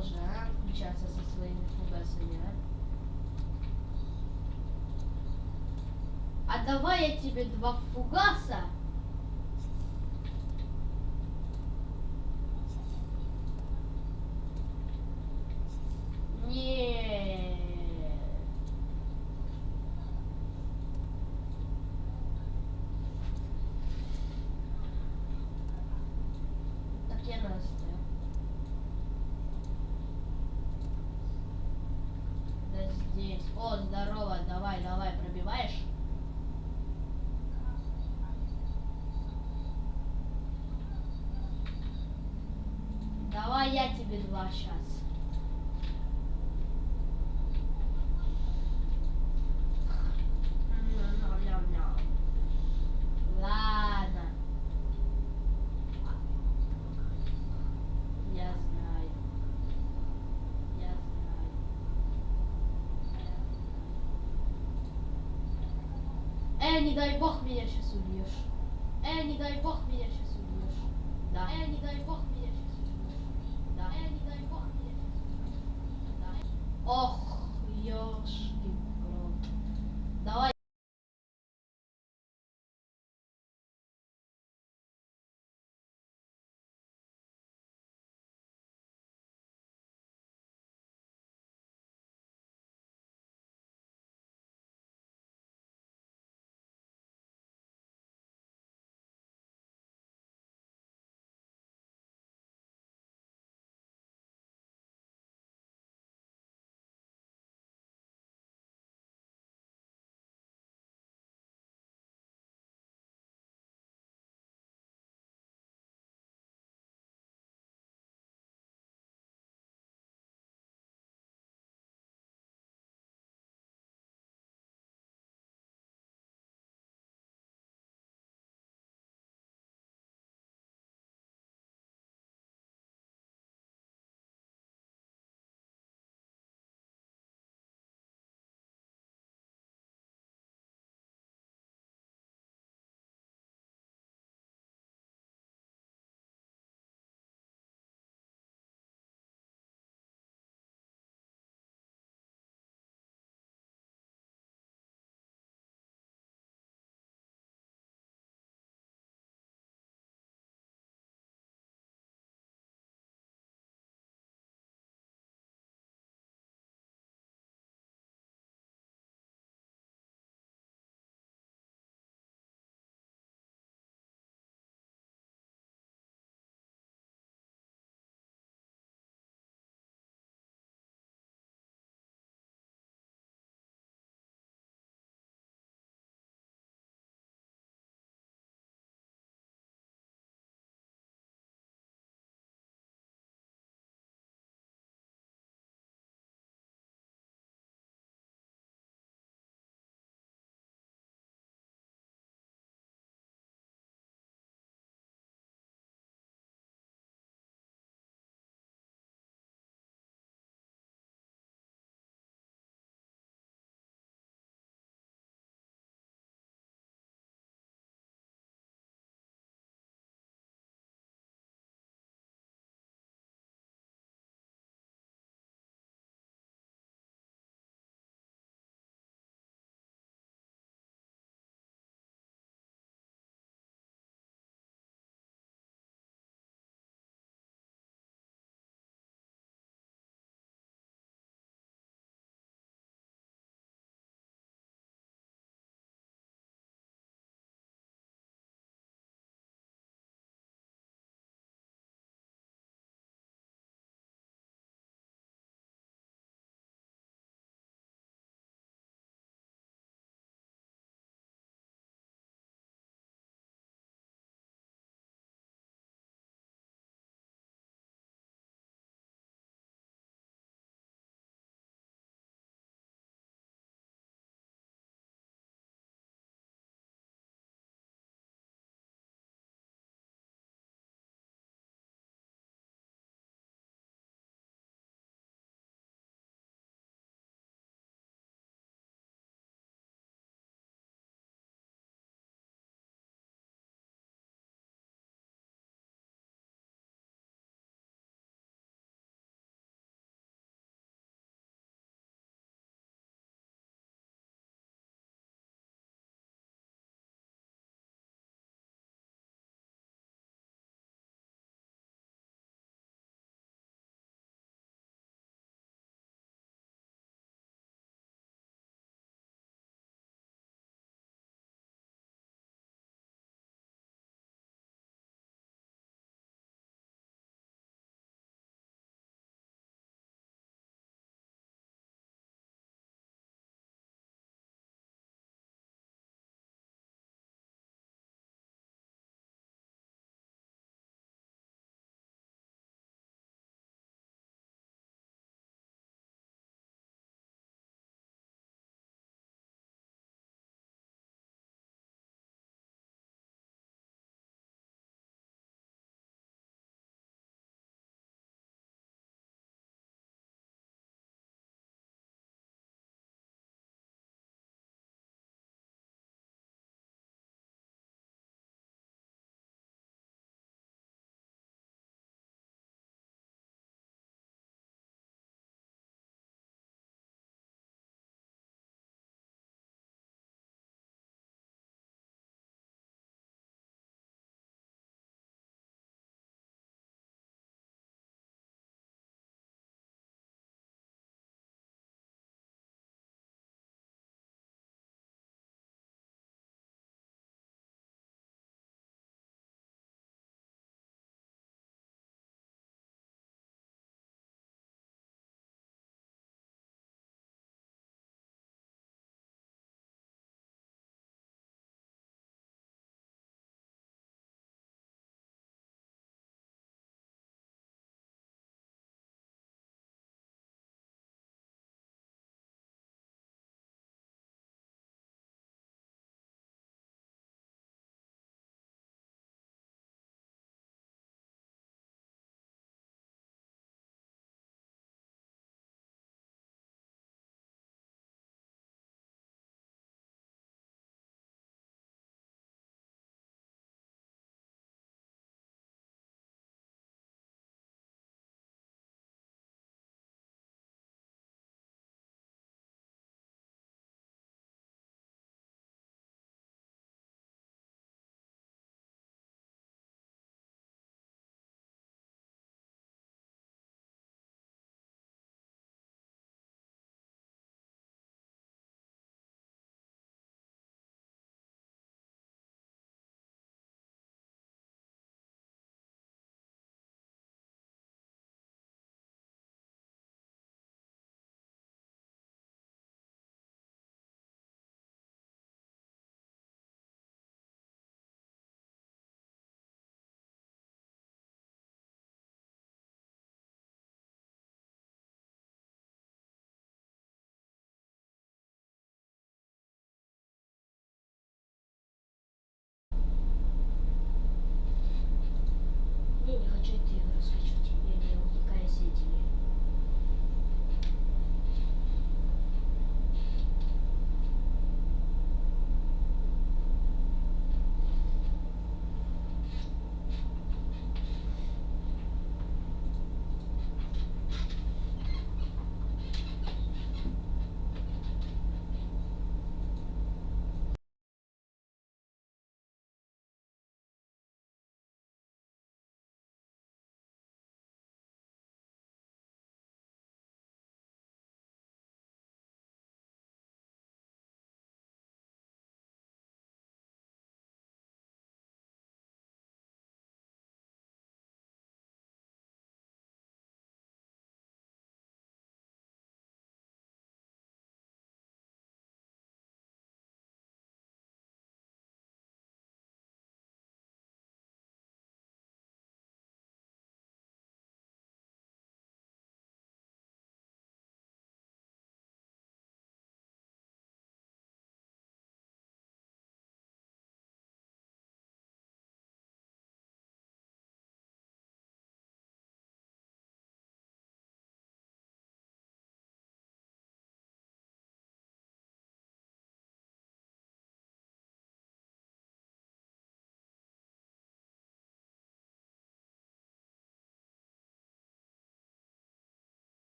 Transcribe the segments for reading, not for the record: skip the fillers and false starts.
Надоел же, а, включаться со своими фугасами, а? А давай я тебе два фугаса. Не. Так я Настя. Да здесь. О, здорово, давай, давай, пробиваешь? Давай я тебе два сейчас. Ладно. Я знаю. Я знаю. Не дай бог меня сейчас убьешь. Не дай бог меня сейчас убьешь. Да. Не дай бог меня сейчас убьешь. Да. Не дай бог меня сейчас убьешь. Да. Ох, ёшкин крот. Давай.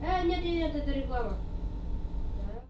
Нет, нет, это реклама. Так.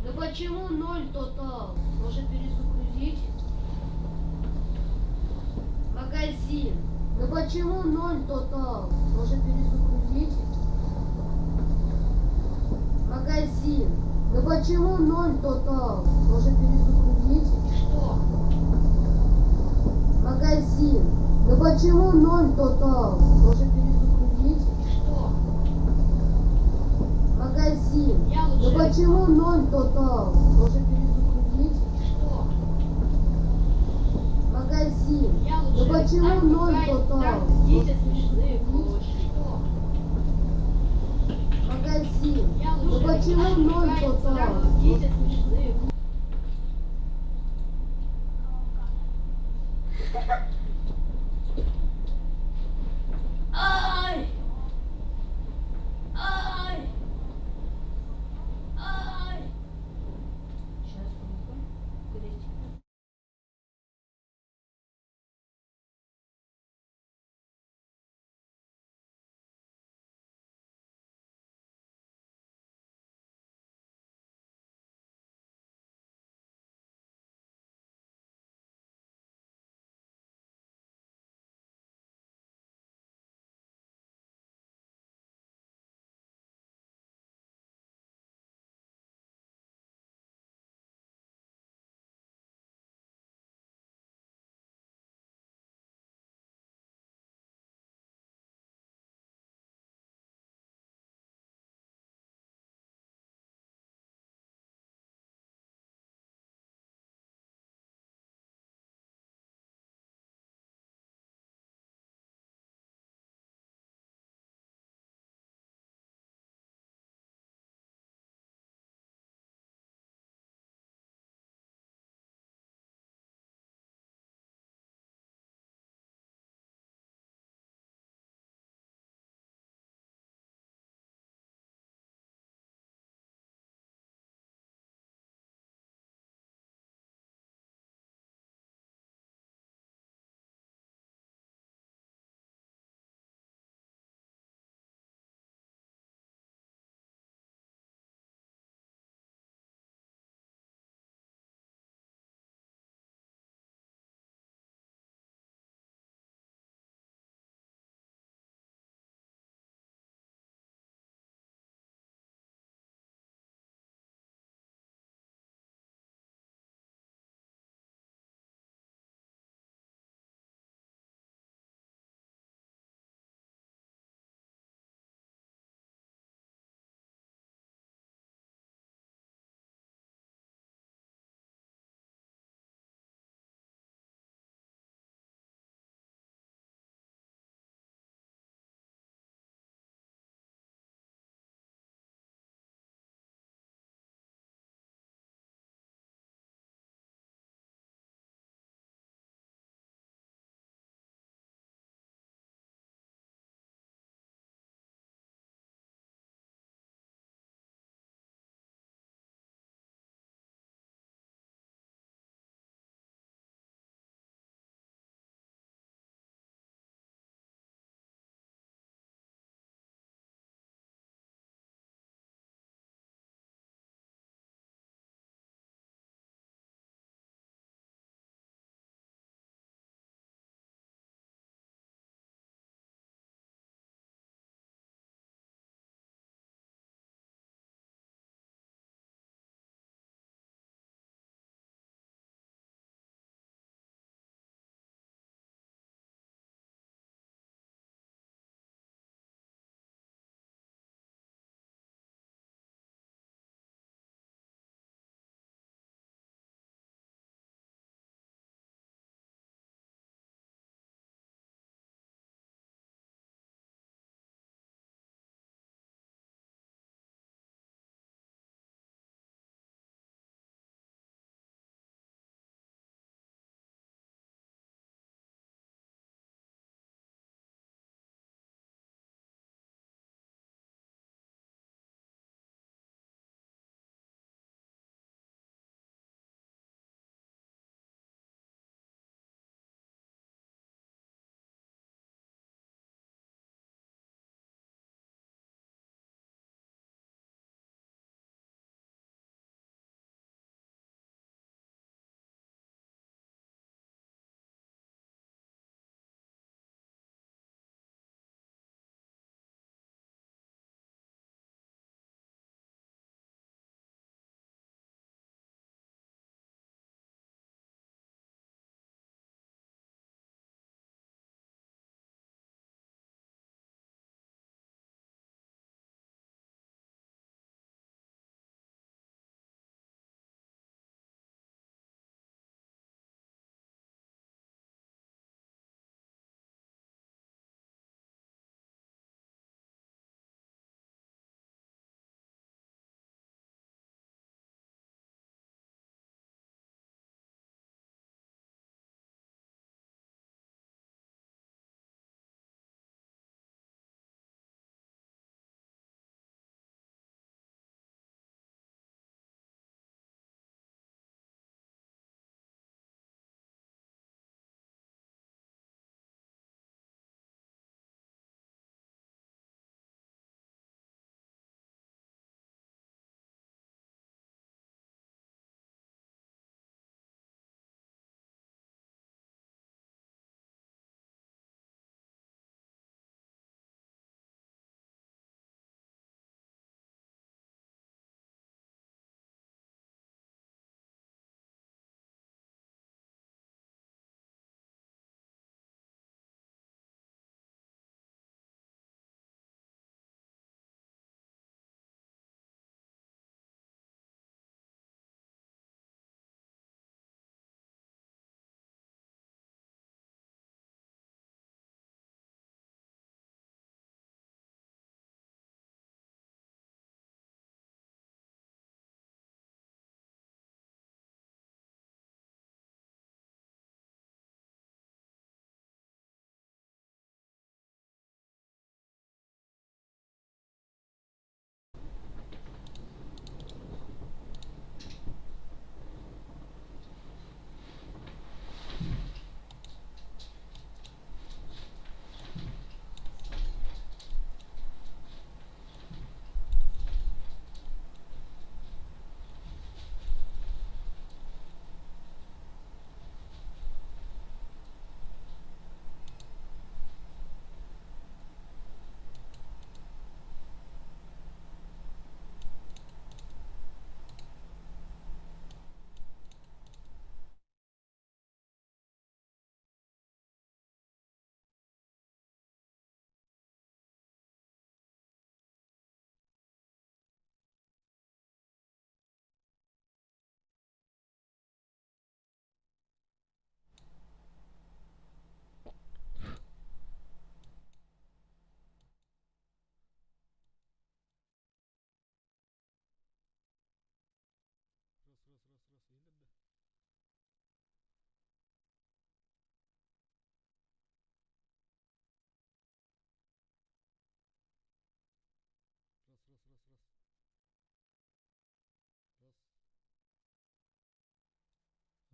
Да почему ноль total? Может, перезагрузить? Магазин. Да почему ноль total? Может, перезагрузить? Магазин. Да почему ноль total? Может, перезагрузить? Что? Магазин. Да почему ноль total? Может, перезагрузить? Что? Магазин. Я Да лучше. почему ноль total? Может, перезагрузить? Что? Магазин. Я Да лучше. почему Там ноль какая- total? Там какие-то смешные кошки. Что? Магазин. Я Да лучше. почему Там ноль какая- total? Там какие-то смешные Ай! Ай! Ай! Сейчас, крестик.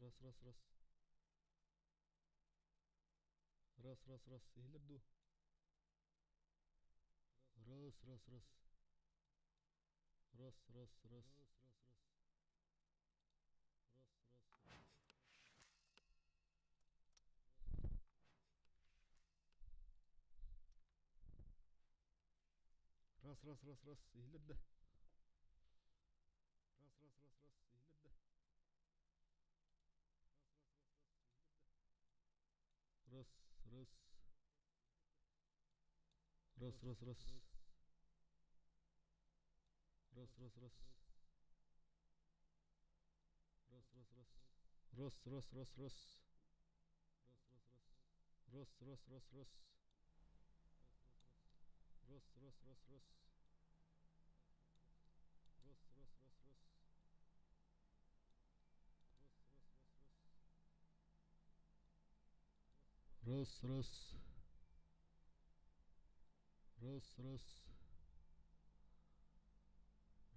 Раз, раз, раз. Раз, раз, раз. Иһиллэр дуу? Раз, раз, раз. Раз, раз, раз. Раз, раз. Раз, раз, раз. Раз, раз, раз, раз. Иһиллэр да. Раз, раз, раз, раз. Иһиллэр да. Раз, раз, раз. Раз, раз, раз. Раз, раз, раз. Раз, раз, раз. Раз, раз, раз, раз. Раз, раз, раз. Раз, раз, раз, раз. Раз, раз, раз, раз. Раз, раз, раз, раз. Раз, раз, раз, раз. Раз, раз. Раз, раз.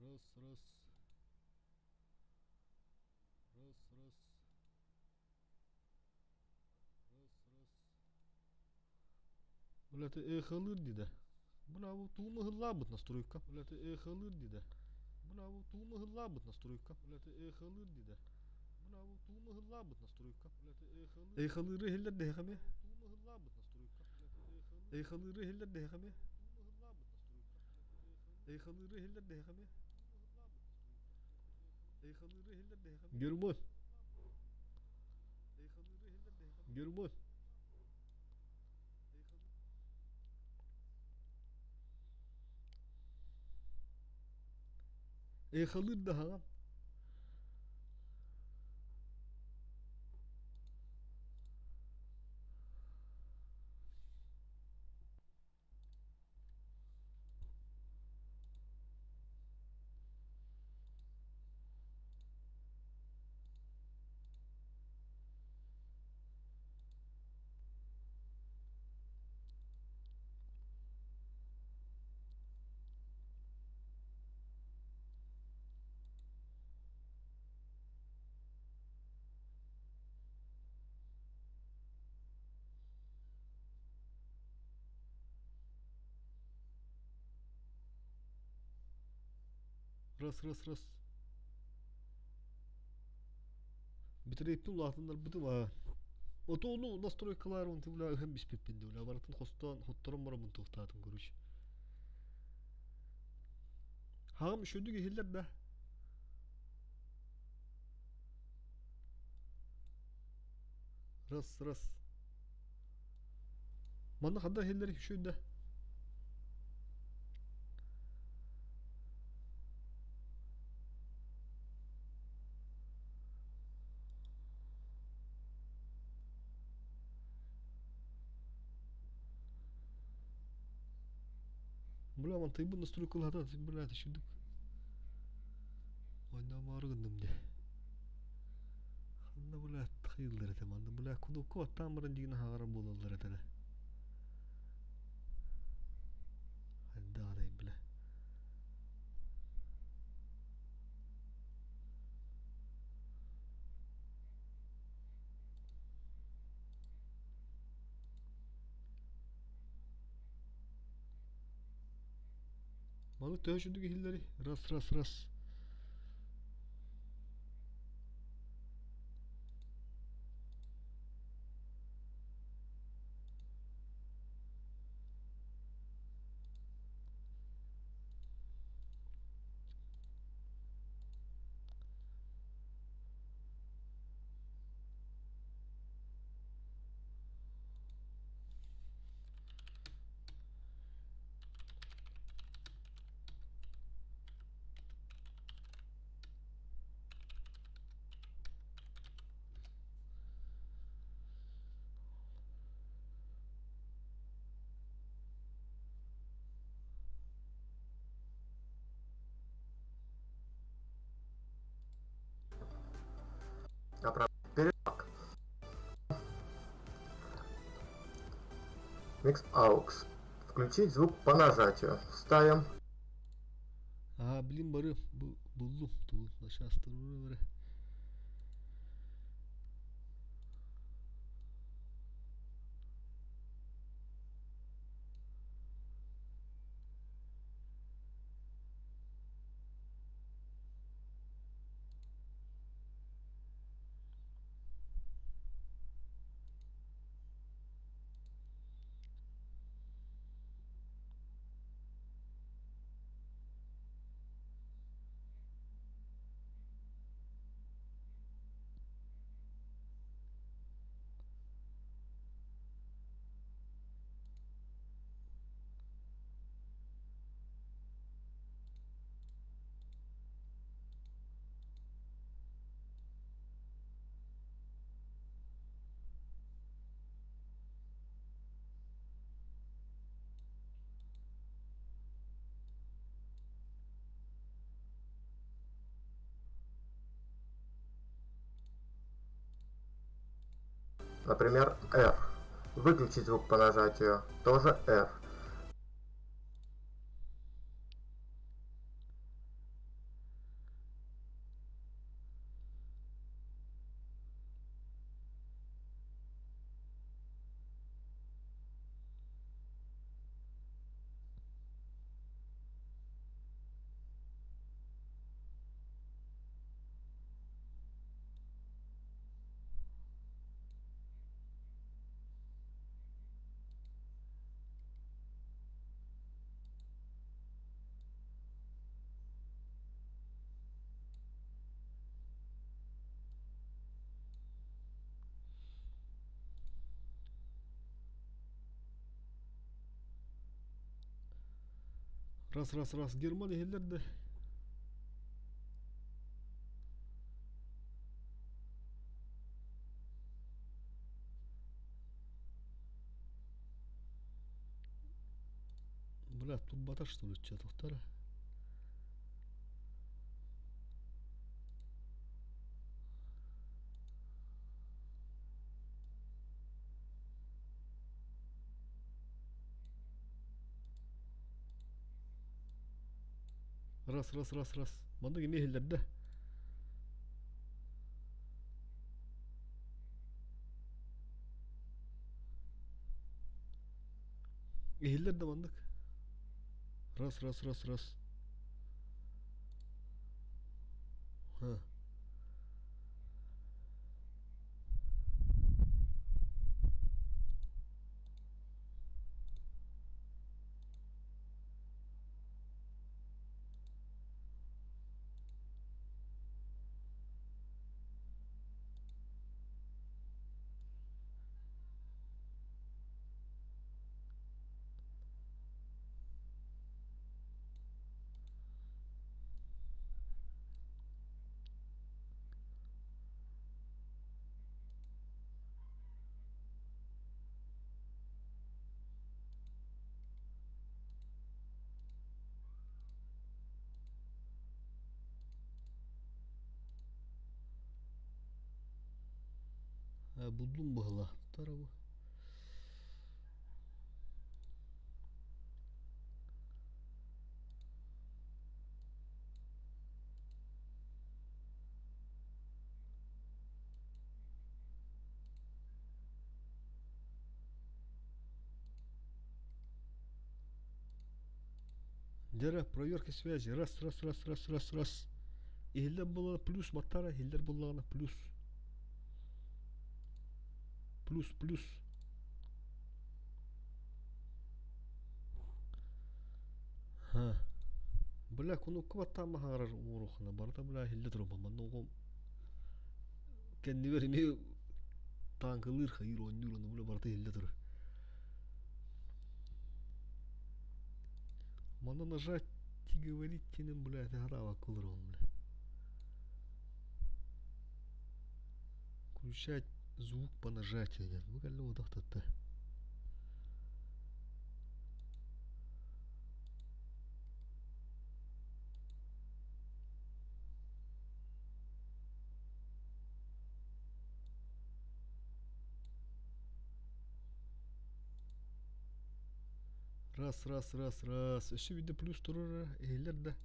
Раз, раз. Раз, раз. Раз, раз. Бля, ты эхолыр диде. Бля, бу тугум ыһыллаабыт настройка. Бля, ты эхолыр диде. Бля, бу тугум ыһыллаабыт настройка. Бля, ты эхолыр диде. Бля, бу тугум ыһыллаабыт настройка. Бля, ты эхолыр. Эхолыры иһиллэр дэһэхэмэ. Тугум ыһыллаабыт настройка. Эхолыры иһиллэр дэһэхэмэ. Тугум ыһыллаабыт настройка. Эхолыры иһиллэр дэһэхэмэ. Эхолыры иһиллэр дэһэхэмэ. Герман. Герман. Эхолыр даһаҕам. Раз, раз, раз. Битрейттин улаатыннарбытым аа. Ото ону настройкалаар онту бля ыһан биспиппин да бля барытын хостоон хотторон бараммын туохтаатым короче. Хаҕым үчүгдүк иһиллэр да. Раз, раз. Манна ханна иһиллэр үчүгэй да. Бля, мантыйбын настройкалаата, бля, түшүрдүк. Ойноомоору гынным дии. Ханна бля хайыыллар этэ манна бля кунукку баттаан баран дьигин аһаҕара буолаллар этэ да. Хайдаҕадай бля. Маны төһө үчүгдүк иһиллэрий? Раз, раз, раз. Mix AUX. Включить звук по нажатию. Ставим. Аа, блин, бары буллум тугун начаастырбы бары. Например, R. Выключить звук по нажатию, тоже R. Раз, раз, раз. Герман иһиллэр да. Бля, турбата что ли, че-то Раз, раз, раз, раз. Маннык эмиэ иһиллэрдэ. Иһиллэр да маннык. Раз, раз, раз, раз. Ха. Буллум быһыла. Тарабы. Дьэ проверка связи. Раз, раз, раз, раз, раз, раз. Иһиллэр буоллаҕына плюс баттара, иһиллэр буоллаҕына плюс. Плюс, плюс. Ха. Бля, кунукка баттаан баһаарар уурухана барыта бля иһиллэ турар манна оҕом кэннибэр эмиэ тааҥкалыыр хайыыр оонньуур ону бля барыта иһиллэ турар. Манна нажать говорить тинин бля это хараабакка олоробун бля. Включать звук по нажатию диэн. Бу кэллэ утахтатта. Раз, раз, раз, раз. Өссө биирдэ плюс турар иһиллэр да.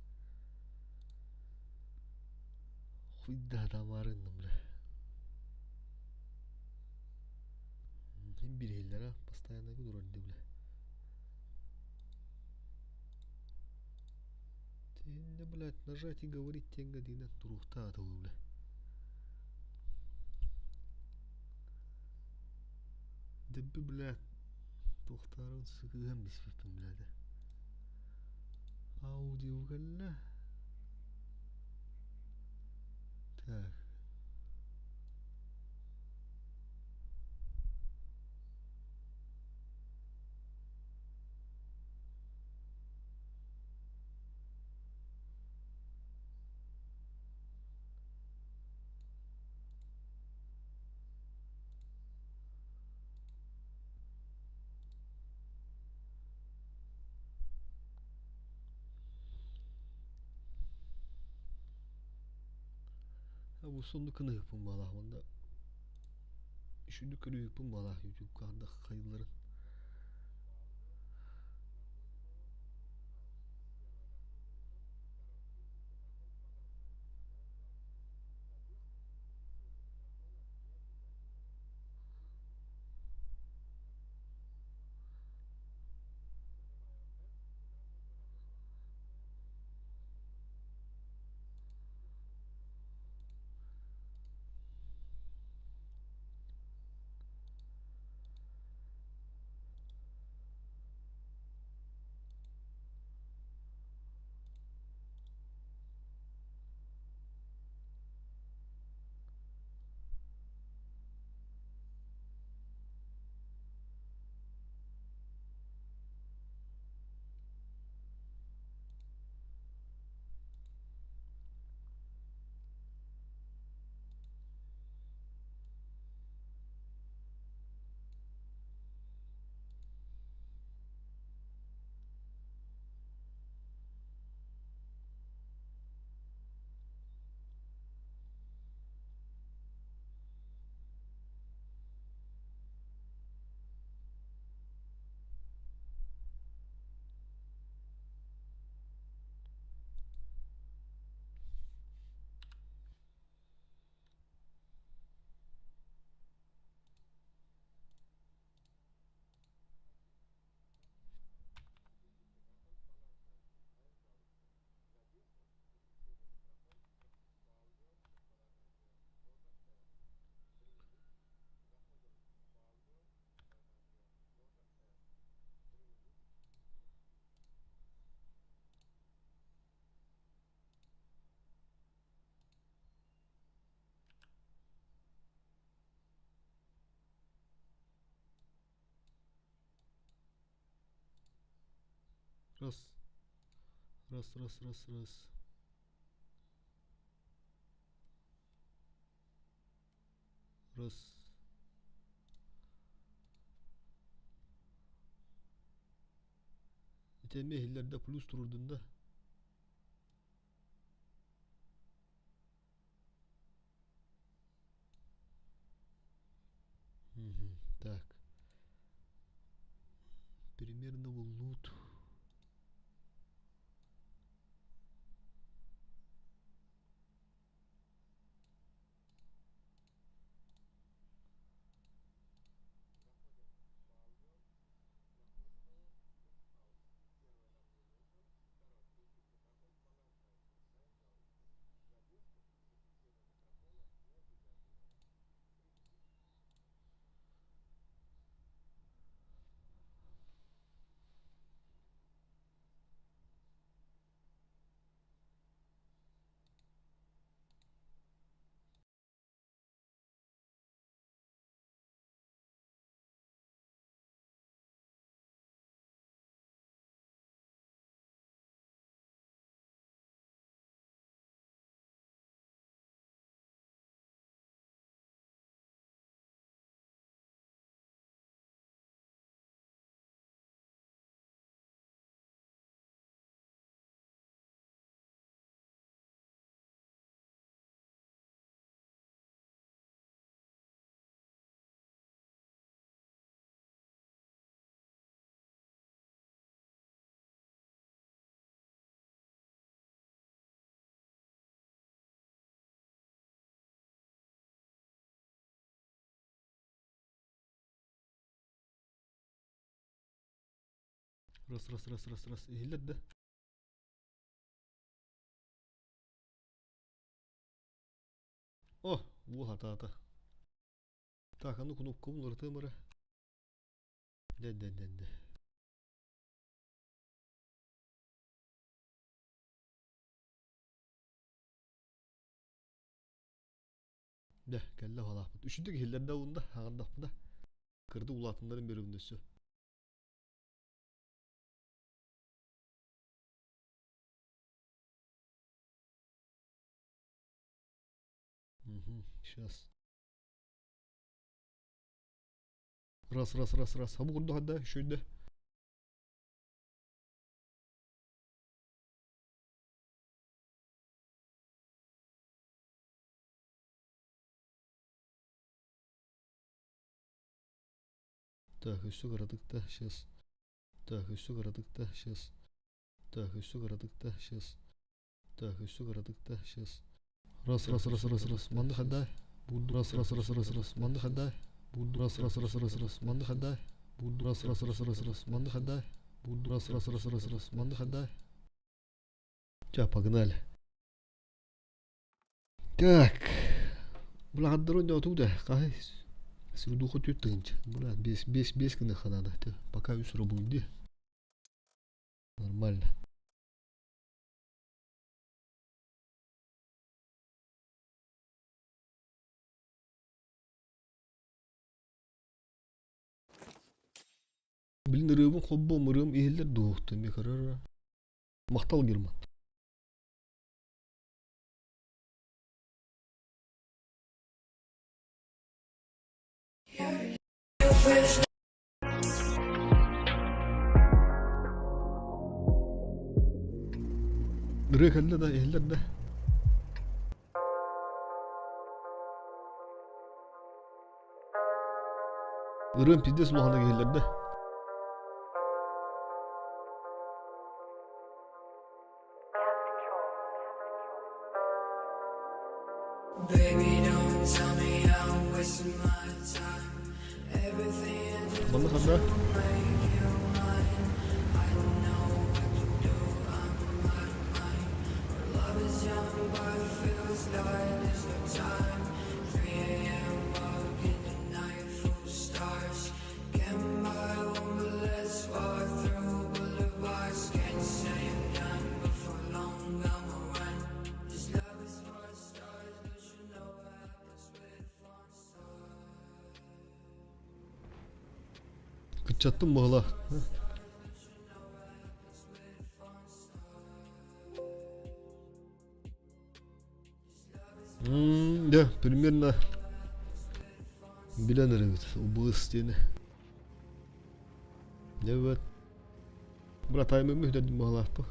Хуйда тамарынным бля. Хим бир иһиллэр а постоянно турар ди бля. Тинне, блядь, нажать и говорить тенга дина турухта атылы, бля. Дэбби, блядь, туохтаарын сыкыһан биспиппин, блядь. Аудио кэллэ. Так. А бу сонну кыныһыппын баалаах манна. Үшүндүк көрүүһүкпүн буолаах YouTube-ка хардах хайылларын. Раз. Раз, раз, раз, раз. Раз. Ити эмиэ иһиллэрдэ плюс турурдун да. Так. Примерно лут. Раз, раз, раз, раз, раз. Иһиллэр да. О, уол хатаата. Так, аны кнопкабын уларытыам эрэ. Дэ, дэ, дэ, дэ. Дэ, кэллэ халаахпыт. Үчүгдүк иһиллэр да уунда, аҕардахпына. Кырды улаатыннарын берөбүн өссө. Угу, сейчас. Раз, раз, раз, раз. Хабы курдук хадда, үшүйдө. Так, өссө кыратык да, сейчас. Так, өссө кыратык да, сейчас. Так, өссө кыратык да, сейчас. Так, өссө кыратык да, сейчас. Раз, раз, раз, раз, раз. Манны хандай. Буду. Раз, раз, раз, раз, раз. Манны хандай. Буду. Раз, раз, раз, раз, раз. Манны хандай. Буду. Раз, раз, раз, раз, раз. Манны хандай. Буду. Раз, раз, раз, раз, раз. Манны хандай. Ча, погнали. Так. Бля, оттуда. Кай. Срудуху түттүнч. Бля, без, без, без гыныха надо. Пока үс робунди. Нормально. Блин, ырыабын холбоом, ырыам иһиллэр дуоһуктан мекарара. Махтал Герман. Ырыа кэллэ да, иһиллэр да. Ырыам пиздец улаханнык иһиллэр да. Манна ханна? Кыччаттым баһыла. Да, примерно билэн эрэбит убыс диэни. Дьэ Брат, аймымы үтэрдим баһылаахпы.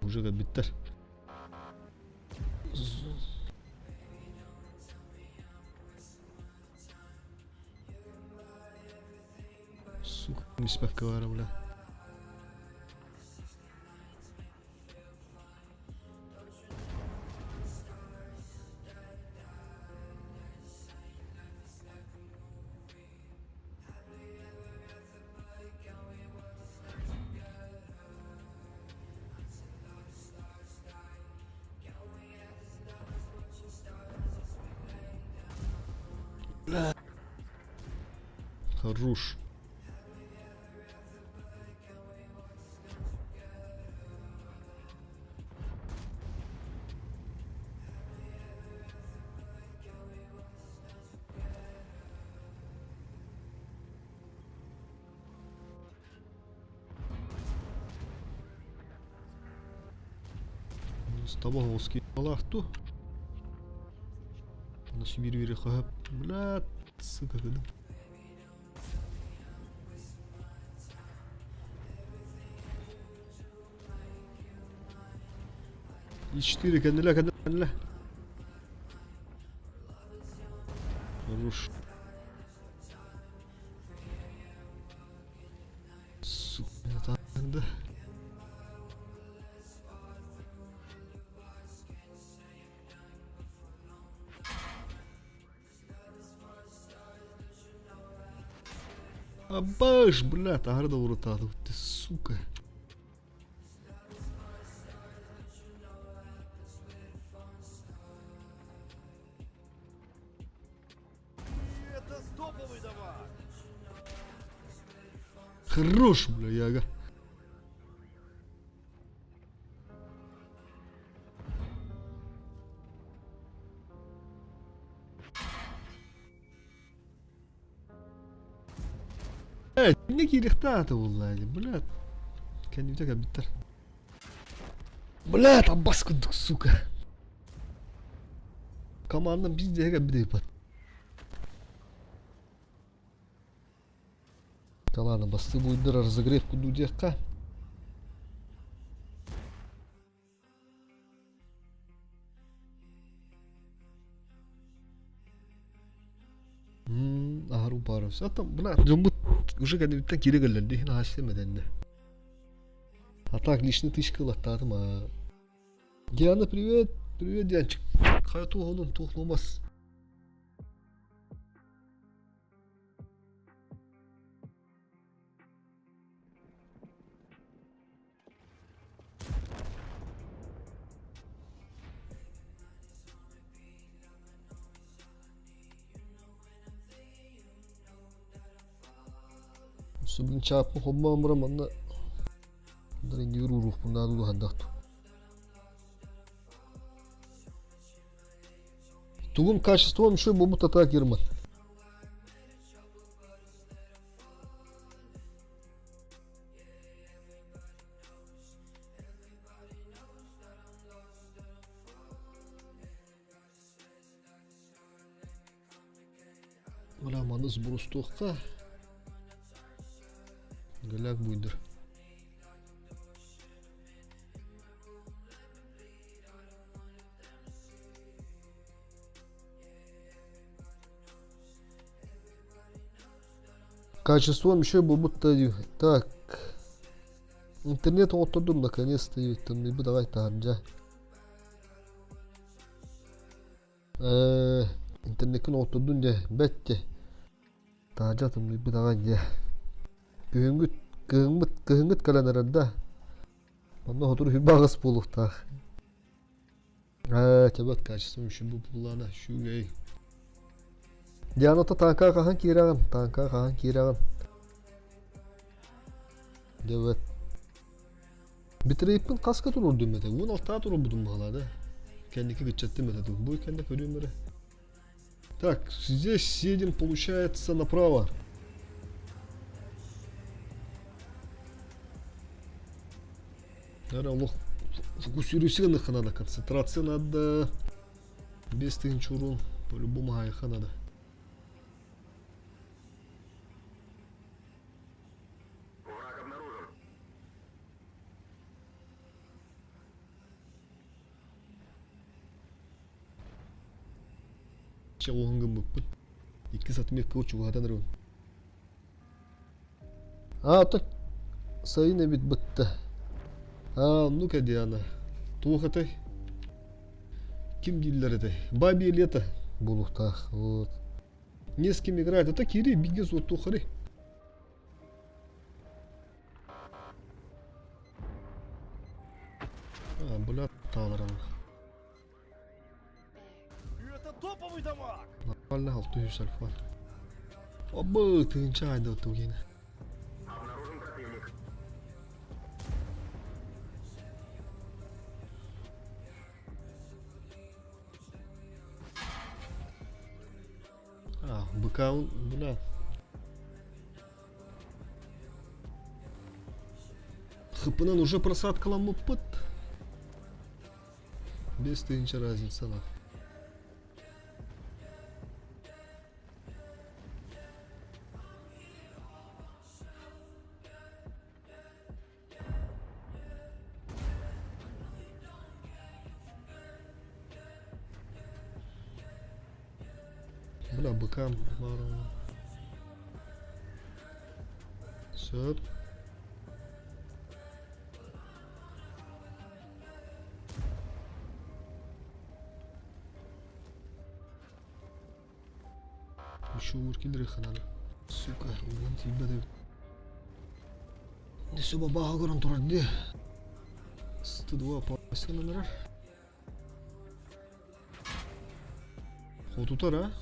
Уже кэлбиттэр. Сука, испэккэ баара, бля. Бля. Хорош. Стабаловский алахту. На Сибирь Бля, сука, когда. И4 кэннилэ кэннилэ. Хорош. Сука, да. Абаш, бля, таһары да урутааты, ты сука. Это стоповый давай! Хорош, бля, Яга. Э, не киириэхтээх буолла бля. Кэннибитэ кэлбиттэр. Бля, там бас курдук, сука. Командам пиздец кэлбит Да ладно, басты буйдыр разогрев куду диэххэ. Аһар убаарабыс. Ата бына дьоммут уже кэннибиттэн киирэ кэллэр дии иһин аһассыам этэннэ. А так личный тычка ылаттаатым аа. Диана, привет! Привет, Дианчик. Хайа туох онун, туох нуомас. Субун чааппын хоммоон баран манна иннигэр ууруохпун наада улахандаах Тугум качеством еще буолбут атаак Герман. Бля, маны сбростуохха. Голяк буйдур. Качеством еще буолбут да Так. Интернет оҥоттордум наконец-то тымныйбыт аҕай таһырдьа. Э, интернеккин оҥоттордун дьэ, бэт дьэ. Таһырдьа тымныйбыт аҕай дьэ. Күһүҥҥүт, кыһыҥмыт, кыһыҥҥыт кэлэн эрэр да. Онно сотору сүрбэ аҕыс буолуохтаах. Ээ, тебет качеством еще бу буллаана үчүгэй. Дианата тааҥка хаһан киирэҕин? Тааҥка хаһан киирэҕин? Дебет. Битрейппин хаска туруордум этэ? Уон алтаа туруорбутум баҕалаа да. Кэнники кыччаттым этэ дуу. Бу кэннэ көрүөм эрэ. Так, здесь едем, получается, направо. Наверное, олох фокусируйся надо, концентрация надо. Без тысячи урон, по-любому гайха надо. Враг обнаружен. Чэ уһун гыммыппыт. Иккис отметка чугаһатан эрэбин. А, так сайын эбит бытта. А, ну-ка, Диана. Туох этэй? Ким дииллэр этэй? Бабье лето буолуохтаах. Вот. Не с кем играть. Это кири, бигэ суоттуоххары. А, бля, тааларан. Это топовый дамаг! Нормально 600 альфа. Обы, тыынча айда тугина. Обнаружен противник. А, быка, бля. Хыпынан уже просадкаламмыппыт. 5 тыһыынча разница нах. Бля, быка Сөп. Еще киллэриэххэ наада. Сука, уган тиийбэт эбит. Өссө бабааҕа көрөн турар дии. 102 пассияны эрэр. Хотутар а?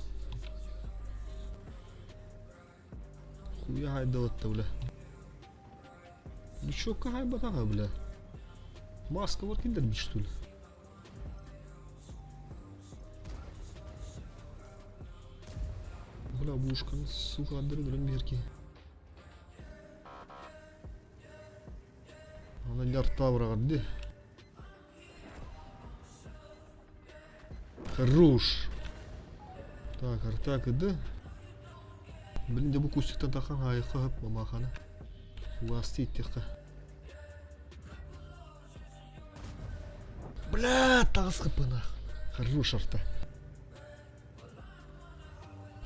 Хуя хайдалатта, бля. Ничего хайбатаҕа, бля. Маска бар киллэрбит, что ли? Бля, бушканы, сука, андырын берки. Аны лярта быраҕар дии. Хорош. Так, артак иди. Блин, дьэ бу кустиктан тахан хаайыкка хөп мамаханы. Улаасты иттиэххэ. Бля, таҕыс хыппынах. Хорош арта.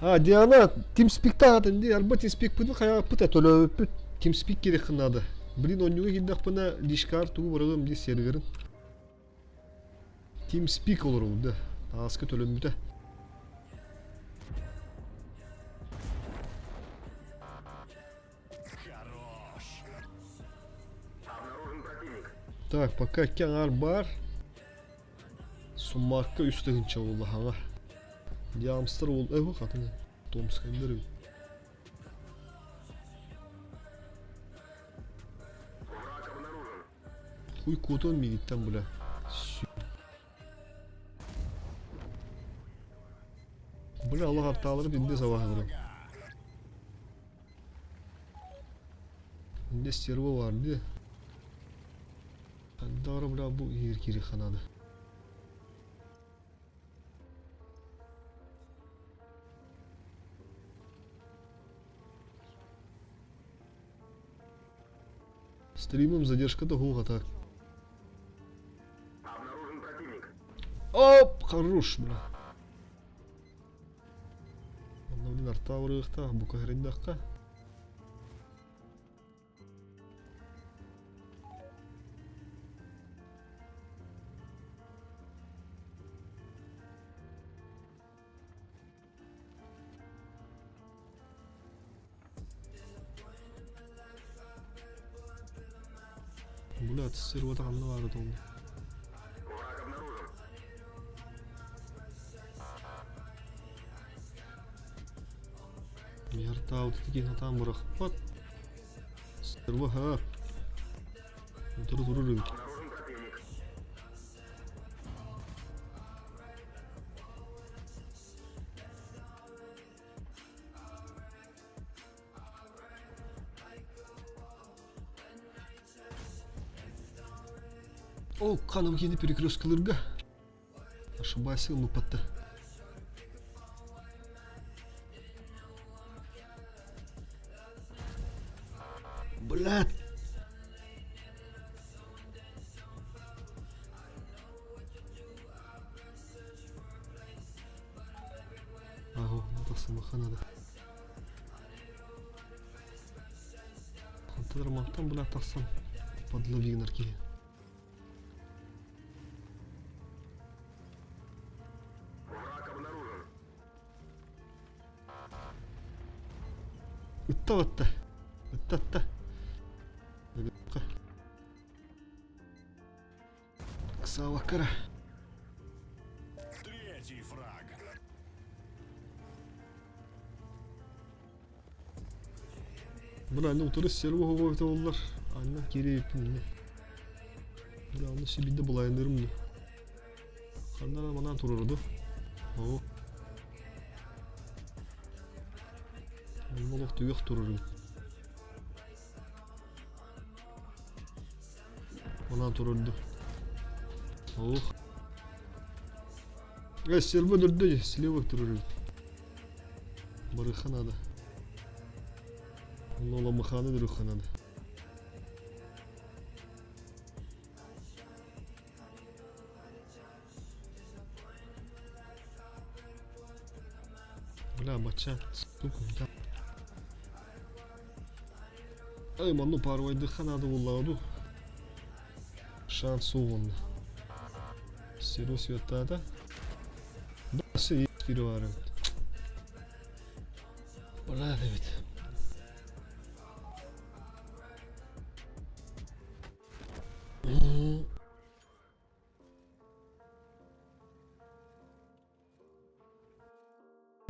А, Диана, TeamSpeak'та атын дии, арба TeamSpeak'пытын хайааппыт төлөөбүппүт. TeamSpeak кириэххин наада. Блин, онньуга киирдэхпинэ лишкаар тугу барыгым дии серверин. TeamSpeak олоробут да. Ааска төлөммүтэ. Так, пока икки аҥаар баар. Суммакка үс тыһыынча буолла хаҥа. Диамстар уол эһу хатын Томскайдар эбит. Хуй куотуон миигиттэн бля. Бля Аллах артаалары бинде сабаһыгырым. Инде стерва бар ди. Хандаара бля бу иһигэр киириэххэ наада. Стримом задержка-то глухо так. Оп, хорош, бля. Онно блин арта барыахтаах, бука хэрийдэххэ. Бля, сырвата ханна баара толду. Яртаабыт киһи сатаан бырахпат. Сырва һаар. Утары турар эбит. Ол ханым кини перекресткаларга ошибайся ылыппатта. Блядь! Аҕа, тахсымаха надо. Хантан романтан бына тахсан подлови гынар киһи. Ытта батта. Ытта ытта. Ыксаабакка Третий фраг. Бына аны утары серво хоҕо оллар. Анна кириэппин инне. Бына аны сибидде булайынырым ду. Ханнара манан турурду. Оо. Олох түгэх туруру. Манан турурду. Ох. Э, серво дүрдө, слева туруру. Барыха надо. Онно маханы дүрүхха надо. Бля, бача, сука, да. Эй, манну парвайдыхха надо буллаҕа дуу. Шанс суоҕунна. Серо светтаата. Да, се кире бар эбит. Бля, эбит.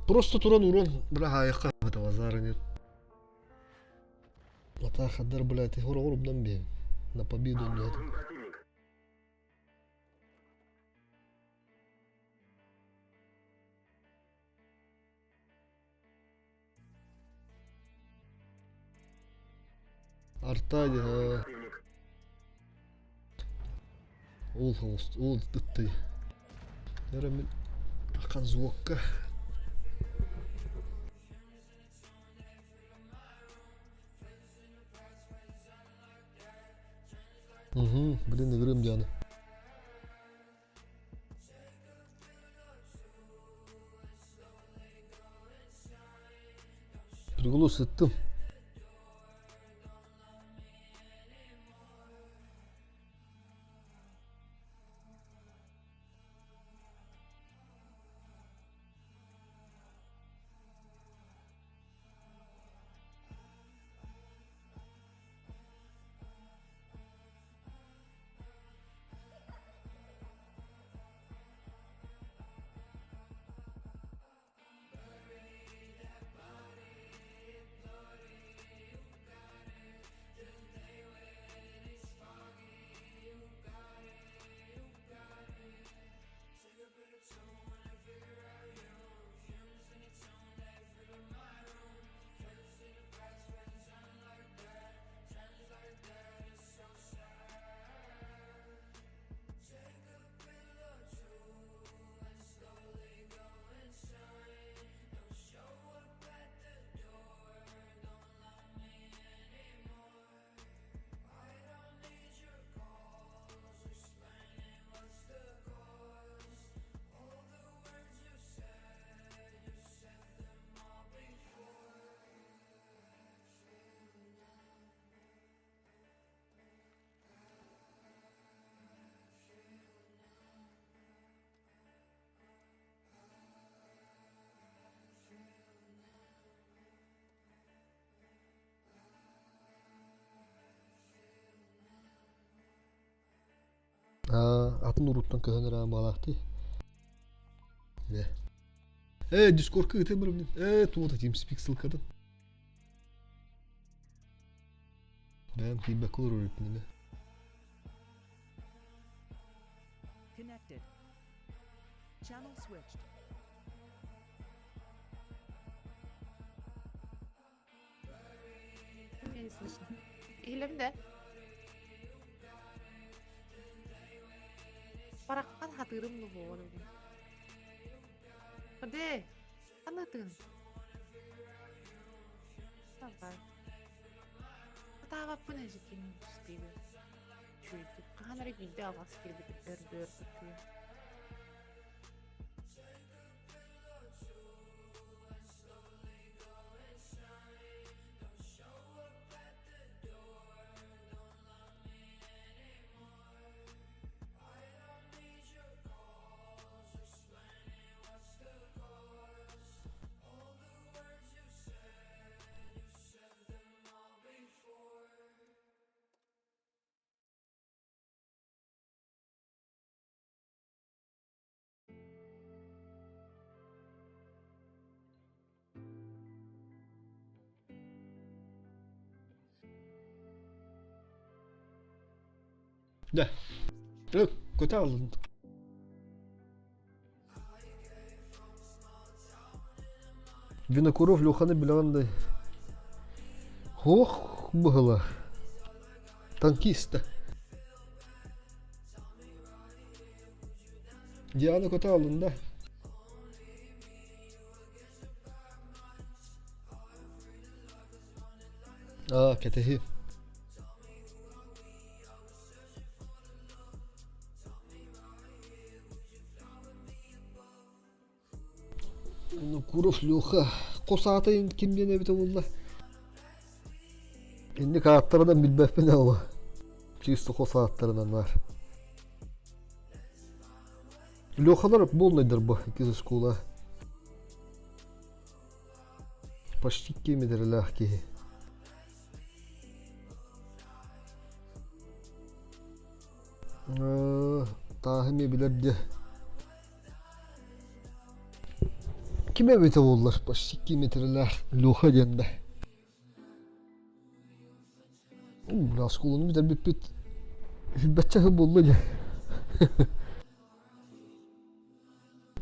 Просто туран урон, бля, хаайахха базара нет. Латаахадар, блядь, хороҕор умнан биһин. На победу нет. Артадия. Ол ол ытты. Эрэ тахан звукка. Угу, блин, игрым Диана. Приколу сыттым. Атын уруттан көһөн эрэ баалаахтыы. Э, Дискордка ыытын барым Э, туох TeamSpeak ссылкатын. Бэйэм киирбэккэ олорор эбиппин эмэ. Connected. Channel switched. Меня не слышно. Иһилэм да? Бараххан хатыырым луһуон Ходе, ханна тыын? Давай. Сатаабаппын эжикин стиле. Чүйдүк. Хаһан эрэ биирдэ алҕас киирбитим өр-дөр бытыы. Дэ. Көтө алын. Винокуров Леханы билэҕин да Ох, быһыла. Танкиста. Диана көтө алынна. Аа, кэтэһи. Куров Леха хос аата ким диэн эбитэ буолла? Инник ааттарынан билбэппин ол. Чисто хос ааттарынан баар. Лехалар полныйдар бу иккис школа. Почти киэмэтэрэлээх киһи. Тааһы эмиэ билэр диэ. Ким эбитэ буоллар почти километрлээх Леха диэн да. Бля, оскуоланы бүтэрбиппит сүүрбэччэ сыл буолла дии.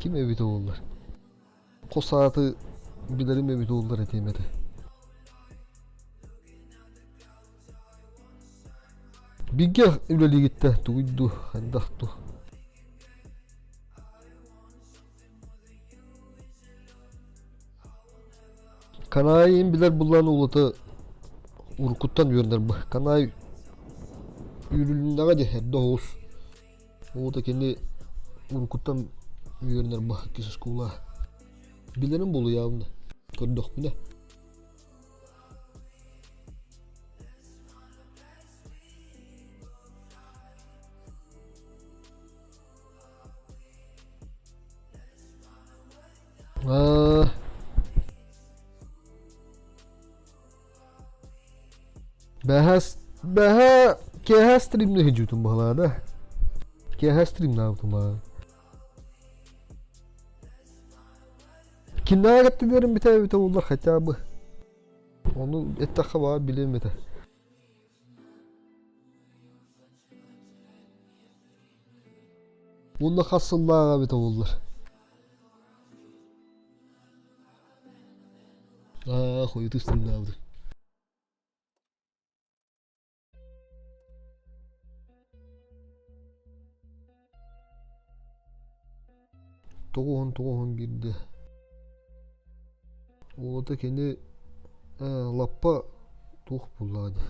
Ким эбитэ буоллар? Хос ааты билэрим эбитэ буоллар этиэм этэ. Бигэ үлэлиигиттэ тугуй дуу, хайдах дуу? Канаайын билэр буллаан уулата уруккуттан үөрэнэр бу. Канаай үүрүлүннэҕэ дии эрдэ оҕус. Уута кини уруккуттан үөрэнэр бу иккис оскуола. Билэрим буолуйаабын да көрдөхпүнэ. Аа. Бэһэс бэһэ киэһэ стримни хижутун баһылаада. Киэһэ стримнаабытым баа. Киннэҕэ кэттилэрин бүтэ улар хотя бы. Ону эттэххэ баар билиэм этэ. Уонна хас сыллааҕа эбитэ буоллар. Аа, хойутуу стримнаабытым. Тоҕуһун тоҕуһун биирдэ. Уота кини лаппа туох буллаҕа дии.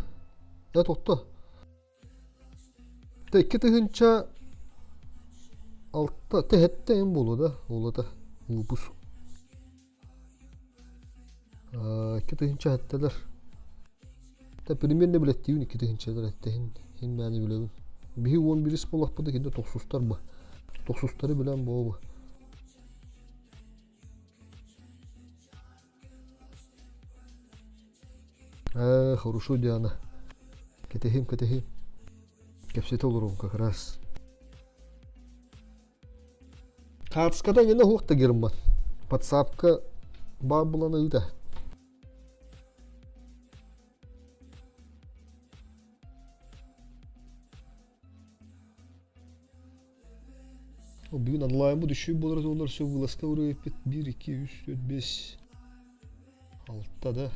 Э тохто. 2006 тэһэттэ эҥин буолуо да уолата выпуск. 2000 сэттэлэр. Примерно билэттиибин 2000-лэр этте иһин иһин мээнэ билэбин. Биһи 11 буоллахпыт кинилэр тохсустар ба. Тохсустары билэн буолуо. Ээ, хорошо, Диана. Кэтэһим, кэтэһим. Кэпсэтэ олоруом как раз. Хаартыската эҥинэ суох да герман. Подсапка баар булан ыыта. Бүгүн онлайнбыт үчүгэй буолар туһунан все вылазка уруйпит 1, 2, 3, 4, 5, 6 да.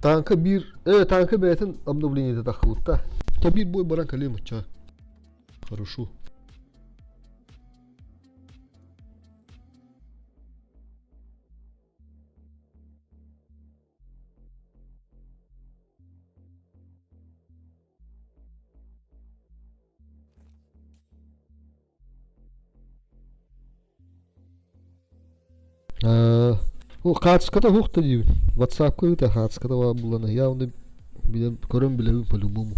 Танка биир, э, танка бэйэтин обновлениета таххыбытта. Та биир бой баран кэлиэм оччо. Хорошо. Ол хаартыската суох да диибин. Ватсапка ыыта хаартыската баар буоллаҕына я оны билэн көрөн билэбин по-любому.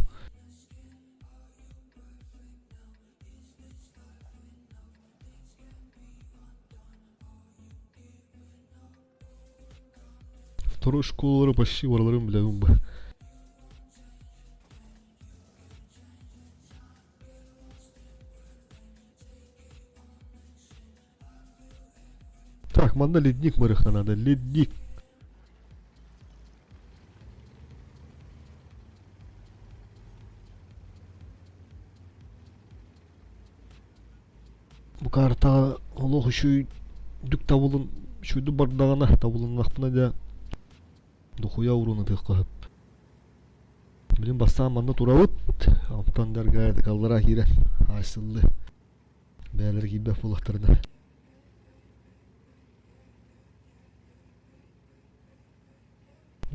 Второй школалары почти барыларын билэбин бу. Так, манна ледник мырыхна надо, ледник. Бу картаҕа олох үчүгэй дүк табылын үчүгэйдик бардаҕына табылыннахпына дьэ дохуйа уруна тыахха сөп. Билин бастаан манна турабыт, онтон дарга аллара киирэн аайсыллы. Бэйэлэрэ киирбэт буоллахтарына.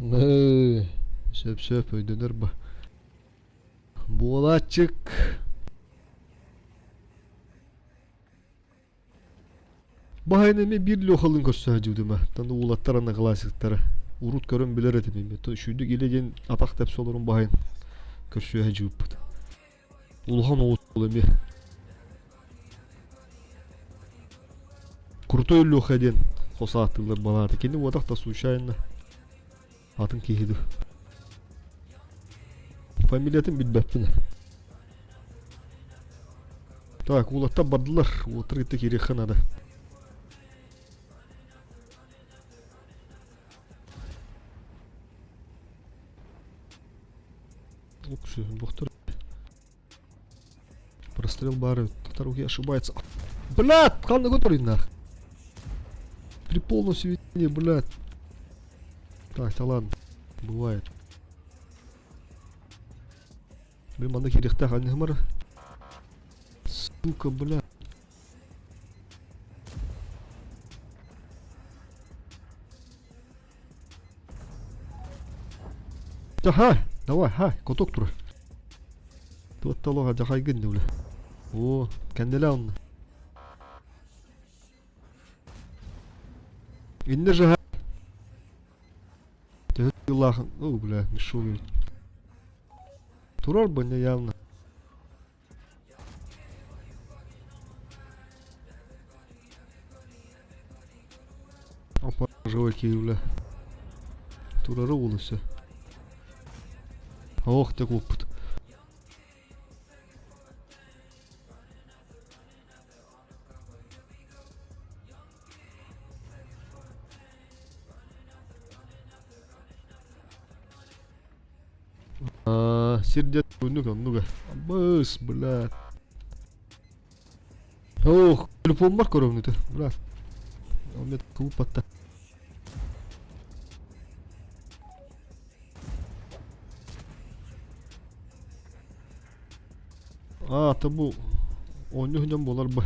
Сөп-сөп өйдөнөр ба. Буолааччык. Баһайын эмиэ биир Лехалыын көрсө сылдьыбытым Тан уулаттар одноклассниктара. Урут көрөн билэр этим эмиэ. Үчүгдүк илэ диэн атах тэпсэ олорон баһайын көрсүө сылдьыбыппыт. Улахан оҕус эмиэ. Крутой Леха диэн хос ааттыыллар балаата. Кини уотах да случайно атын киһи дуу. Фамилиятын билбэппин. Так, уолаттар бардылар. Уолаттар кытта киириэххэ наада. Доктор. Прострел бары. Татаруки ошибается. Блядь, ханна который нах. При полном сведении, блядь. Так, да ладно. Бывает. Блин, манна кириэхтээх анньыһымар. Сука, бля. Ха, давай, ха, коток тур. Туотталоға жахайгын бля. О, кәнделе онны. Инне же. Тыллаах, о, бля, мешок ведь. Турар бы не явно. Опа, живой киевля. Турары улысы. Ох, ты опыт. Сирдет ну-ка, ну-ка. Быс, бля. Ох, телефон бар көрөҥнүтэ, брат. Он мне кылыппатта. А, это бу оонньуу дьон буолар бы.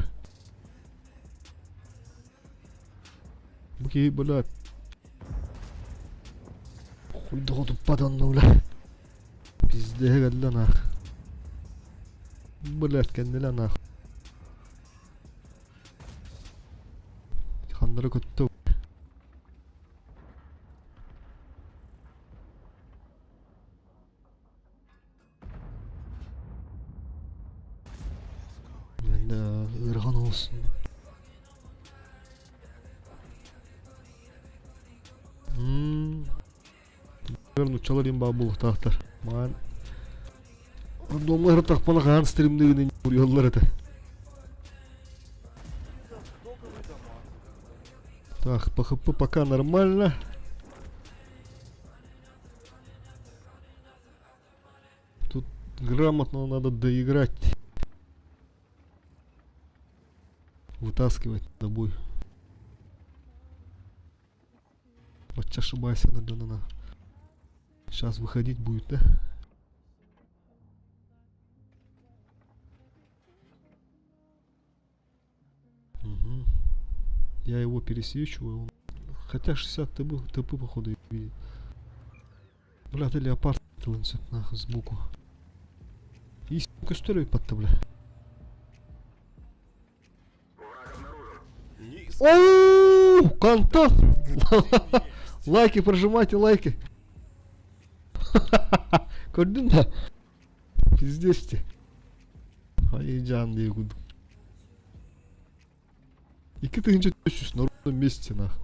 Бу киһи, блядь. Хуйдоҕо туппат онно, бля. Пиздеһэ кэллэ нах. Блядь, кэннилэ нах. Ханнары көттө. Ыарахан олус. Нуччалар диэн баар буолуохтаахтар. Маан Домла ырытахпына хаан стримныгын уруйаллар этэ. Так, по ХП пока нормально. Тут грамотно надо доиграть. Вытаскивать на бой. Вот ошибайся, на. Сейчас выходить будет, да? Угу. Я его пересвечиваю. Он... Хотя 60 ТБ, ТП походу видит. Бля, ты леопард нахуй сбоку. И көстөрөй патта, бля. О, контакт! Лайки прожимайте, лайки. Көрдүн да? Пиздец ты. Ай, жан диye курдук. 2400 на ровном месте, нах.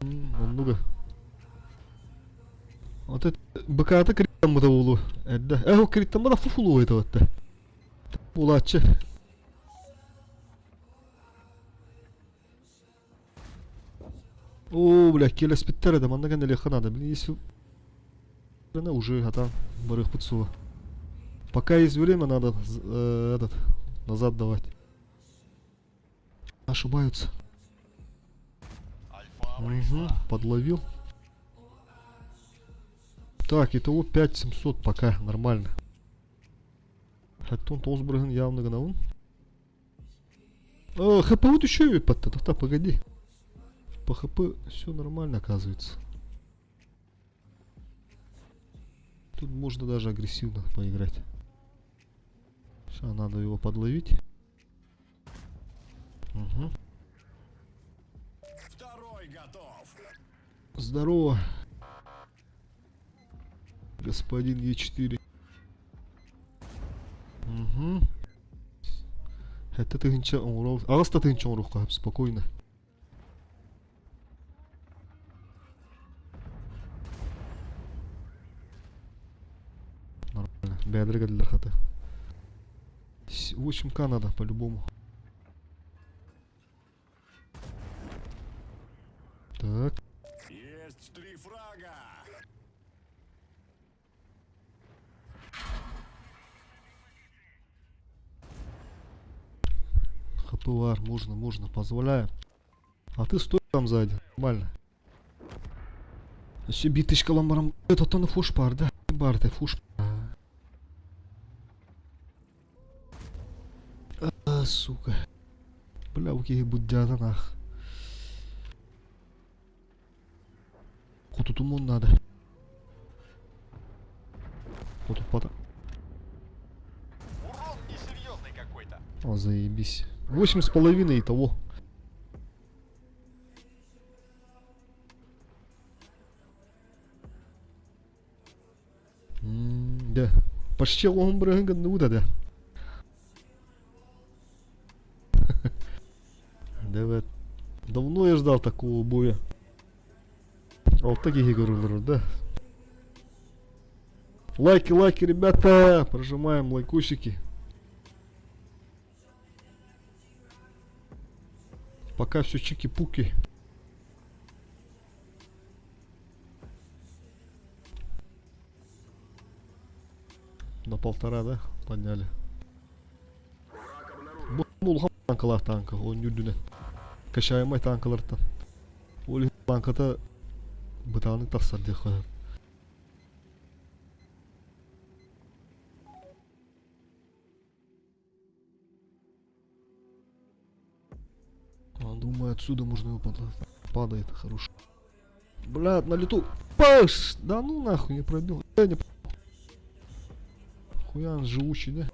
Много. Вот это БК-та криттам да улу. Эдда. Эх, криттам да фуфулу это вот. Улачы. О, бля, келеспиттер это, манна кэннэ надо. Блин, если... Она уже, а там, барых путсула. Пока есть время, надо этот, назад давать. Ошибаются. Угу, подловил. Так, итого 5700 пока, нормально. Хаттон Толсбрген явно гнаун. ХП вот еще и под так, погоди. По ХП все нормально оказывается. Тут можно даже агрессивно поиграть. Сейчас надо его подловить. Угу. Второй готов. Здорово. Господин Е4. Угу. Это тыгынча оңров. Ағаста тыгынча оңруққа, спокойно. Нормально. Бәдір келділер хаты. 8к надо по-любому. Так. Есть три фрага. ХПВР можно, можно, позволяю. А ты стой там сзади, нормально. Все биточка ламбарам. Это то на фуш пар, да? Бар, ты фуш. А, сука. Бля, у буддята нах. Кутутумун надо. Урон несерьезный какой-то. О, заебись. 8,5 итого. Да. Почти оҕоһун бырыһын гынныбыт да. Да Давно я ждал такого боя. Алта киһи көрөлөр, да? Лайки, лайки, ребята! Прожимаем лайкосики. Пока все чики-пуки. На полтора, да, подняли. Бу улахан танкалаах танка, он үрдүнэн. Качаемай танкалартан. Ол иһин танката бытааннык тахсар диэххэ сөп. Думаю, отсюда можно его падает, хорошо. Бля, на лету. Паш! Да ну нахуй, не пробил. Я не Хуя он живучий, да?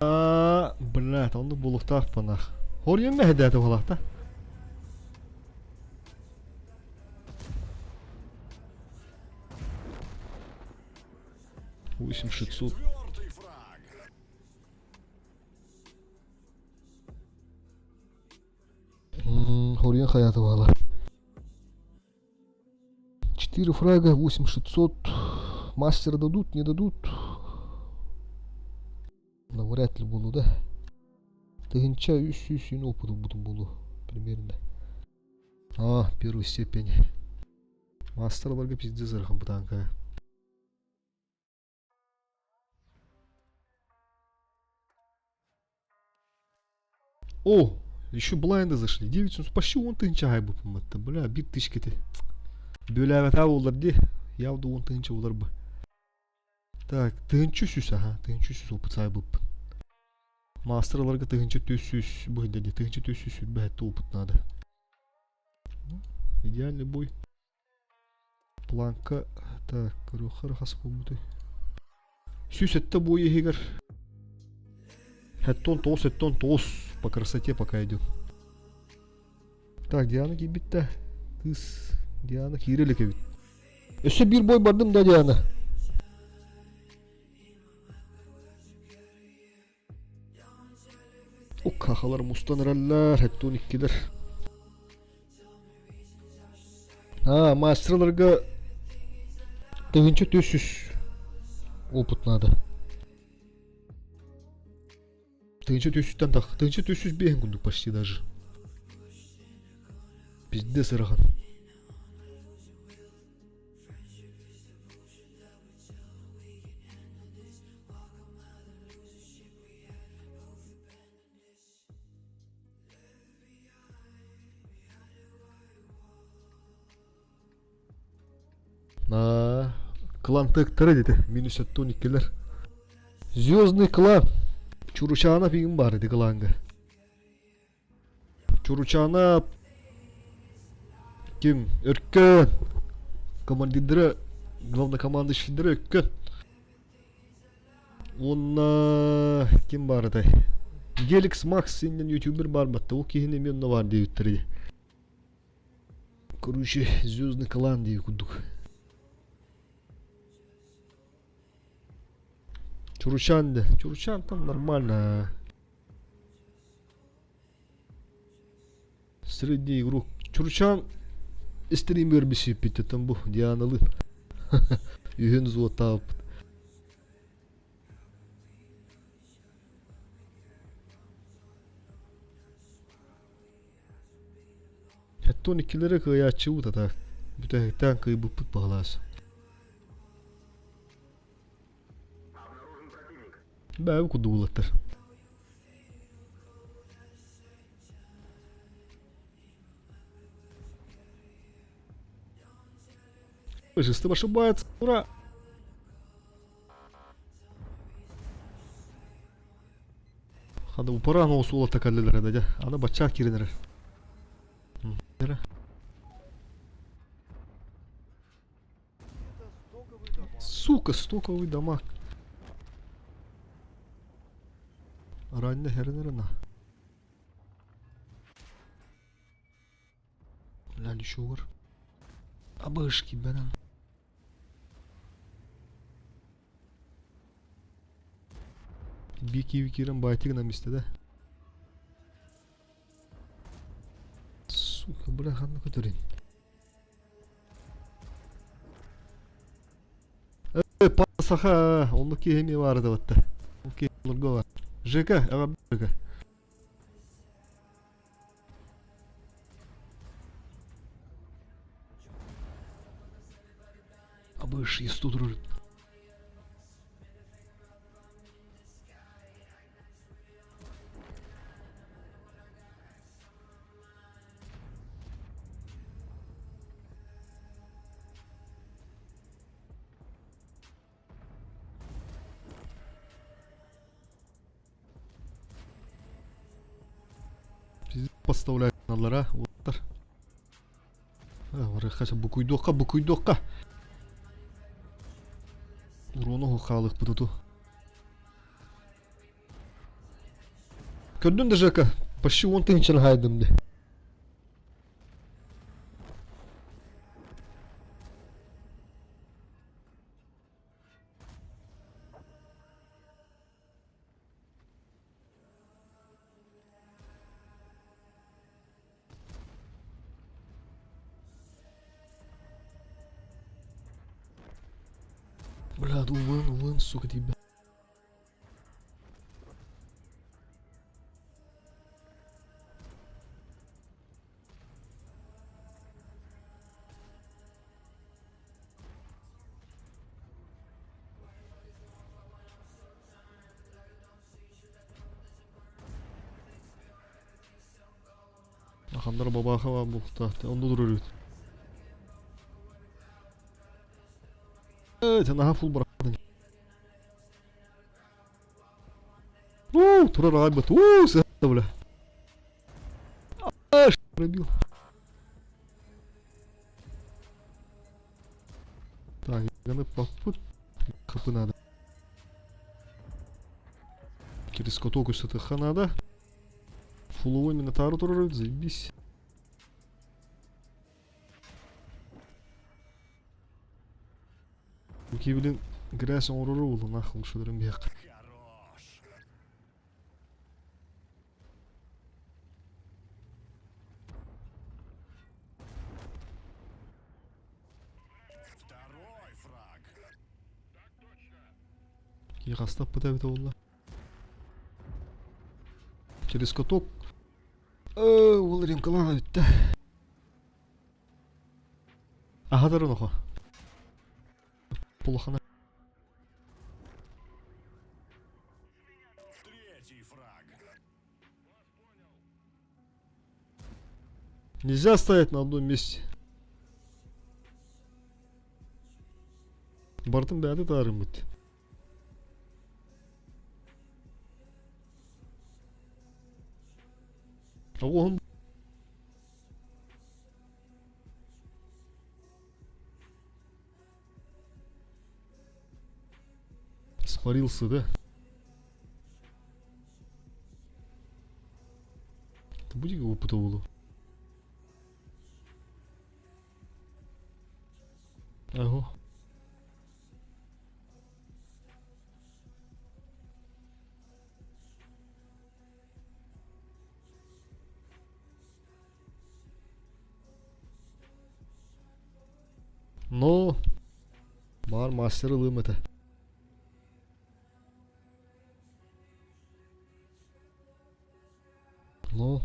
А, блядь, оннук буолуохтаах панах. Хоруйан мэһэйдээтэ буолаахта. 8600. Четвертый фраг. Хоруйан хайаата буола. 4 фрага, 8600. Мастера дадут, не дадут? Навряд ли буолуо да. Тыһыынча үс сүүс сүүн опыт ылбытым буолуо примерно. А, первой степени. Мастерларга пиздец ыарахан бытааҥкая. О, еще блайнды зашли. 900, почти он тыһыынча аһайбыппын батта. Бля, биир тысяча Бүөлээбэтээ буоллар дии. Явда он тыһыынча буолар бы. Так, тыһыынча сүүс аха, тыһыынча сүүс опыт саайбыппын. Мастерларга тыһыынча түс сүүс быһыйда дии, тыһыынча түс сүүс сүүрбэ опыт надо. Идеальный бой. Планка, так, көрүөххэ хас буолбутай. Сүүс сэттэ бой иһигэр Хэттон тоҕус, хэттон тоҕус по красоте пока идет. Так, Диана киирбит да. Кыыс Диана киирэ илик эбит. Өссө биир бой бардым да Диана. Уккахалар мустан эрэллэр, хэттон иккилэр. А, мастерларга тыһыынча түс үс опыт надо. Тыһыынча түс үстэн так, тыһыынча түс үс биэһин курдук почти даже. Пиздец ырахан. Аа, клан тыктара деді. Минус 12-лер. Звездный клан. Чуручана пигин бар edi кланга. Чуручана ким? Өркөн. Командирдері, главнокомандующийдері Өркөн. Уонна ким баар этэй? Геликс Макс иннин ютубер баар батта. Ол киһини эмиэ онно баар диэбиттэр дии. Короче, звездный клан дии курдук. Чуручан да. Чуручан там нормально. Средний игрок. Чуручан стример бисиппит там бу Дианалы. Үһүн зуоттаабыт. Оттон иккилэрэ кыайааччыбыт ата. Бүтэһиктээн кыайбыппыт баҕалаас. Бэйэбит курдук улаттар. Жестом ошибается. Ура! Хана упаран ол суолата кэллилэр да дьэ. Аны баччаах киирэн эрэр. Сука, стоковый дамаг. Раньна хернерена. Ляли шугар. Абышки бенен. Бики кирен байтыгынан бисте да. Сука, бля, ханна көтөрүн. Э, саха, оннук киһи эмиэ баар да батта. Ол киһи олорго бар. ЖК, эҕэрдэ ЖК. Абыш, исту турар. Подставляйналлара уоттар. Барыахха букуйдуохха, букуйдуохха. Уруону хаалыахпыт оту. Көрдүн да Жека, почти он тыһынчаны хаайдым де. Блядь, увын, увын, сука, тебя. Ахандар бабаха буохтаах, онно турар эбит. Ээ, наһаа фул бырахтын. Уу, турар аҕайбыт. Уу, сыһа бля. Аш, пробил. Так, ганы попут. Хапы надо. Через каток ха надо. Фуловой Минотавр турар заебись. Бу блин, грязь оҥорору булла нахуй шудрым биһиэхэ. Хорош. Второй фраг. Киһи эбитэ буолла. Через каток. Ол ремкалаан бүттэ. Аһатарын охо. Улахана. Третий фраг. Нельзя стоять на одном месте. Бартын бәді таарыммыт. Он Испарился, да? Это будет его опыта Ага. Но Бар мастер ылым этэ. Но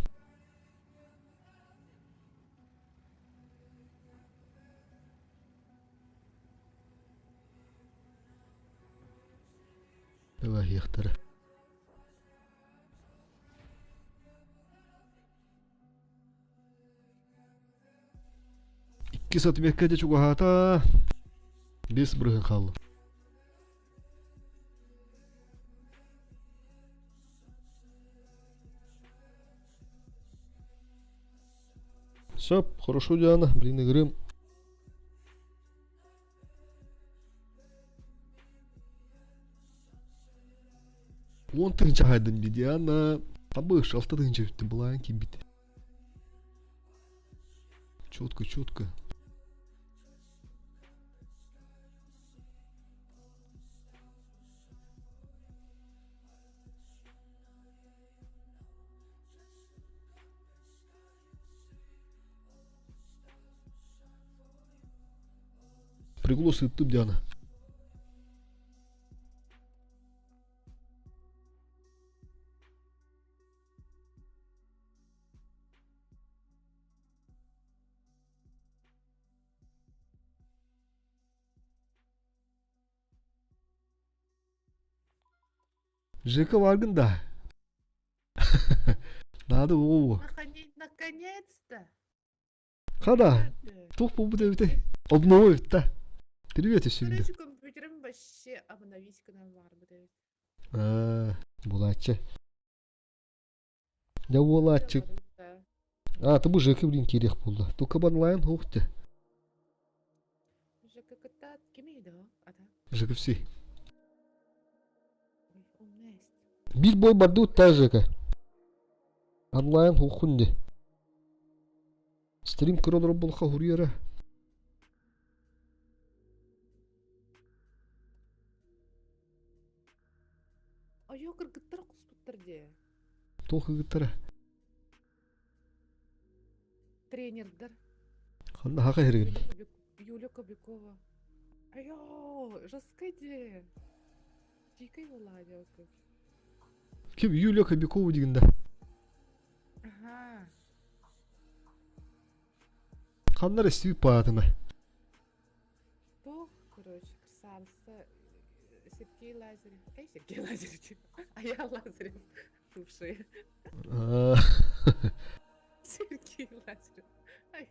Ылаһыахтара. Иккис отметка дьэ чугаһаата. Биэс бырыһын хаалла. Сөп, хорошо, Диана, блин, игрым. 10 тыһыынча хаайдым дии Диана. Табыш, 6 тыһыынча бүттү, былаан киирбит. Четко, четко. Приглас ыыттым Диана. Жека баргын да. Надо уу. Наконец-то! Хада, туох буолбут эбитэй? Обново эбит да. Привет үсүндө. Короче, компьютерым вообще обновить гынан барбыт эбит. Аа, булааччы. Дьэ уолааччы. А, ты бу Жека блин киириэх буолла. Тука онлайн ух ты. Жека кытта кими да? Ата. Жека все. Ой, умная есть. Биир бой барды та Жека. Онлайн ухун де. Стрим көрө болха хуруйара. Айо кыргыттар куспуттар дии. Туох кыргыттара? Тренердер. Ханна хака хэригин. Юля Кобякова. Айо, жесткая дии. Дикой была девка. Ким Юлия Кобякова дигин да. Ага. Ханнар истибит паатына. Туох, короче, красавица. Сергей Лазарев. Эй, Сергей Лазарев. А я Лазарев. Бывший. Аа. Сергей Лазарев. Ай.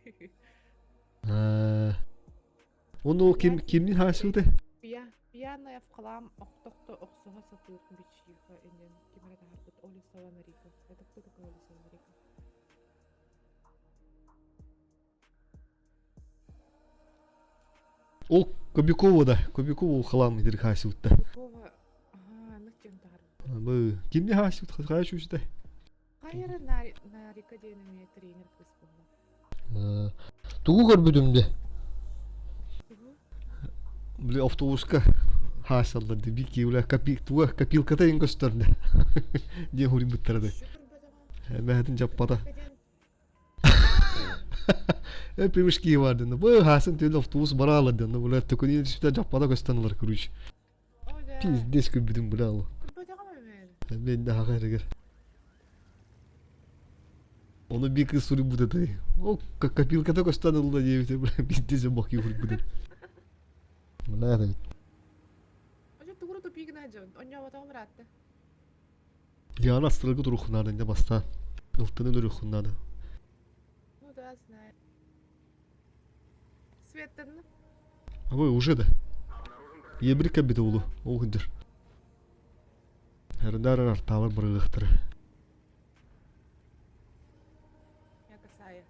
Аа. Ону ким кимнин хаасыбытай? Пьяная в хлам охтохто охсуһа сатыыр бичиха инен ким эрэ таһаарбыт Оля Солонарика. Это кто такой Оля Солонарика? Ол Кобякова да. Кобякова хлам итир хаасыбытта. Кобякова аха аннык диэн таһаарбыт. Бу кимни хаасыбыт хаасыбытай? Хайа эрэ Нарика диэн эмиэ тренер кыыс буолла. Тугу көрбүтүм де? Тугу? Били автобуска хаасаллар ди бики ула копи туга копилката ин көстөрдө диэн хуруйбуттара да. Еще көрбөтөҕүм. Бэһэтин дьаппата. Копилка диэн Э примешки бар ден. Бу хасын түн автобус бара алар ден. Була төкөнү түстә жаппада көстөн алар короче. О да. Пиздец көрбүтүм була ал. Көрбөтөҕүм эмиэ. Мен да хака эрегер. Оны бир кыз суруйбут этэй. О копилката көстөн ылла диэбите бля пиздец бак хуруйбут. Мына это Ожо тугуру тупигина дьон. Онньооботоҕум ыраатта. Диана астралга турухуннаада инде бастаан. Ылтыны өлөрүхуннаада. Ну да, знаю. Светтан. Ой, уже да. Ебрик кәббите улу. Ол күндер. Эрдар арталар барыгыхтары. Я косая.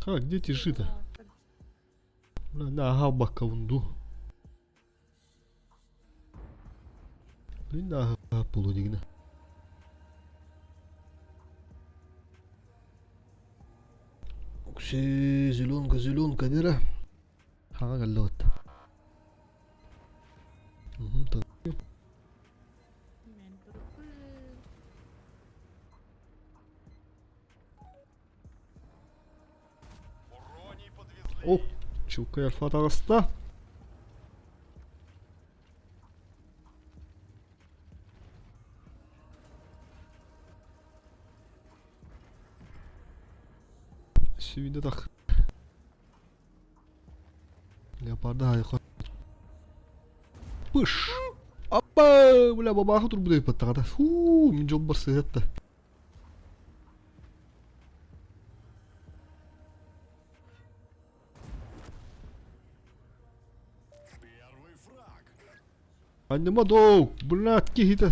Ха, где тиши-то? Бля, ага, баккаунду. Блин, ага, полудигна. Укси, зеленка, зеленка, дера. Ха, галлот. Угу, Мен туруппун. Уроний подвезли. О, чукай альфа таҕыста. Сүүнэ тах. Леопарда хайха. Пыш! Аппа! Бля, бабаха турбудай паттаҕата. Фу, мин дьолбор сыһытта. Первый Анньыма доо, блядь, киһитэ.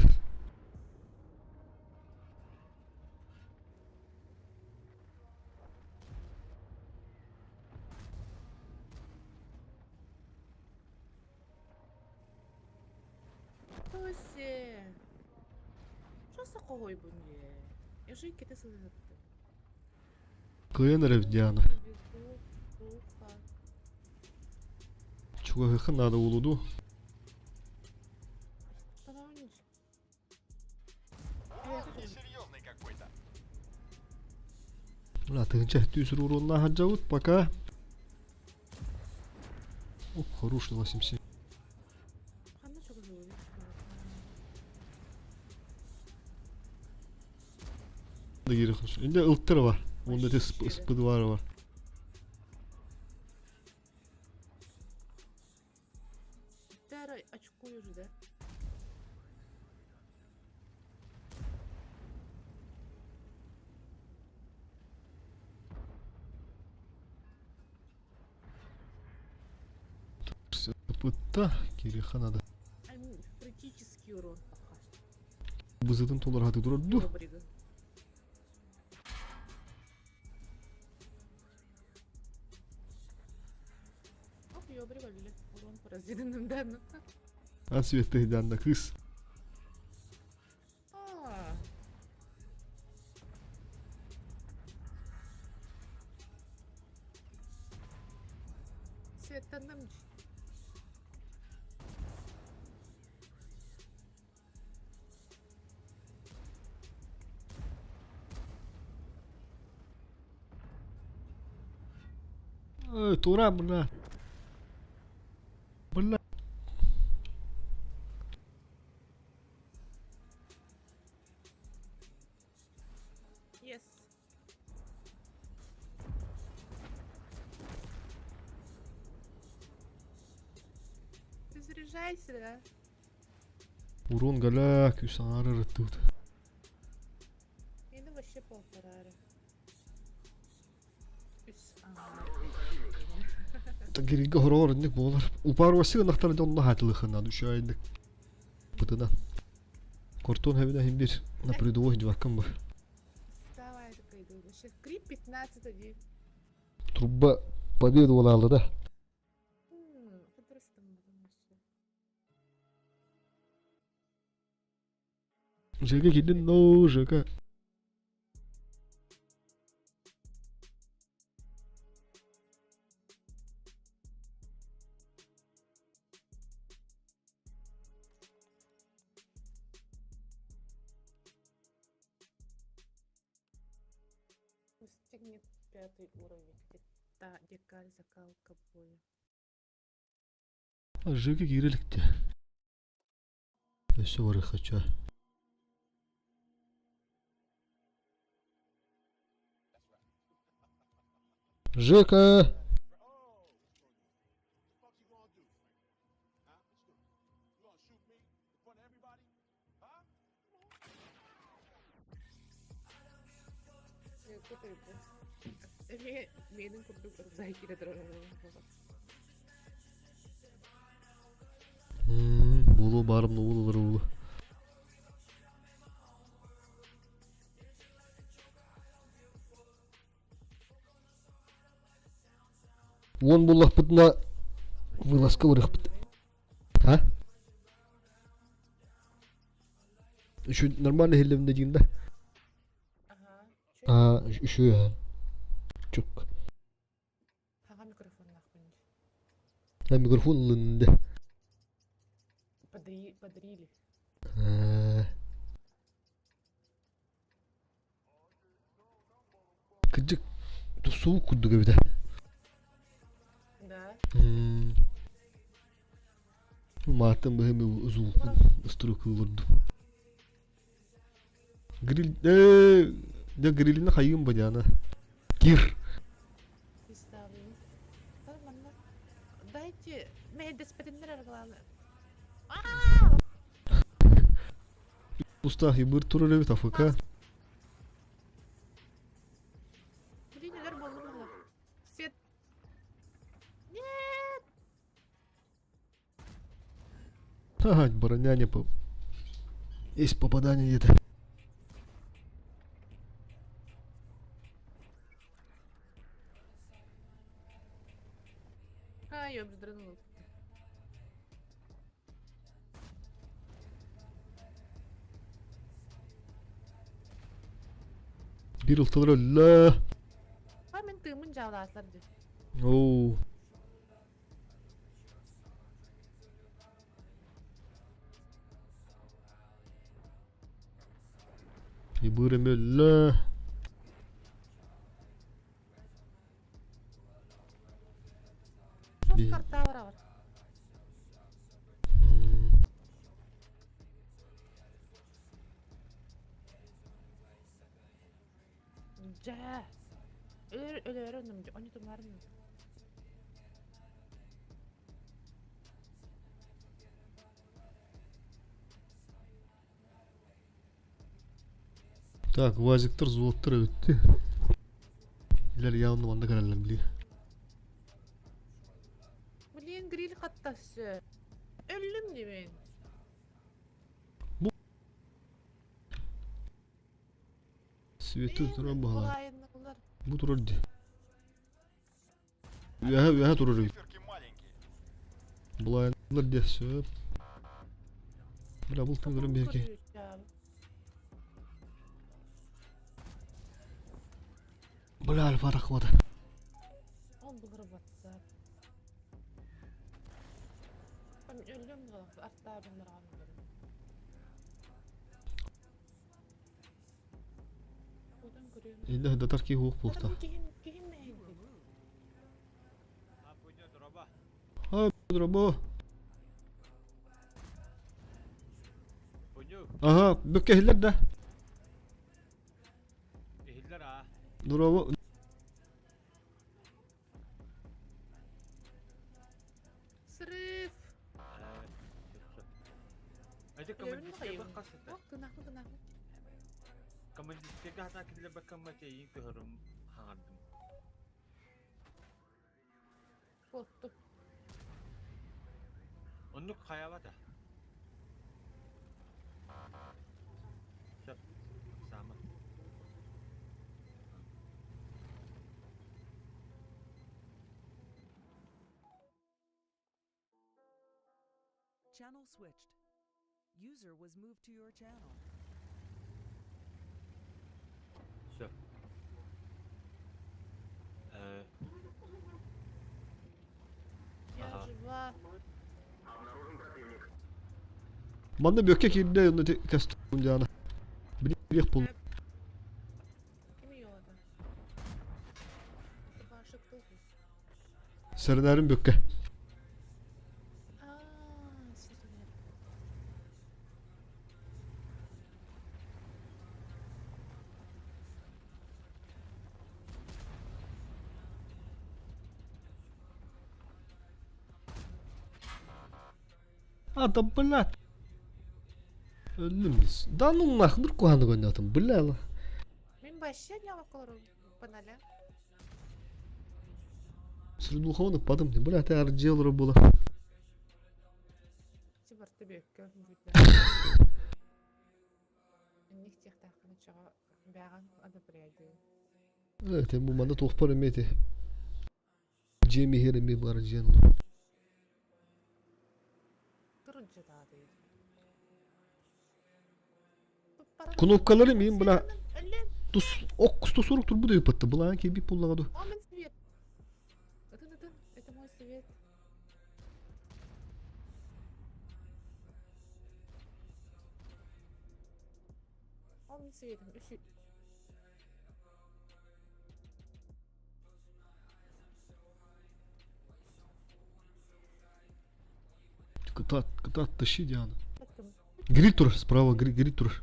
Тосе. Что за хоһуйбун дии? Я же иккитэ сылыһыттым. Кыайан эрэ Диана. Чугаһыахха наада буолуо дуу? Несерьезный какой-то. Бля, тыһыынча түс уруоннаах сылдьабыт пока. Оп, хороший 87. Ханна чугаһыыбын? Инде ылтыр бар. Онда те спыдвары бар. Второй очкуешь, да? Пытта, кириха надо. Критический урон. Бызытын толор хаты турар ду. Оп, ёбри валили. Урон поразительным, да, ну. А цветы на кыс. А. Светанным. Э, тура, бля. Бля. Yes. Ты заряжайся, да? Урон голяк, үс аҥаар ырыттыбыт. Мені вообще полтора. Үс Гиригэ хороҕор инник буолар. Упаруоси ынахтар дьонно хаатылыхына душайдык. Пытына. Кортон хэбинэ хим бир на передовой дьваккам бар. Давай, такой иду. Вообще, крип 15-1. Труба победу буолаалла да. Жека киирдин но Жека. Достигнет пятый уровень. Та декаль закалка боя. Жека киирэ иликтэ. Өссө барыахха Жека! Миэнин курдук рюкзак киирэ турар. Буолуо баарым уол уолу. Уон буллахпытына вылазка барыахпыт. А? Еще нормально иһиллибин диин да? Ага. А, еще Чук. Ага, микрофон нахуй. А микрофон ылынды. Подари, подарили. Кырдьык, тусуу курдук эбитэ. Да. Мааттан быһым звукун ыстырыкылырдым. Гриль, э, дьэ грилини хайыым бадьаана. Кир. Представлю. Манна. Дайте, мэйдэспэтиннэр аргалааны. Устаах ибыр турар эбит АФК. Блин, өлөр буоллум буолла. Свет. Нет! Ага, броня не по... Есть попадание где-то. Ай, обдрынул. Биир ылтылар өллө. А мен тыымын дьаалаатылар дии. Оу. Ибыр эмэ өллө. Шос карта бар. Дьэ. Өлөр өлөөрө оннум онньу тумаарым. Так, вазиктар, взводтар өттү. Илер явно манна кэлэллэр били. Блин, гриль хаттасы. Өллүм димин. Бу Светы турар баһалар. Бу турар ди. Үөһэ үөһэ турар үһү. Булайыннар диэ сөп. Бля бұл тыңдырым берке. Бля альфа рахмат. Он был WhatsApp. Өлгөм аттаабын Инде датар ки хук буохта. А, дроба. Ага, бүкке иһиллэр да. Иһиллэр аа. Дроба. Срыв. Эти командирская хасыта. Тынахы тынахы. Командирская хата киллер баккамма тейин көһөрүм хаҥардым. Котту. Оннук хаябата. Сөп. Саама. Channel switched. User was moved to your channel. Сөп. Э, Я Ага. жива. Манна бүкке киирдэ онно костюм диана. Билиэх буолла. Ким йода? Ваша кто здесь? Сэрэнээрин бүкке. А, сэрэнээр. А, да блядь. Өллүм бис. Да ну нахуй куһаны гонятым, бля. Мин вообще не колору паналя. Средуховны падым, бля, ты арджел было. Тибарты бөккө бүтнэ. Инник техтаахына чаҕа бэҕэн одобряю. Это бу манда туохпар эмети. Джейми хер эми бар жен. Турунча даады. Кнопкалары мин бля тус ок 140 турбу деп патты. Була ки би пуллага О, мен свет. Ытын, ытын, это мой свет. О, мен светом. Үсü. Кытат, кытат тащи Диана. Аттым. Гриль тур справа, гриль, гриль тур.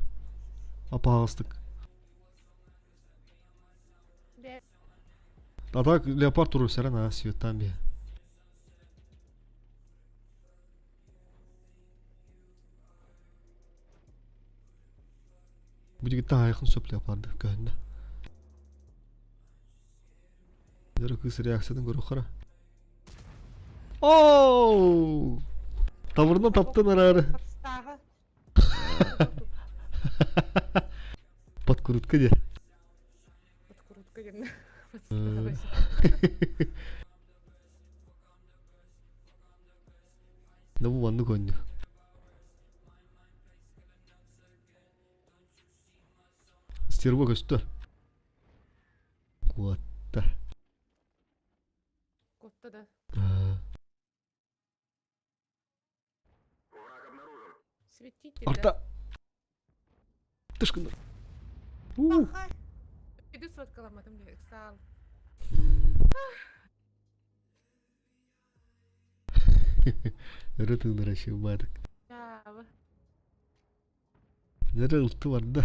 Апаҕастык. Бэ. А так леопард тур сэрэн а светтан би. Бу дигиттен айхын сөп леопарды көһүннэ. Дөрө кыыс реакциятын көрө хара. Оу! Табырынан таптын араары. Подстава. Подкрутка диye. Подкрутка диэн. Подстава. Да бу маннык оонньуу. Стерва көстөр. Куотта. Куотта да. Светите, да. Арта. Тышкындар. Пахай. Иди соткаламатым диye. Ыксаал. Өрө тыынара шыбаатык. Чаабы. Нэрэ ылты барда.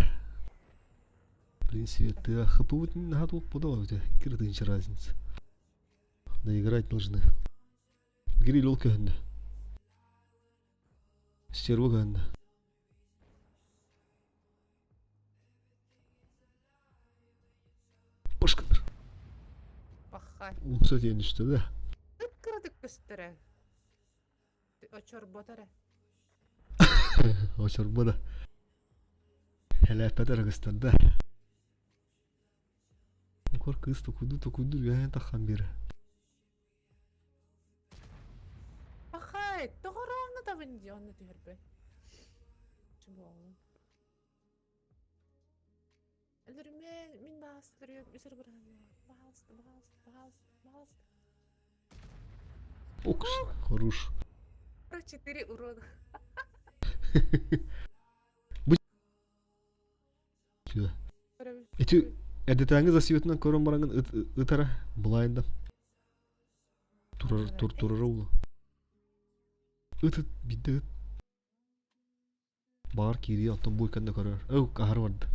В принципе, ты хпбут наһаа туох бута икки тысяча разница. Доиграть должны. Гриль ол көһүннэ. Стерва көһүннэ. Пашканыр. Пахай. Умса диэн үстэ да. Кыратык көстөрө. Очорбото эрэ. Очорбо да. Хэлээппэтэ аргыстарда. Кор кыыс токуйду токуйду үөһэн таххан биэрэ. Пахай, тоҕороонно табын дии онно түһэрбэт. Чубоҕун. Өлөрүмэн, мин баҕастырыам, үс эрэ быраһыан. Пожалуйста, пожалуйста, пожалуйста, пожалуйста. Укс, хорош. 44 урона. Бу Ити эрдэтээҥи засветынан көрөн бараҥын ытара былайында турар тур турара улу. Ыт ыт биирдэ ыт. Баҕар киириэ оттон бу иккэннэ көрөр. Өй аһары барда.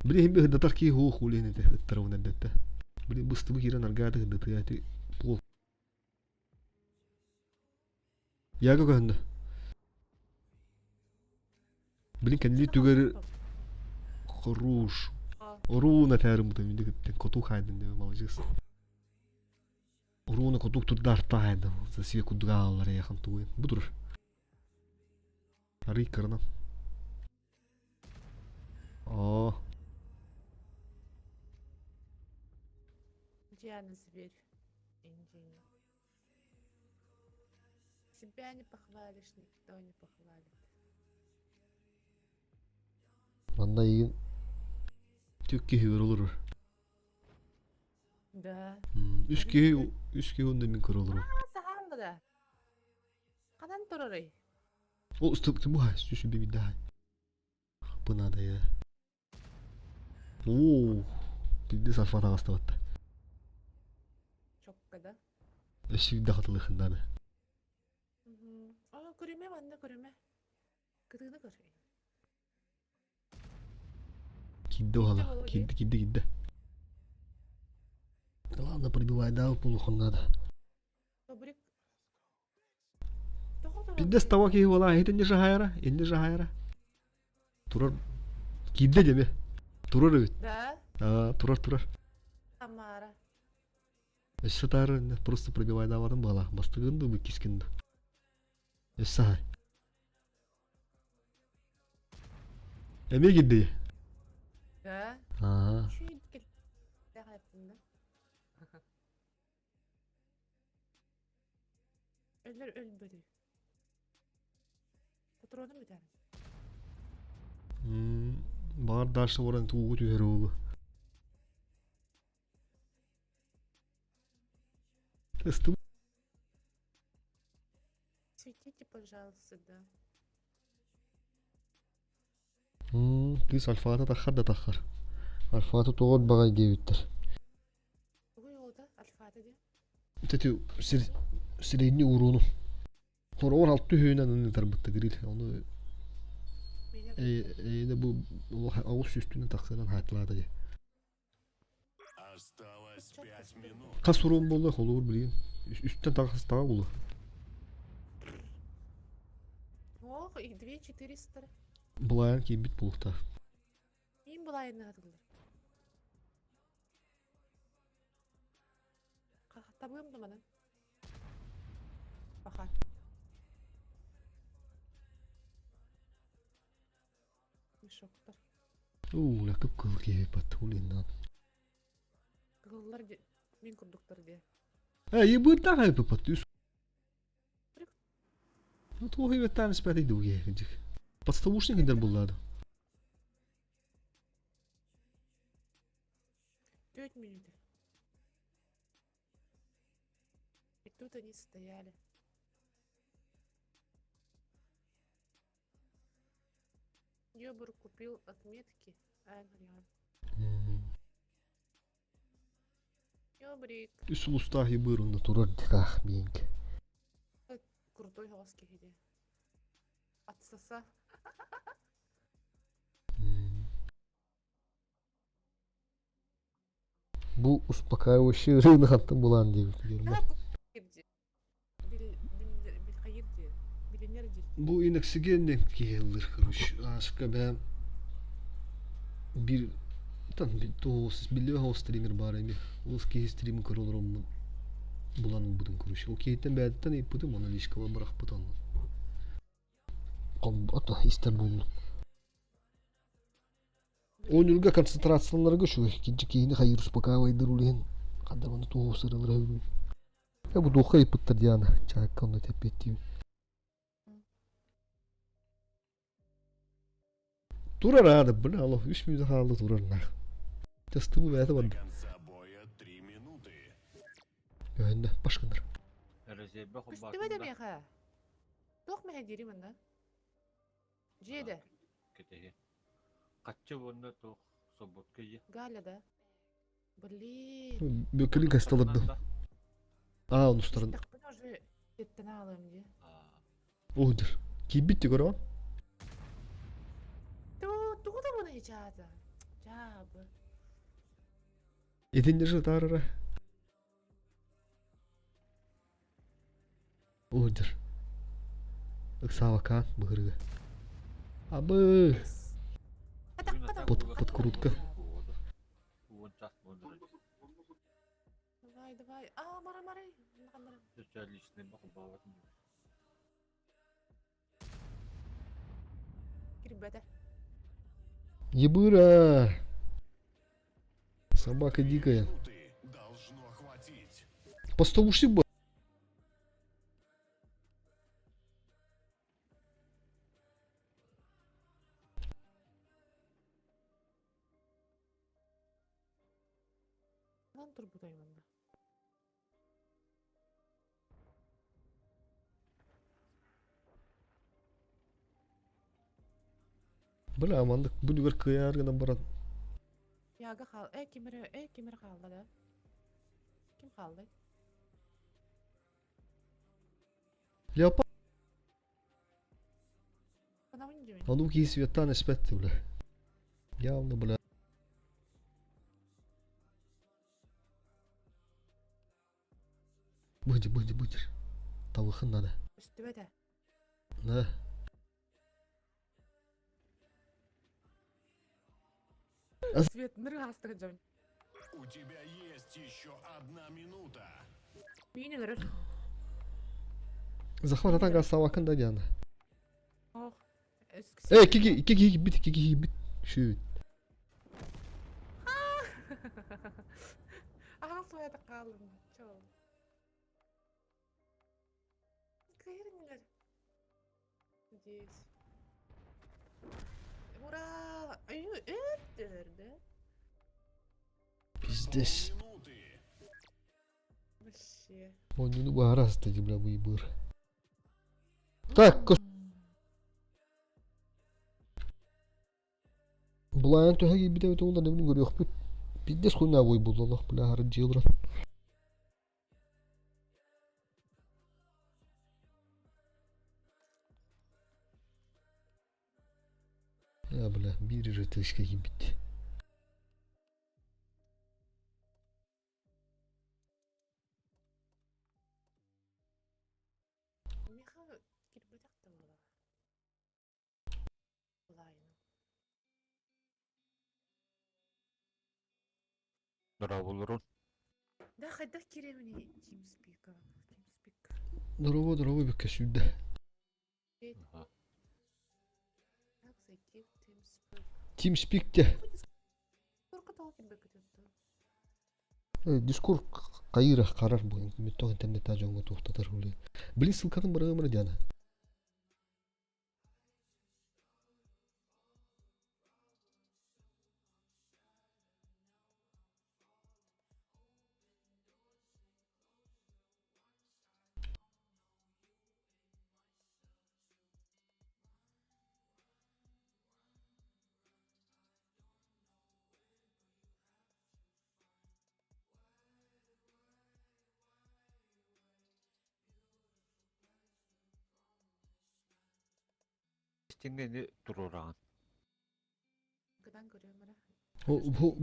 Били иһин быһыдатар киһи хуох улиһин ити ыттарабын эрдэттэ. Били быстыбы киирэн аргааты ыдытыа ити пол. Яга көһүннэ. Билин кэннили түгэри хоруш. Оруун этээрим бутам инди кыттен коту хайдын деп маладьыс. Оруuna котук турда арта хайдын. Сасия кудуга аллар яхан тугуйын. Бу турар. Арый кырынан. Оо. Диана зверь. Индиня. Себя не похвалишь, никто не похвалит. Манна игин түк киһи олорор. Да. Үс киһи үс киһи онно мин көрө олорор. Саһаан да. Ханан турарый? Ол ыстык бу сүсү бибидда. Бу надо я. Оо, бидде сарфа таҕыстыбатта. Чокка да. Өссө бидде хатылыхыннаны. Аа, көрүмэ манна көрүмэ. Кытыыны көр. Кидде уһала. Кидде, кидде, кидде. Главное пробивай, да, полухоннада. Добрик. Пиздец того киһи буолаа иһитин жаһайара, инни жаһайара. Турар киирдэ дьэми. Турар эбит. Да? Аа, турар, турар. Тамара. Өссө таары просто пробивайдаабатым буолаа. Бастыгын дуу, иккискин дуу. Өссө аһай. Эмиэ киирдэ. Да? Аа. Чүйдкил. Да. Өлөр өлбөдүй. Патроным бүтэр. Баҕар дальше баран туугу түһэр уолу. Ыстым. Светите, пожалуйста, да. Кыыс альфата таххар да таххар. Альфата тоҕор баҕай диэбиттэр. Тугуй оҕото? Альфата диэн? Ити сир сирейни ууруону. Хороҕор алты үһүнэн ынытарбытта гриль. Ону эйне бу оҕус үстүнэн тахсынан хаатылаата дии. Осталось 5 минут. Хас уруон буолла холуур билигин. Үстэн тахсыстаҕа буолуо. Ох, и 2400. Былайан киирбит буолуохтаах. Им былайын хатылар. Табыам да манан. Баха. Мешоктар. Уу, лакып кыл киһи патулиннан. Кыһыллар ди мин курдуктар диэ. Э, ебыртах айпыпат үс. Ну, туох ибеттаан испэти дуге кыдьык. Подставушник индер буллады. Төрт минут. И тут они стояли. Ёбр купил отметки. Ёбрик. Үс улустаах ебыр онно турар диках биэнк. Крутой хаҕас киһи дии. Отсоса. Бу успокаивающий ырыаны хантан булаан диэбит Бу иноксигеннен киһи ыллыр короче ааска бэйэм биир там биллибэ хоҕус стример баар эми ол киһи стримин көрө олороммун булан ылбытым короче ол киһиттэн бэйэтиттэн ыйыппытым онно личкабар бырахпыт онно ото истэр буоллум Оонньуурга концентрацияланарга үчүгэй киһи киһини хайыыр успокаивайдыыр ол иһин ханна туох сырылара үһү Э бу дуоха ыйыппыттар Диана чаакка онно тэппиэттиибин Турар аада бля алло үс мүнүүтэ хаалла турар нах Тастыбы бэйэтэ До барда конца боя три минуты. Көһүннэ башкынар Резервэ Көстүбэт холбоотун да эмиэхэ. Туох мэһэйдиирий манна? Дьиэдэ. Кэтэһи. Хаччы уонна туох собуотка ийэ. Галя да? Блин. Бөкүлүн касталырды Аа онустарын Истэхпинэ уже теттен аалыам дии. Уһдыр Киирбит ти көрөҕүн Тугу да буна ичаата. Чаабы. Итиннэ же таарара Уһдыр Ыксаабакаан быһырыга Абы Подкрутка Давай, давай. А, мара, мара. Кирбэтэ. Ебыра! Собака дикая. Минуты должно хватить. Постолушник был. Ханан турбутай манна? Бля, маннык бу үлүгэр кыайаар гынан баран. Яга хаал, э ким эрэ, э ким эрэ хаалла да? Ким хааллай? Леопард Санабын дьүмүн. Ону киһи светтаан эспэт бля. Явно бля. Быдыр, быдыр, быдыр. Табыхын надо. Көстүбэт ээ. Да. Свет ныры хаастыгын дьон. У тебя есть еще одна минута. Миин өлөрөр. Захват атан гастабакын да Диана. Ох. Эй, кики, кики, бит, кики, бит. Шүүт. Аҕа суойата хаалым. Чол. Кыйырыннар. Надеюсь. Ура! Аю, өртөрдө. Пиздец. Минуты. Вообще. Онньуну баара сыта бля быйбыр. Так, Булаан төһө киирбитэ эбитэ буоллар дебин көрүөхпүт. Пиздец хуйня буй буллалах бля хары дьиэлрэн. Я бля биир эрэ тыашка киирбит. Миэхэ киирбэтэх да буоллаҕа. Дорооболорун. Да хайдах киирэбиний TeamSpeak-а? TeamSpeak. Дорообо, дорообо бүккэ сүүрдэ. Как зайти в TeamSpeak? TeamSpeak'те. Дискур хайыыра харар бу миттох интернетта дьоҥҥо туохтатар уле. Били ссылкатын барыгымына Диана. Истиҥҥэ туруораҕын. Кытан көрүөм эрэ.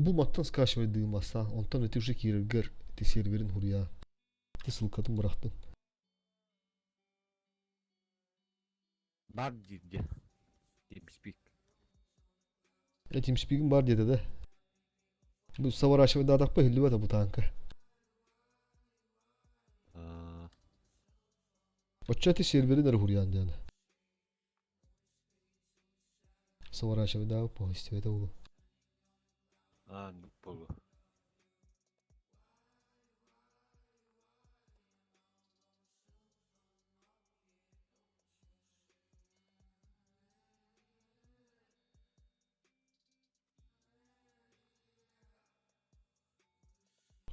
Бу маттан скачивайдыымаса, онтон ити уже киирэргэр ити серверин хуруйа. Ити ссылкатын бырахтын. Бар диир дьэ. TeamSpeak. TeamSpeak'им бар диэтэ да. Бу соворачивайдаатахпа иһиллибэт бу таанка. Оччо ити серверин эрэ хуруйаан диэн. Соворачивайдаабыт буолуо истибэтэ буолуо. Аа, буолуо.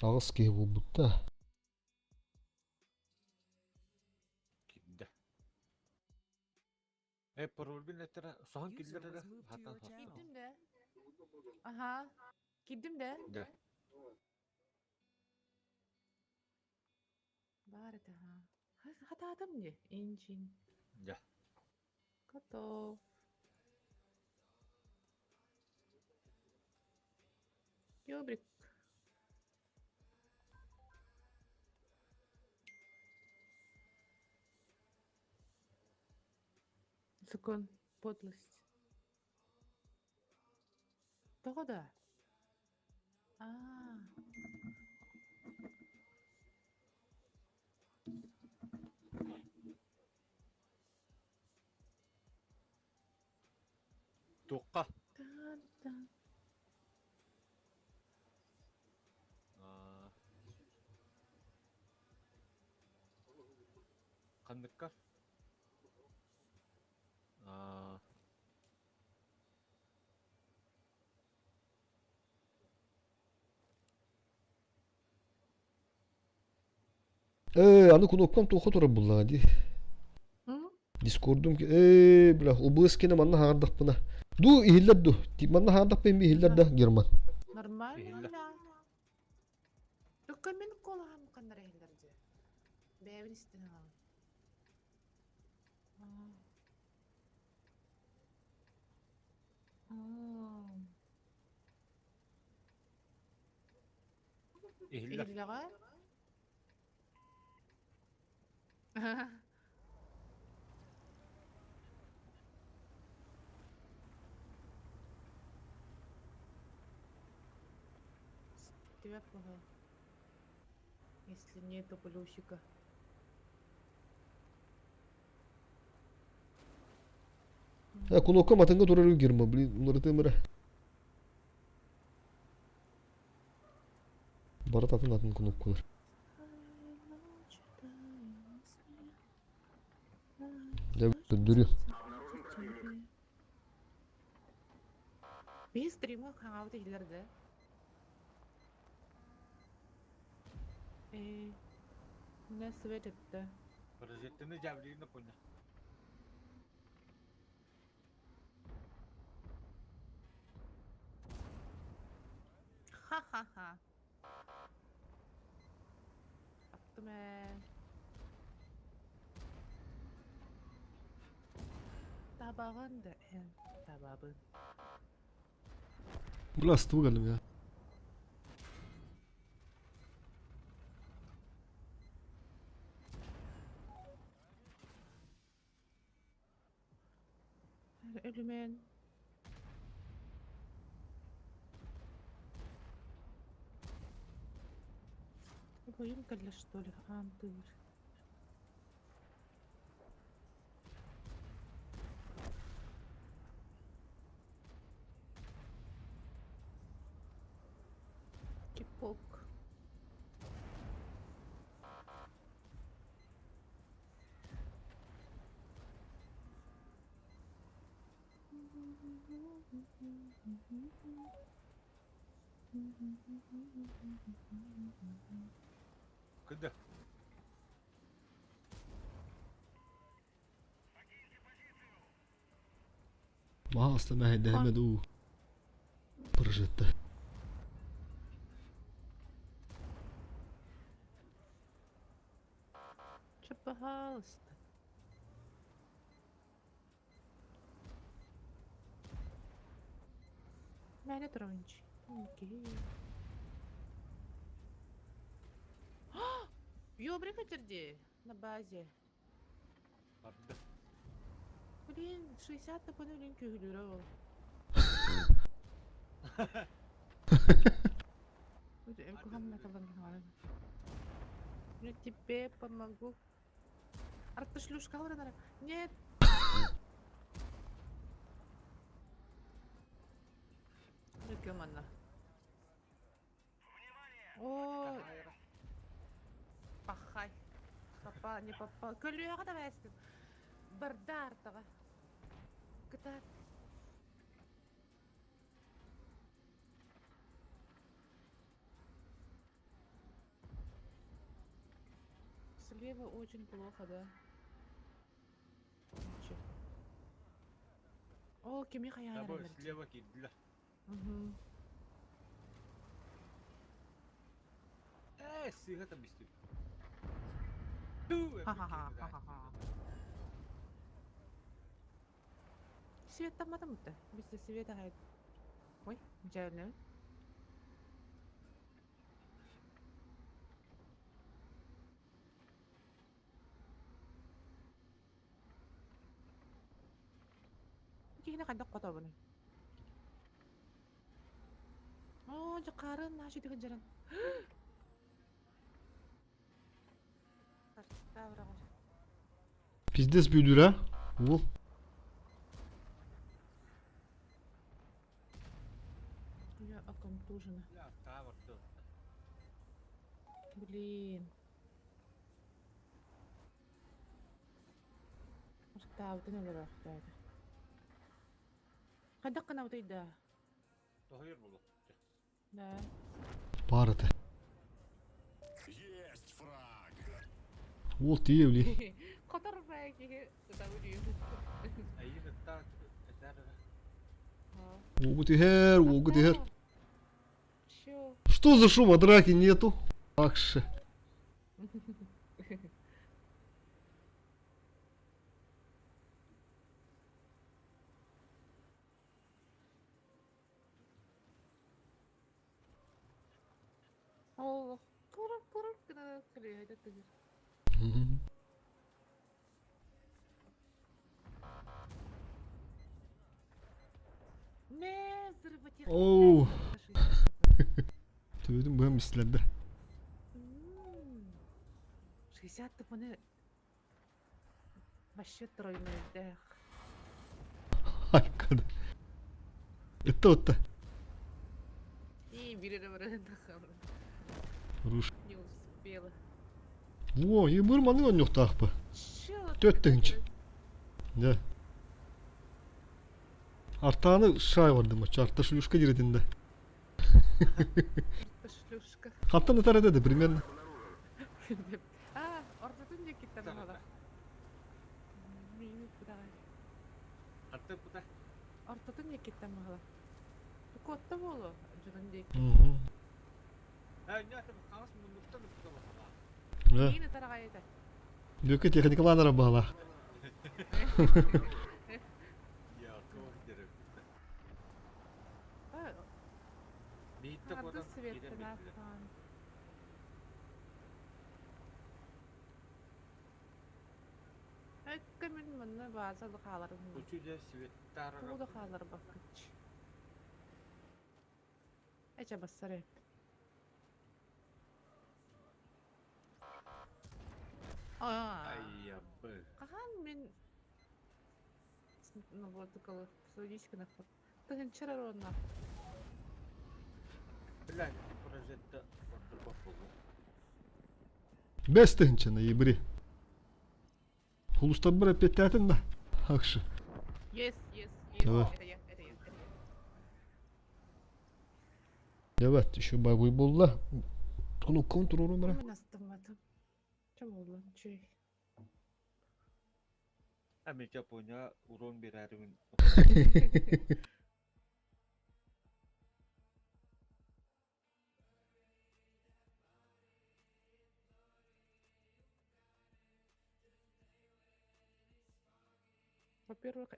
Аҕыс киһи буолбут да. Киирдэ. Э, парольбин эттэрэ соһон User киллэр эрэ was moved to хатан your channel. Киирдим да. Аха. Киирдим да. Да. Баар этэ ха. Хатаатым дии. Инчин. Да. Готов. Кюбрик. Закон подлость. Тоҕо да? Аа. Туохха? Тан-тан. Аа. Ханныкка? Аа. Ээ, аны кнопкам туохха турар буллаҕа дии. Дискордум ээ, бля, ОБС кene манна хаардахпына. Ду иһиллэр ду. Манна хаардахпын ми иһиллэр да Герман. Нормально Иһиллэр. да. Только мин куолаһым ханнара иһиллэр дии. Бэйэбин истэн аҕабын. Иһиллэр. Иһиллэҕэ? Тебя плохо. Если нету плюсика. Э, кнопка матынга турар Герман, блин, уларытым эрэ. Барыт атын атын кнопкалар. Дьэ, көрдөрүө. Биһи стримҥа хаҥаабыт иһиллэр да? Э, меня свет это. Прожектыны дьаблиина поня. Ха-ха-ха. Аттым ээ. Табаҕын да эн табабын. Бля, астыбы я. Өлүмэн. Бойум кэллэ что ли? Аантыыр. Кыда. Пожалуйста, мэһэйдэһимэ дуу. Прожитто. Че, пожалуйста. Мээнэ турамынч. Ёбрика терди на базе. Барда. Блин, 60 тапаны блин күһүлүрэ ол. Я тебе помогу. Артышлюшка Нет. Манна. О, пахай. Папа, не попал. Көлүөҕэ да бэстин. Барда артаҕа. Кытаат. Слева очень плохо, да? Че? О, кими хайаан Табы эрэллэр. слева киирдилэр. Угу. Ээ, сыыһа там истим. Туу, Ха-ха-ха, ха-ха-ха. Свет тамматым бутта. Бисте свет ахай. Ой, дьээлнэ. Киһини хайдах хотобунуй? Оо, дьэ хаарын наша дьаран. Пиздец бүдүр а? Уол. Я оконтужена. Блин. Ортаабытын олороохтоото. Хайдах гынабытый да? Тоһуйар буолуох. Да. Баар этэ. Есть фраг. Уол тиийэ били. Хотор бай киһи сытабы Айыы кытта этэр Уогут иһэр, уогут иһэр. Чё? Что за шум, а драки нету? Акшы. Ол курuk курuk гына көлүөһэ тыгыр. Мэ, взрывотехника. Оу. Төбөтүн быһан мистилэрдэ. 60 тыпыны вообще тройнойдаах. Айкада. Ытта ытта. И биир эрэ баран Руш. Не успела. Во, ебыр маны онньуктаахпы. Чё? Төрт тыһынча. Да. Артааны шай бардым оччо арта шлюшка диретинде. Шлюшка. Хантан ытар этэ примерно. А, ортотун диэкиттэн аҕала. Артын кута. Ортотун диэкиттэн аҕала. Куотта буолуо дьонун диэки. Э, нята хаҥас муннуктан ыппыта баһала. Да. Миин ытараҕай этэ. Бүөккэ техникалаанара баһала. Я Биитте Арды куотан киирэн светтэн биэрдилэр. ааттаан. Өккө мин манна бааза да хааларым. Учу дьэ светтаарара Тугу да хааларбаккыч. Эчэ бассар эп. Аа. Айабы. Хаһан мин ну вот кылы судись-ка Тыһынчар оруонна. Бля, прожетта ордорбот буолуо. Бэс тыһынчаны ебри. Хулустарбар эппиэттээтин да. Акшы. Yes, yes, yes. Давай. Это я. Evet, еще боевой буолла. Кнопканы туруорум эрэ. Мин астымматым. Чэ буолла, үчүгэй. Ами Япония урон берәрүн. Во-первых,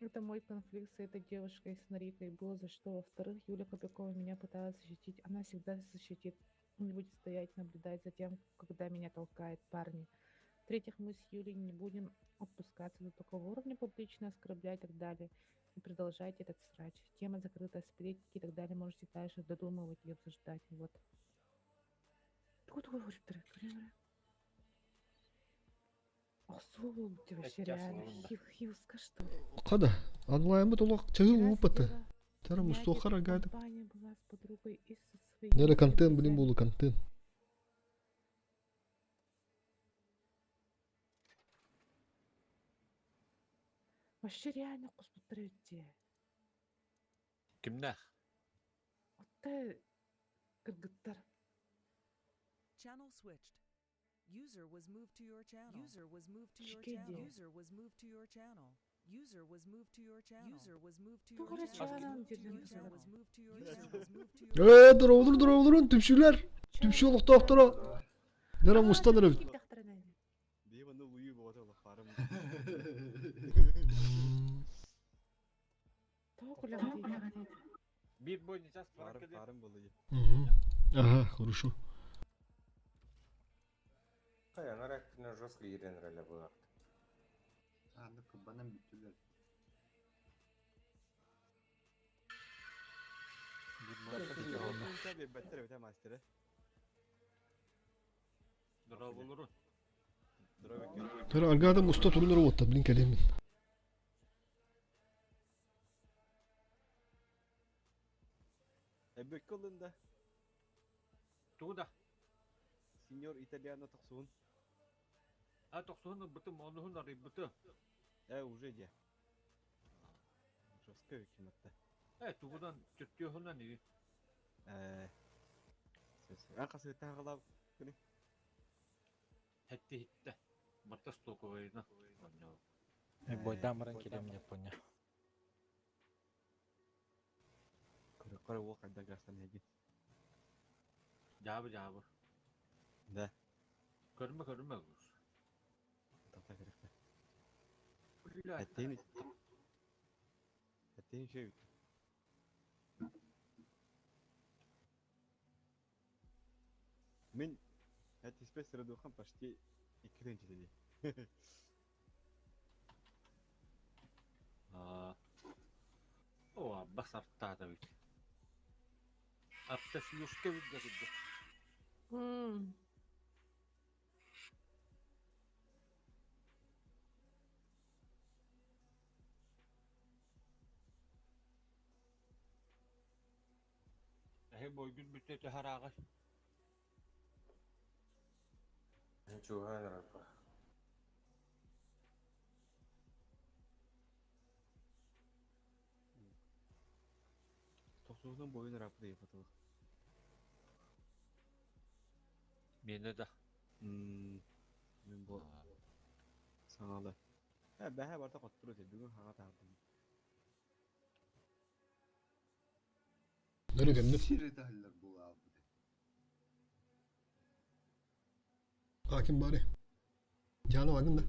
это мой конфликт с этой девушкой, с Нарикой, было за что. Во-вторых, Юля Кобякова меня пыталась защитить. Она всегда защитит. Не будет стоять, наблюдать за тем, когда меня толкает парни. В-третьих, мы с Юлей не будем опускаться до такого уровня публично оскорблять и так далее. И продолжать этот срач. Тема закрыта, сплетники и так далее можете дальше додумывать и обсуждать. Вот. Вообще реально. Хивска, что ли? Қада, онлайнбыт олох чаһы Вчера ууппата. сидела Тара в Мяге, мустуохара гады. компания была с подругой и со своими Нere контент, блин, друзьями. буолу контент. Вообще реально куспуттар Кимнах? Отта кыргыттар. Channel switched. User was moved to your channel. User was moved to your Чикиди. channel. User was moved to your channel. User was moved to your channel. User was moved to your Тугура channel. чаанан дедим. User was moved to your channel. Was moved to your Ээ, дороолор, дороолорун түмсүүлэр. Түмсүү олохтоохторо. Нere мустан эрэ. Биһи манна луйу боҕото лахпарым. Bir boy час Фарым фарым болуйу. Ага, хорошо. Хайа, рактина жестко ирен роля была. Аны кыбанан бүттүлөр. Беттер бете мастері. Дороолорун. Тара аргада муста турунар уотта, блин, кэлемин. Эббек колында. Тугуда. Сеньор Итальяно тохсуун. А тохсуун бытым онуһун арыйбыты. Уже де. Жестко киматта. Тугудан түттүөхүнэн и. Анқасы тағылап. Хэтти хитте. Барта стоковайна. Бойдамырын келем Япония. Көрі ол қайда гастан еги. Жабы жабы. Да. Көрмө көрмө. Тата керек. Блядь. Әттейін. Әттейін шөй. Мен әттеспес радухан почти 2 жетеді. О, басартта бит. Апта шлюшка бит да кудду. Эхе бойгун бүттө харагы. Ничего, рапа. Тоқсуғынан бойын рапы деп атылық. Мені да. Мен бұл саңалы. Бәһә барта қоттыру өте, бүгін хаға тағдым. Нere кемни? Сире тахыллар булаабыт. Хаким бari. Жаны багын да.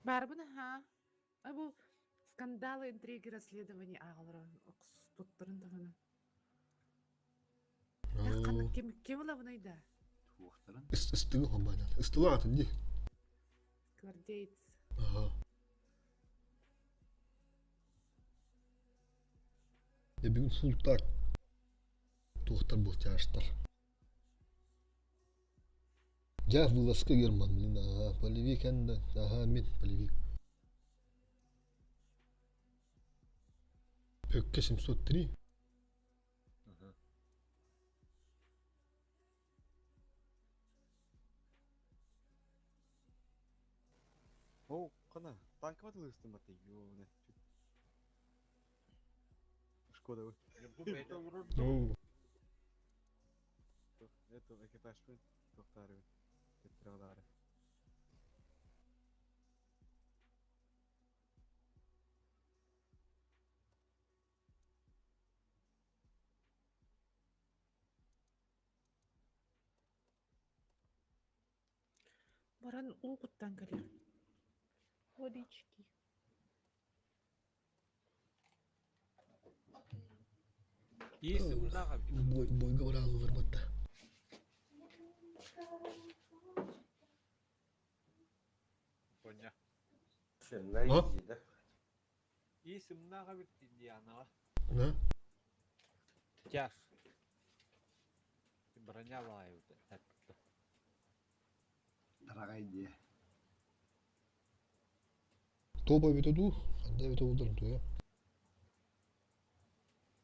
Барбын ха. А бу скандалы, интриги, расследования ағалар споттарын тағаны. Қаны кем кем лавнайда? Туохтарын. Истыгы хомбайнан. Истыла атын ди. Гвардеец. Ага. Де бүгүн фул так. Туохтар был тяжтар. Жа вылазка Герман, блин, ага, полевик энда, ага, мен полевик. Пөкке 703. О, қана, танкы батыл өстім баты. Йо, не. Шкода ой. Бу бете урur. Оу. Это экипажпын тохтаарыбын. Төттөрө Баран уу куттан кэлэр. Водички. Бой, бойга бараалылар батта. Боня. А? И сымнаҕа бит Индианаҕа. Да? Тяж. Броня лаайбыт эппит. Дорогая дии. Тоба эбитэ дуу, ханна эбитэ буоллар туйа.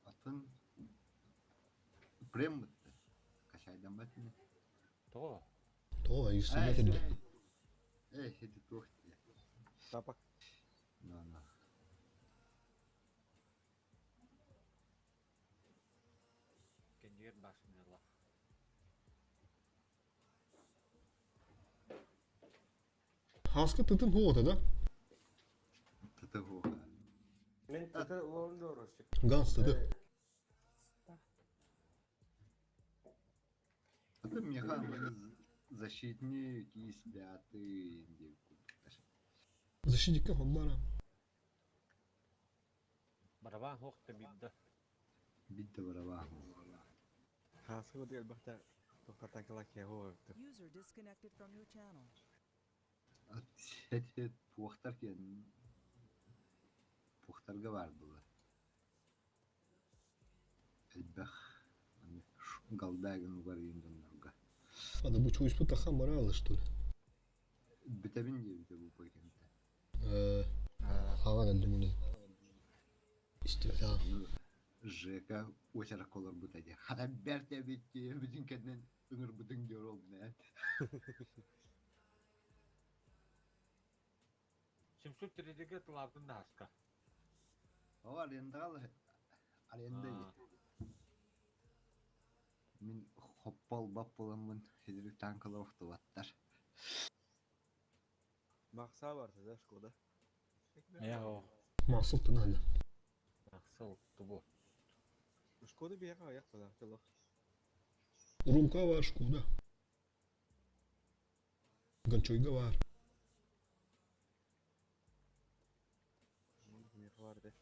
Атын прем бытты. Качайдаммат ини. Тоҕо? Тоҕо айыссыммат инде. Эй, ити туох дии. Тапак. Но, но. Кэннигэр башнялах. Хаска тытын хуота да? Тыты хуоха. Мен тыты уолун доросчик. Ганс тыты. Это меха защитник и святый Защитникка хоммара. Барабан хуохта бидда. Бидда барабан. Хаска вот элбэхтэ тохтартан калакия хуо User disconnected from your channel. Эти туохтар киэн туохтарга баар была. Элбэх галдаагын угарыйын дьоннорго. Аны бу чуйспут тахан бараалы что ли? Бүтэбин диэбитэ бу кэнтэ. Э, хаҕан эллим уну. Истибэтэ. ЖК уочаракка олорбута дии. Хата бэрт эбит дии, бүтүн кэннин ыҥырбытыҥ диор ол бинээт. Семьсот третьего тылаабытын да хаска. О, арендаҕа аренда дии. Мин хоппол бап буоламмын хидирик танкалар охтубаттар. Махса бар да шкода. Яо. Масыл тына Махсыл тубу. Шкода биэха аяк бала чолох. Урумка бар шкода. Гончойга бар. Бар де.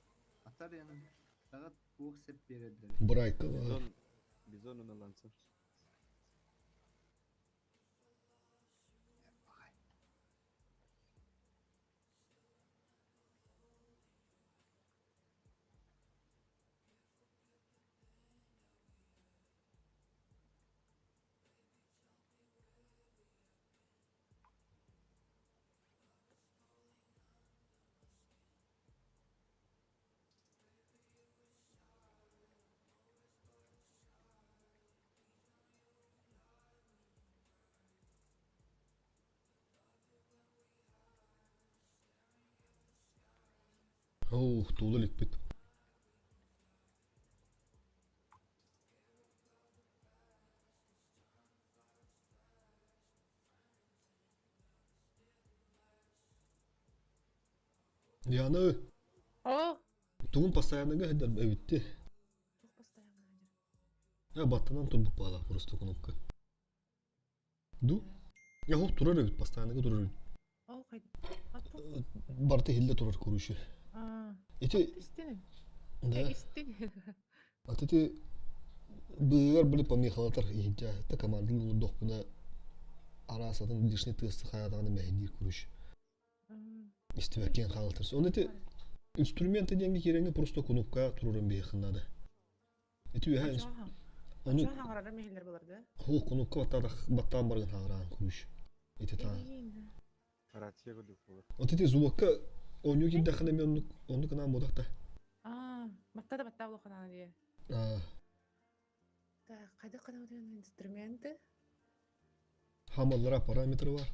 Атар yani Саҕат туох сеп биэрэллэр. Брайка бар. Бизон бизон уналансын. Оу, туула иликпит. Диана, О! тугун постоянно эдер эбитти. Туох постоянно один. Я баттанан турбуп баала просто кнопка. Ду? Я хоп турар эбит, постоянно турар эбит. Ол хай. А туох? Барта хилле турар короче. А, Ити, истини. да, Истини. а ити быыгар были помехалатар иһинчэ, та командын олордохпуна араасатын лишний тыасты хаятаҕына мэһэйдиир короче. Истибэккин хаалтыр. Оны ити инструменты диэҥҥэ киирэҥҥэ просто кнопка турурун биһиэхин наада. Ити үөһэ ону Ача хаҥарара миһиллэр болар да? Хуох кнопка баттаатах баттаан баргын хаҥараан курууш. Ити таа. Рация курдук буолар. Вот ити звукка оонньуу киирдэххинэ эмиэ оннук оннук гынан буолах да. Аа, батта да батта улахан дии. Аа, Так, хайдах гына инструменты, хамаллара параметры бар.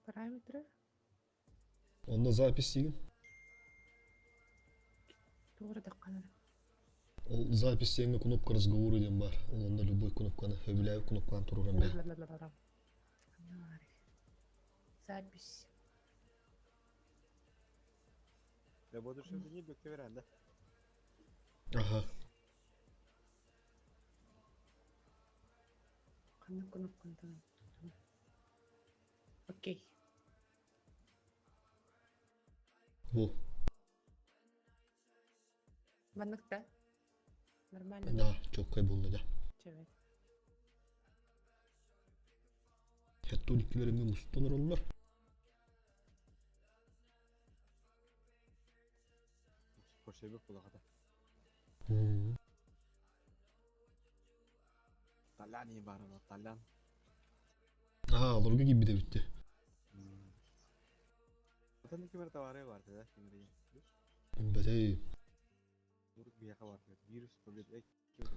параметры, Онно запись сигин. тугура дахханара. Ол запись диэҥҥэ кнопка разговора диэн баар. Ол онно любой кнопканы, сөбүлээбит кнопканы туруоран бэр. Запись. Я буду шевдени бөккө да. Аха. Ханнык кнопканы Окей. Во. Маннык да? Нормально Да, чоккай буолла да. Чэбэт. Хеттон иккилэр эмиэ мустан олороллор. Көрсөбүк булахата. Талян и барова, Талян. Аа, олорго киирбитэ бүттэ. Отон кимер товары бар да, кимер. Бэтэй. Урут биһиэхэ бар вирус победы.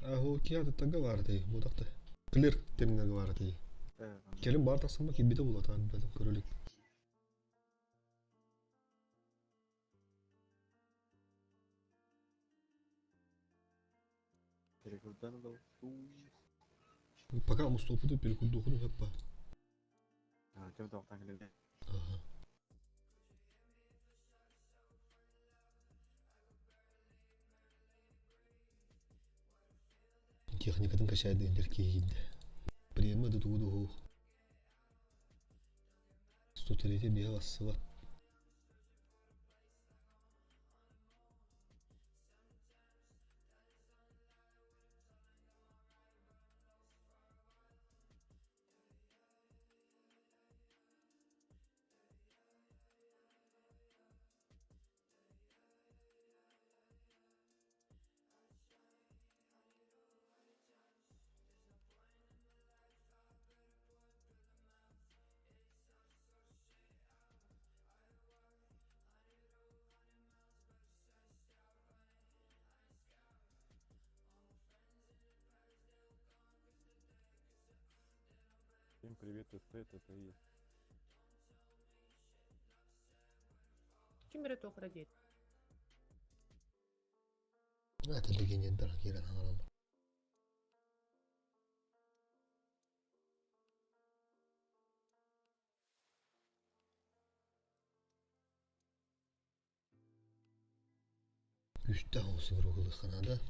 Аһо киһи тага бар дей, бу такта. Клерк терминага бар дей. Келин бар тахсама киирбитэ булатаан бэтим көрөлүк. Перекурдан да Пока мустопуту перекурдухуну хэппа. Кем тоқтан келеді. Ага. Техникатын качайды индер кейинде. Према да тугу духу. 103 бия бассыба. Всем привет, СТ, это я. Ким эрэ туох эрэ диэт. Это легендар кирен аналар. Үстә olsun Google да.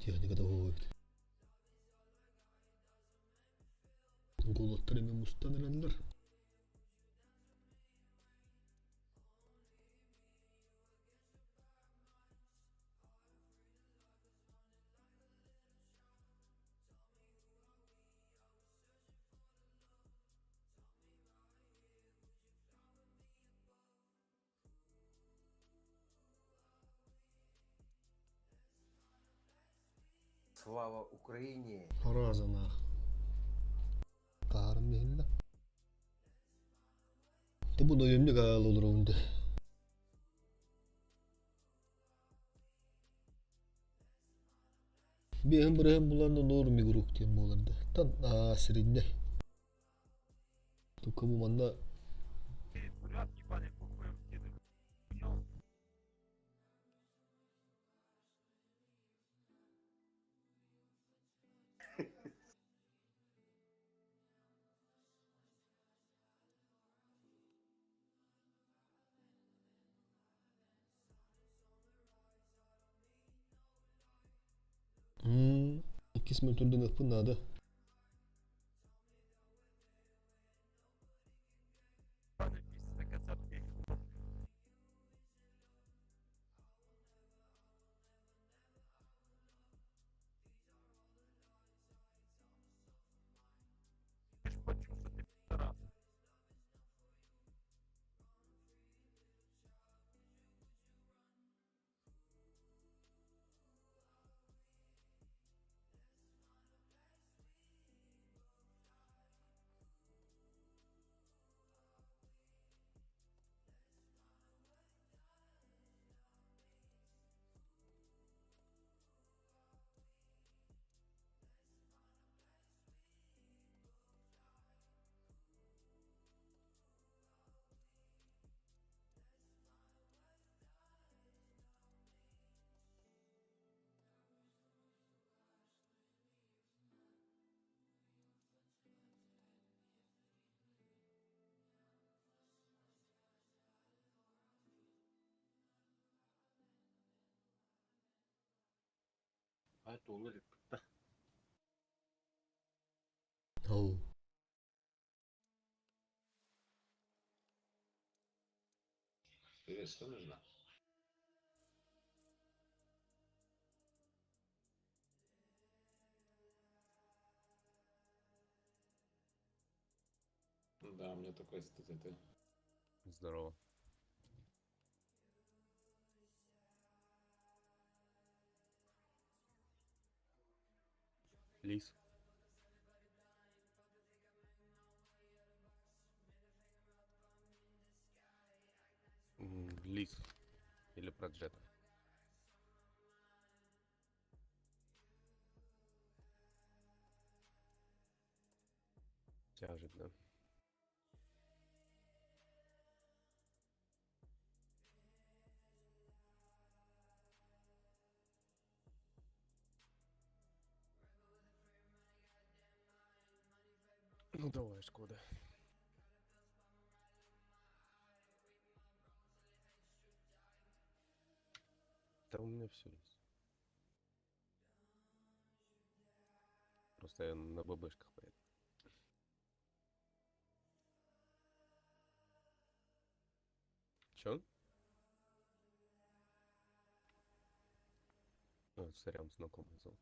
Техника да будет. Голоттар эми мустан эрэллэр. Слава Украине! Раза нах. Таарым михинна. Ты бу нойымны гаал олор Биһин бырыһын буларны нор мигрук диэн буоларда. Тан аа сиринне. Тука бу манна Иккис мөлтөрдөн ыппын наада. Ай туолу иликпит да. Ау. Привет, что нужно? Да, у меня такой ты. Здорово. Лис. Лис. Или Проджета. Тяжет, да. Ну давай, Шкода. Да у меня все есть. Просто я на ББшках поеду. Чё? А, сорян, знакомый зовут.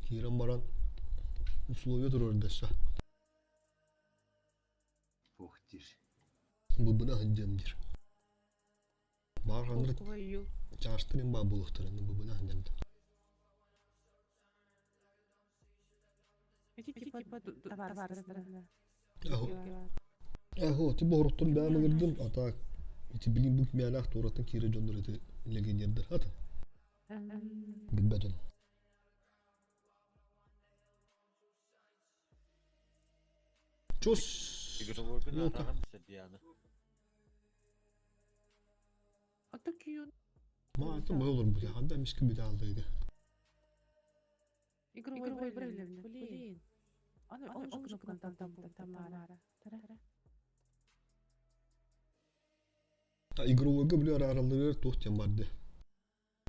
Киирэн баран условия туруордасса. Ух диир. Быбына сылдьыам диир. Баар ханнык Твою. чаастарын баа буолуохтарын быбына сылдьан. Эти типа товарищество. Аһо. Аһо, ти боһороттон бэйэм ыҥырдым, а так ити билин бу мээлээх туораттан киирэ дьоннор ити легионердэр ата. Билбэт дьон. Чус! Игровойбун Елка. араҕан Диана. А такие Маата мой олор бу ханда мишки бит алдыйды. Игровой брелевне. Блин. Он же к нам там там Тамара. Тара. А игровойга били аралларыгар туох диэн барды.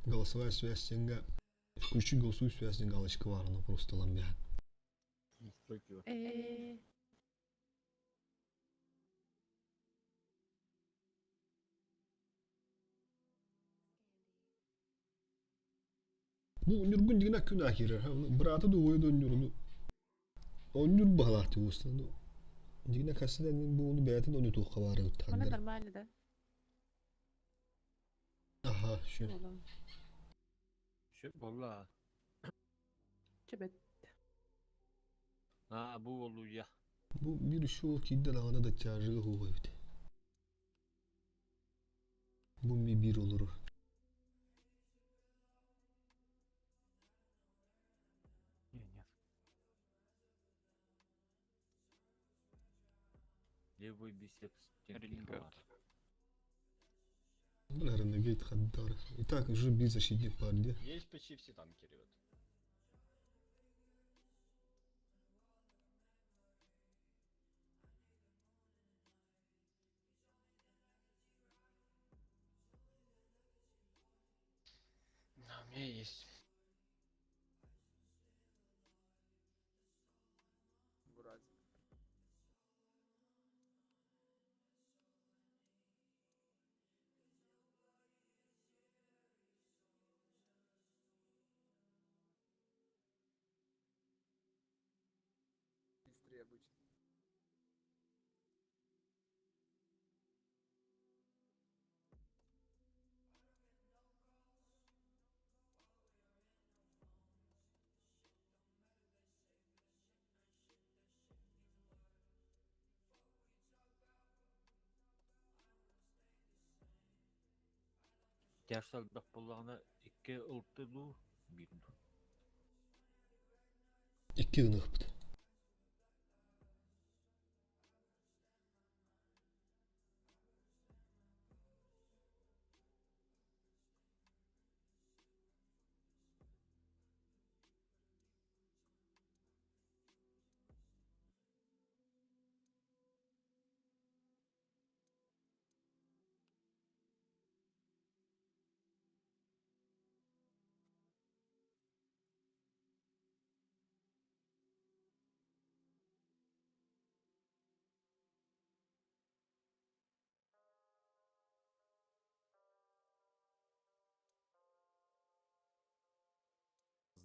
Голосовая связь сенга включи голосовую связь диэн галочка баар, ону просто ылан биһэн. Настройки его. Бу Ньургун дигинэ күн киирэр. Быраата да уойа да онньуруну онньур баһалаах уустан. Дигинэ кассыдан бу ону бэйэтин онньутуохха баара Она ыттааннар. нормально, да? Аха, şu. Şu valla. Чебет. Ha bu oluyor. Бу бир şu киирдэ даҕаны да тяжига хуга эбит. Бу ми бир олорор. Не, нет. Левый бисепс. Ренегат. Бля, Ренегейт Хаддар. Итак, уже бит защитник парди. Есть почти все танки, ребят. Да, у меня есть. Быстрее обычно. Тяж элбэх буоллаҕына икки ылты дуу, биир дуу. Икки гыныахпыт.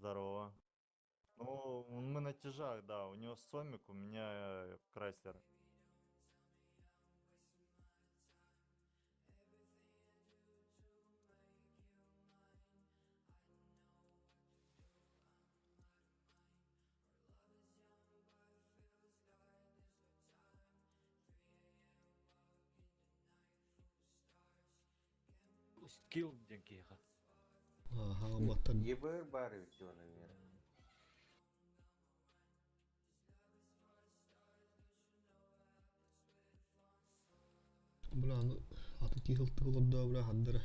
Здорово. Ну, мы на тяжах, да. У него Сомик, у меня Крайслер. Скилл диэн киһиэхэ. Ага, баттар. ЕБР баар эбит дии наверное. Бля, аны аты киһилтик олордоо, бля, хандара.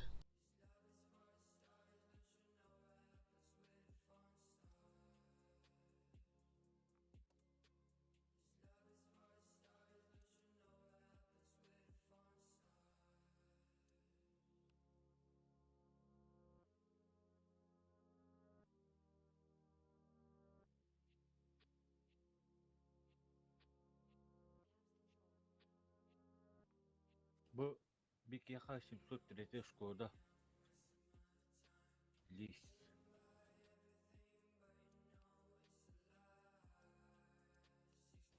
Бу биир киһиэхэ 703 Шкода. Лис.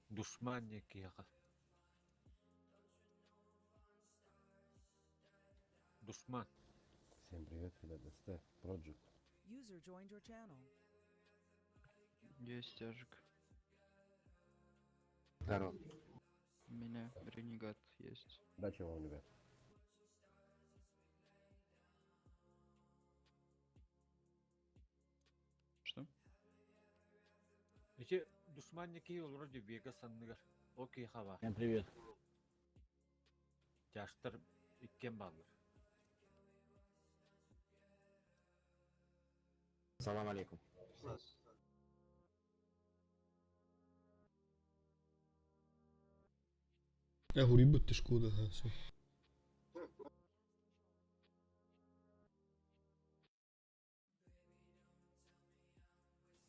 Душман диэн киһиэхэ. Душман. Всем привет, ребят, СТ, Project. User joined your channel. Есть тяжик. Здорово. У меня ренегат есть. Удачи вам, ребят. Что? Эти душман киһи вроде Вегас анныгар. Окей, хава. Всем привет. Тяжтар иккен бааллар. Салам алейкум. Я говорю, ты Шкода, ага, все.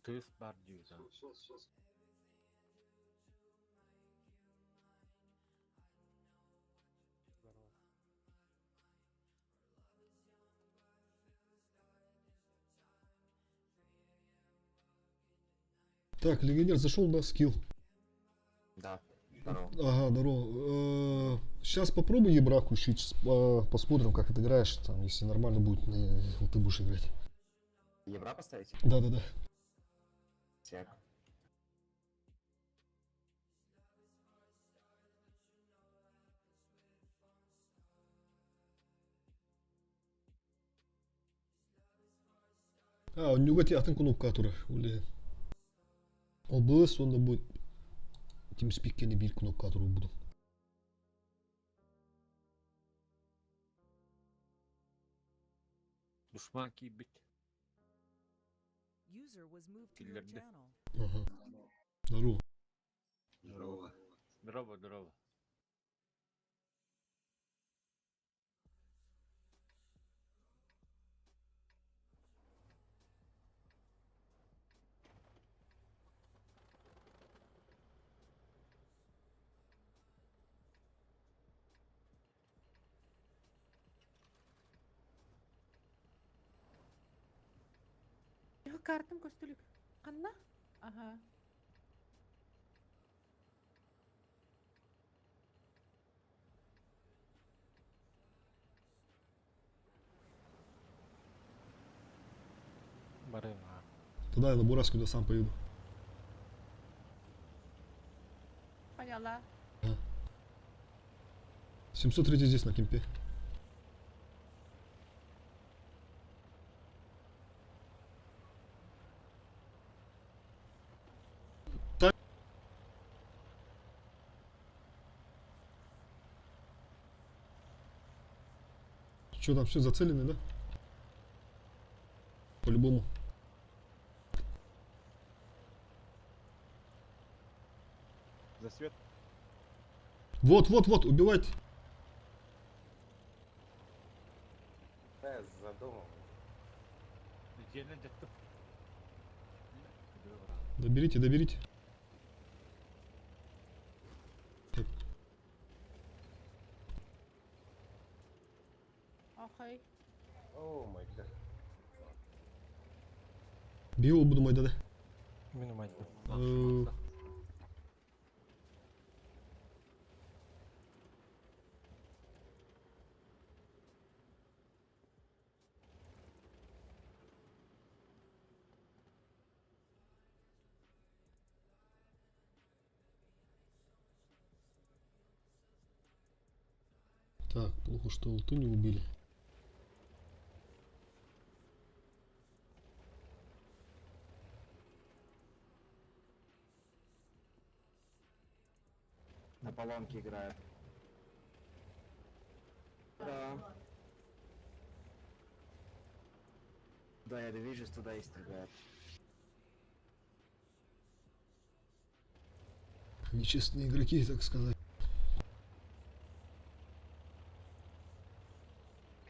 Тыас баар дии да. Так, легионер зашел на скилл. Да. Здорово. Ага, здорово. Сейчас попробуй ебра включить, посмотрим, как отыграешь. Там, если нормально будет, вот ты будешь играть. Евра поставить? Да-да-да. Сек. А, у него атын кнопка турар. Уле. ОБС онда будет TeamSpeak биир кнопка турар буду. Душман киирбит. User was moved to your Киллэрдэ. Channel. Ага. Здорово. Здорово. Здорово, здорово. Картам көстө илик. Ханна? Ага. Барыма. Тогда я на Бураску да сам поеду. Поняла. 703 здесь на кемпе. Что там, все зацелены, да? По-любому. За свет. Вот, вот, вот, убивать. Да, я за домом. Дьиэни дьэттим. Доберите, доберите. Так, Окей. Oh my god. Биһи уолбут умайда да. Мин умайдым. Э, Так, плохо, что ульту не убили. На поломке играют. Да. Да, я вижу, туда и стреляют. Нечестные игроки, так сказать.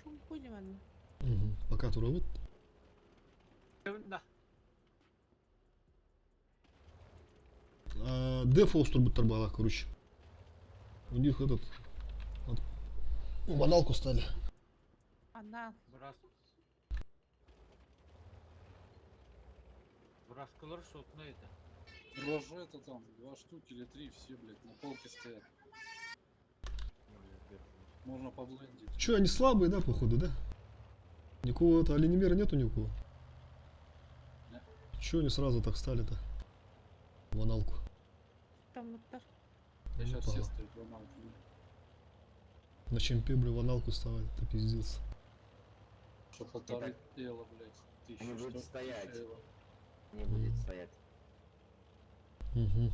Чем будем, Анна? Угу. Пока турабыт. Да. Деф турбуттар баҕа, короче. У них этот... Вот, ну, баналку стали. Она. Брас. Браскалар шотно это. Рожета там, два штуки или три, все, блядь, на полке стоят. Можно поблендить. Че, они слабые, да, походу, да? Никакого это оленемера нету ни у кого? Да. Че они сразу так стали-то? В аналку. Там вот так. Я сейчас все Ага. стоят в аналке. На чемпе, бля, в аналку вставать, это пиздец. Что полторы эла, блядь, тысячу. Они будут что? стоять. Тысяча эла. Не будет стоять. Угу.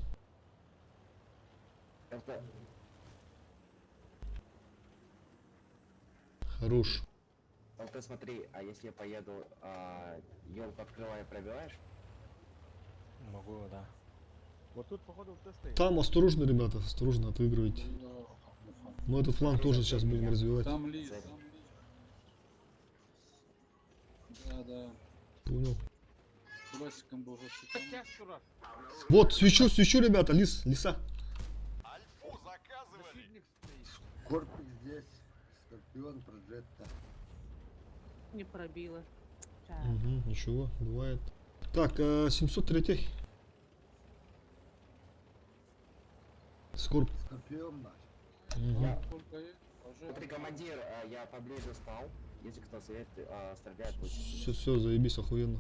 Это Хорош. ЛТ, смотри, а если я поеду, а, елку открываю, пробиваешь? Могу, да. Вот тут, походу, ЛТ стоит. Там осторожно, ребята, осторожно отыгрывайте. Мы этот фланг тоже сейчас будем развивать. Там лис, там лис. Да, да. Понял. Классиком бы уже все Вот, свечу, свечу, ребята, лис, лиса. Скорпик здесь. Скорпион, Проджетта. Не пробила. Так. Угу, ничего, бывает. Так, 703. Скорб. Скорпион наш. Мгм. Смотри, командир, а, я поближе стал. Если кто совет, а, стреляет, пусть. Все, все, заебись, охуенно.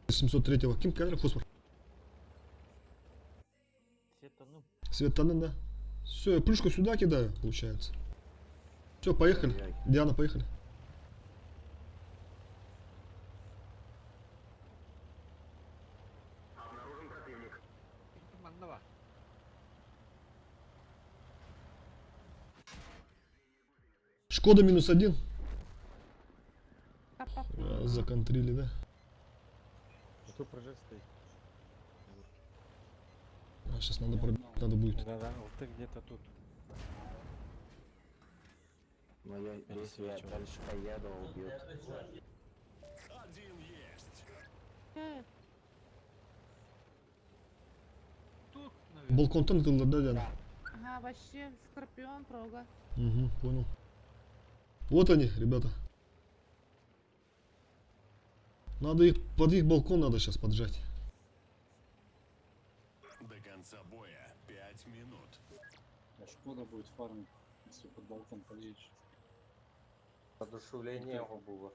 703-го. Ким камера фосфор? Светаны, да. Все, я плюшку сюда кидаю, получается. Все, поехали. Диана, поехали. Маннова. Шкода минус один. А, Законтрили, да? Вот тут прожект стоит. А, сейчас надо пробить, надо будет. Да-да, ЛТ где-то тут. Но я, Или если я свечу. дальше поеду, убьют. Один есть. Тут, наверное. Балкон там да, Диана? Ага, вообще, скорпион прога. Угу, понял. Вот они, ребята. Надо их, под их балкон надо сейчас поджать. До конца боя 5 минут. А Шкода будет фармить, если под балкон поедешь. Одушевление было.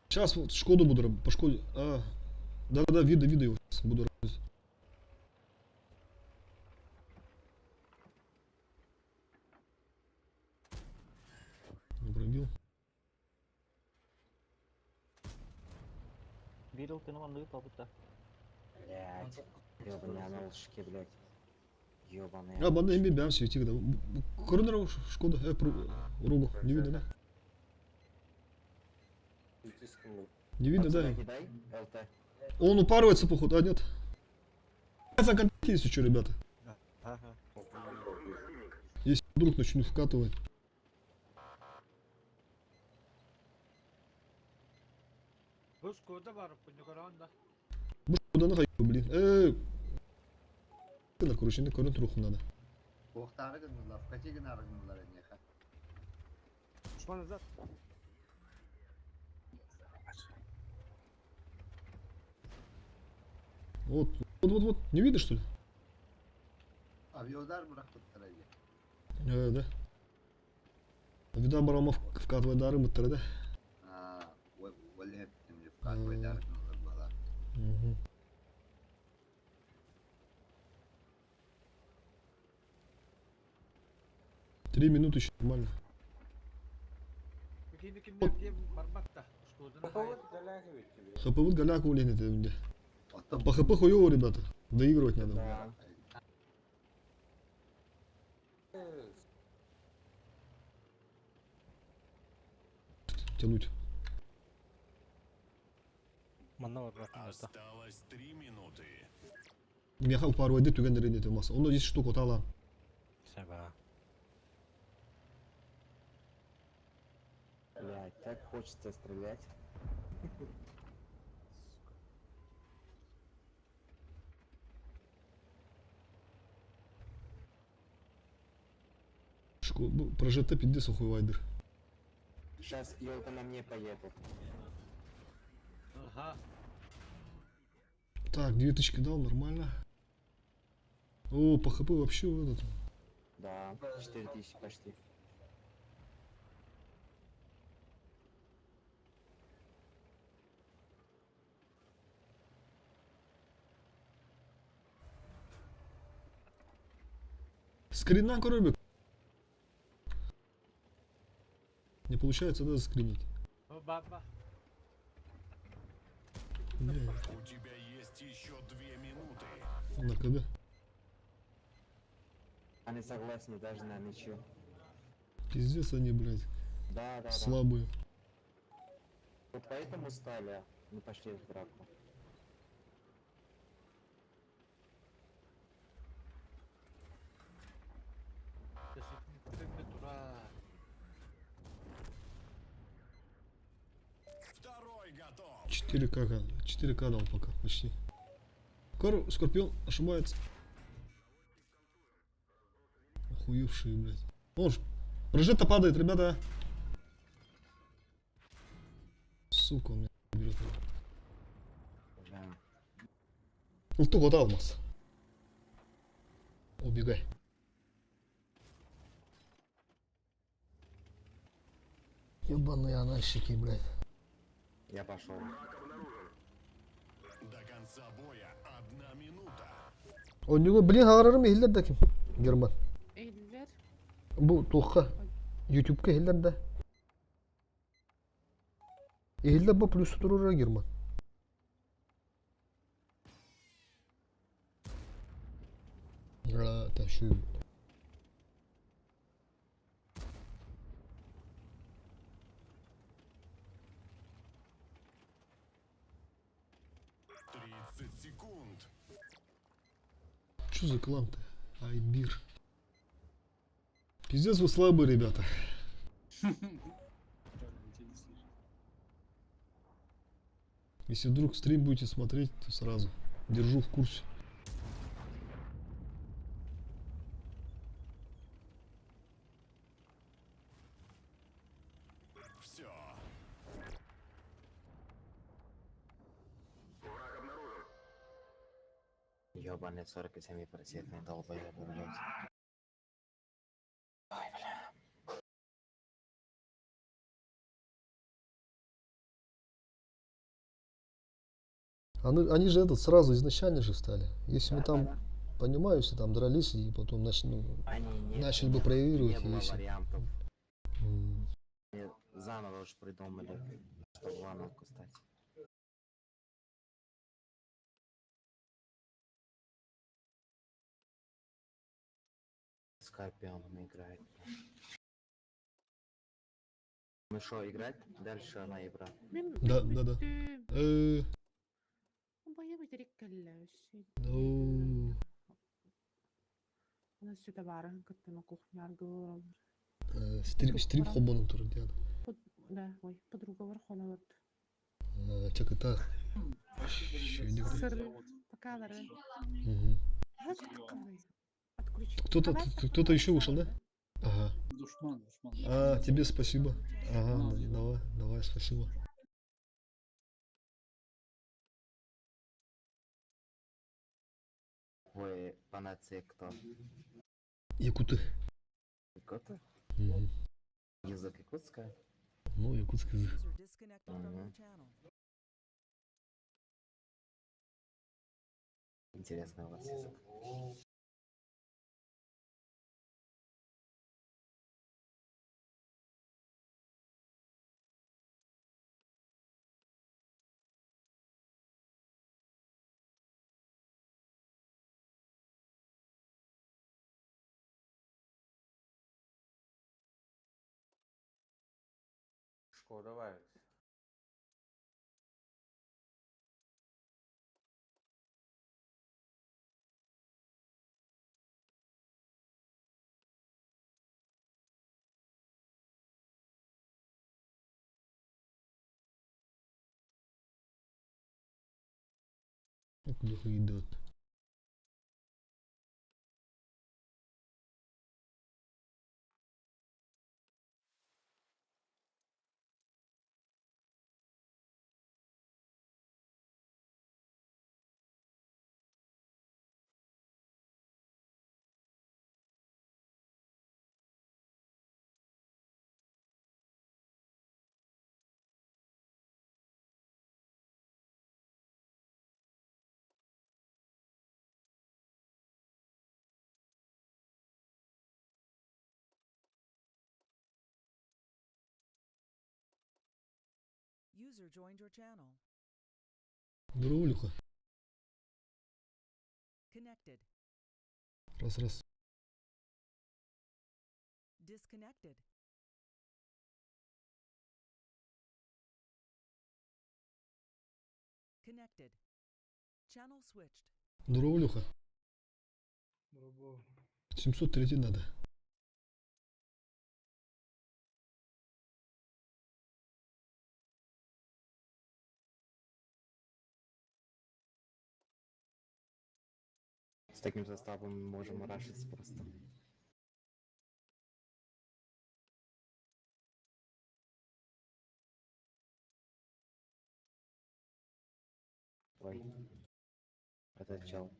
Сейчас вот Шкоду буду, по Шкоде. А, да-да-да, видно, видно его. Щас Буду работать. Не пробил. Видел ты на будто. Блять. Ёбаные аналшки, блять. Ёбаные. А, банда эми бям светик, да. Коронер Шкода, Рогу. Не видно, да? Не видно, да? Отсюда кидай, ЛТ. Он упарывается, походу. А, нет. За контакт если что, ребята. Ага. Если вдруг начну вкатывать. Бу Шкода бар, пунюгаранда. Куда нахуй, блин? Короче, көрөн туруоххун надо. Туохтаары гыннылар, вкати гынаары гыннылар эниэхэ. Ушла назад. Вот, вот, вот, вот, не видишь, что ли? Авиаудар бырахпыттара дии. Э, да. Вида барамов вкатывай быттара да. Аа, ол эптим вкатывай дары гыннылар буолар. Мгм. 3 минуты еще нормально. ХП вот голяк улин это где. По ХП хуёво, ребята. Доигрывать надо. Да. Тянуть. Манна бар Осталось 3 минуты. Меха пару эди түген дерен маса. Онда 10 штук отала. Саба. Блядь, так хочется стрелять. Сука. Про ЖТ пиздец хуйвайдер. Сейчас елка на мне поедет. Ага. Так, 2000 дал, нормально. О, по ХП вообще вот этот. Да, 4000 почти. Скринан коробик. Не получается, да, заскринить? Баба. Бля, У тебя есть еще 2 минуты. на КД. Они согласны даже на ничью. Пиздец они, блядь, Да. слабые. Вот поэтому стали, не пошли в драку. Тура. Второй готов. 4К, 4К дал пока, почти. Кор, Скорпион ошибается. Охуевшие, блядь. О, прожекта падает, ребята. Сука, он меня берет. Да. Ульту вот алмаз. Убегай. Ебаные анальщики, блядь. Я пошел. До конца боя 1 минута. У него, блин, харарым иһиллэр да ким? Герман. Иһиллэр. Бу туохха Ютубка иһиллэр да. Иһиллэр бу плюс турура Герман. Это şu. 30 секунд. Что за клан-то? Айбир. Пиздец вы слабые, ребята. Правильно, тебя не слышно. Если вдруг стрим будете смотреть, то сразу держу в курсе. Все. Ёбаный 47% долбоёбы, блядь. Ой, бля. Они же этот сразу изначально же встали. Если мы там, понимаю, если там дрались и потом ну, Они не, начали бы проигрывать, не было если... вариантов. М. Они заново уж придумали, чтобы в аналку стать. Скорпионом играет. Ну что, играть? Дальше на Ибра. Мин Да. бүттүм. Убайа бүтерик кэллэ. Ну, У нас сюда бары, кытта кухня аргылар. Стрим хобоном турар диана. Да, ой, подруга бар хонолор. Чакыта. Сыр, покалары. Мгм. Отключить. Кто-то Давай кто-то еще вышел, да? Ага. Душман, душман. А, тебе спасибо. Ага, давай, давай, спасибо. Вы по нации кто? Якуты. Якуты? Мгм. Язык якутская? Ну, якутский язык. User disconnected from your Мгм. channel. Интересный у вас язык. Шкода варит. Куда идет? User joined your channel. Здорово, Люха. Connected. Раз, раз. Disconnected. Connected. Channel switched. Здорово, Люха. 703 надо. С таким составом мы можем рашить просто. Ой. Этот чел.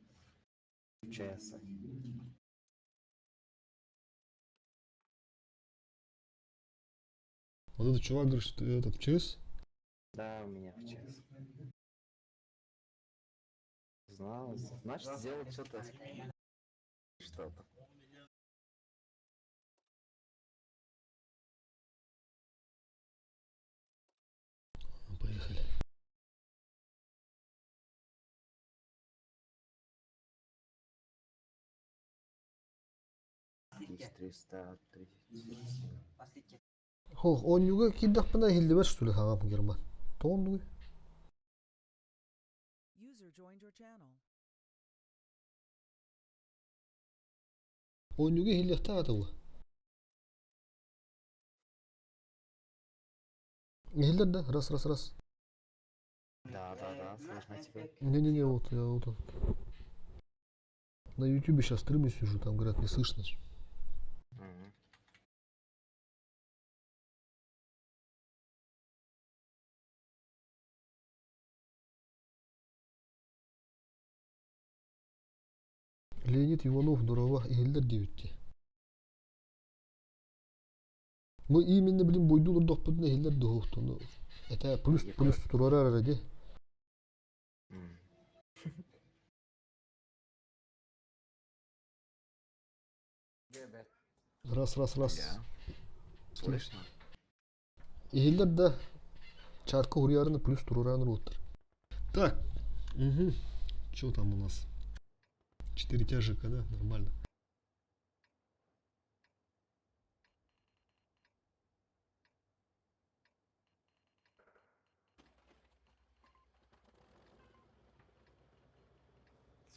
ЧС. Вот этот чувак говорит, что этот ЧС. Да, у меня в ЧС. Знал, значит, сделал что-то. Что-то. Ну, Поехали. Тысяч 337. Хох, он юга кидах пына хилдебер что ли хагам герман. Тон User joined your channel. Он юга хилдехта атылы. Хилдер да? Раз, раз, раз. Да, слышно тебя. Не-не-не, вот я вот тут. На ютубе сейчас стримлю сижу, там говорят, не слышно. Мгм. Леонид Иванов, Дурова, Хилдер девятти. Мы именно, блин, бойду дохпытна хилдер дохту. Ну, это плюс, плюс турара ради. М. Раз, раз, раз. Да. Слышно? Хилдер да. Чарка хурьярны плюс турараны роттер. Так. Угу. Что там у нас? Четыре тяжика, да? Нормально.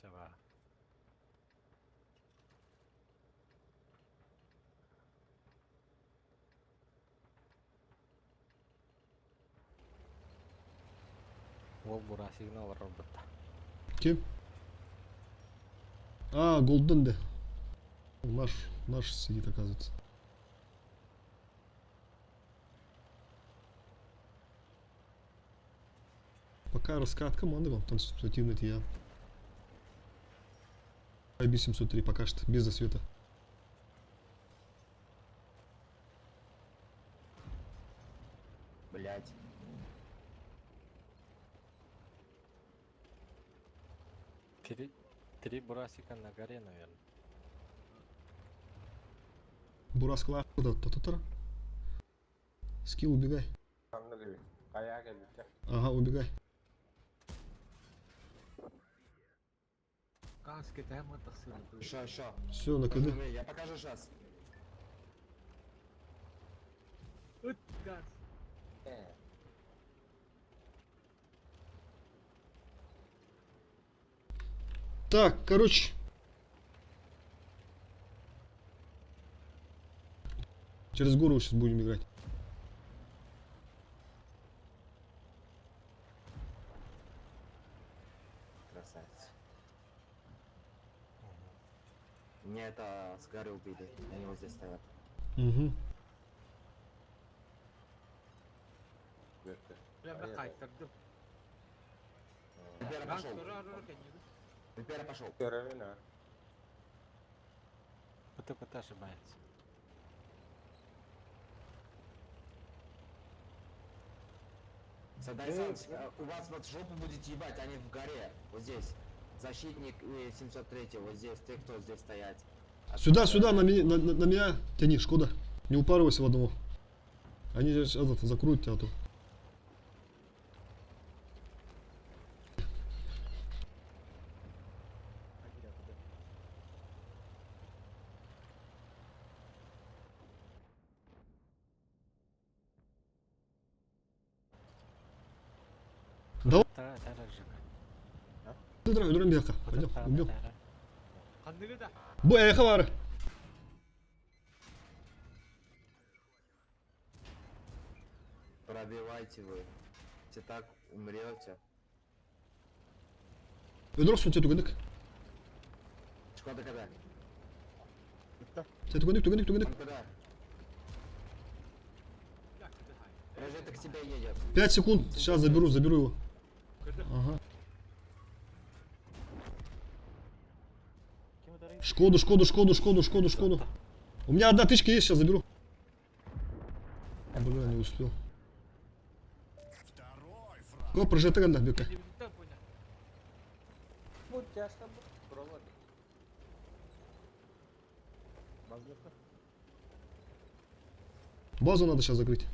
Сава. Ол бура сигнал робота. Кем? А, Голден да. Наш, наш сидит, оказывается. Пока раскат команды вам там ситуативный я. IB 703 пока что, без засвета. Блять. Три, три бурасика на горе, наверное. Бураскала тататара. Скилл, убегай. Ага, убегай. Еще, еще. Все, на КД. Я покажу сейчас. Так, короче. Через гору сейчас будем играть. Красавец. Меня это с горы убили. Они вот здесь стоят. Угу. Вера пошел. Вера пошел. ПТПТ ошибается. Садай Саныч, у вас вот жопу будет ебать, они в горе. Вот здесь. Защитник и 703 вот здесь. Ты кто здесь стоять? Сюда, сюда, на меня, на меня тяни, Шкода. Не упарывайся в одного. Они сейчас этот, закроют тебя а то. Давай, Пойдем, убьем. Бу эхо бар. Пробивайте вы. Все так умрете. Öldürürsün түгенек. Шкода когда? Түгенек, түгенек, түгенек. Он куда? Рожета к тебе едет. 5 секунд. Сейчас заберу, заберу его. Ага. Шкоду, Шкоду, Шкоду, Шкоду, Шкоду, Шкоду. У меня одна тычка есть, сейчас заберу. Бля, не успел. Го, прожекта ганда, бека. Базу надо сейчас закрыть.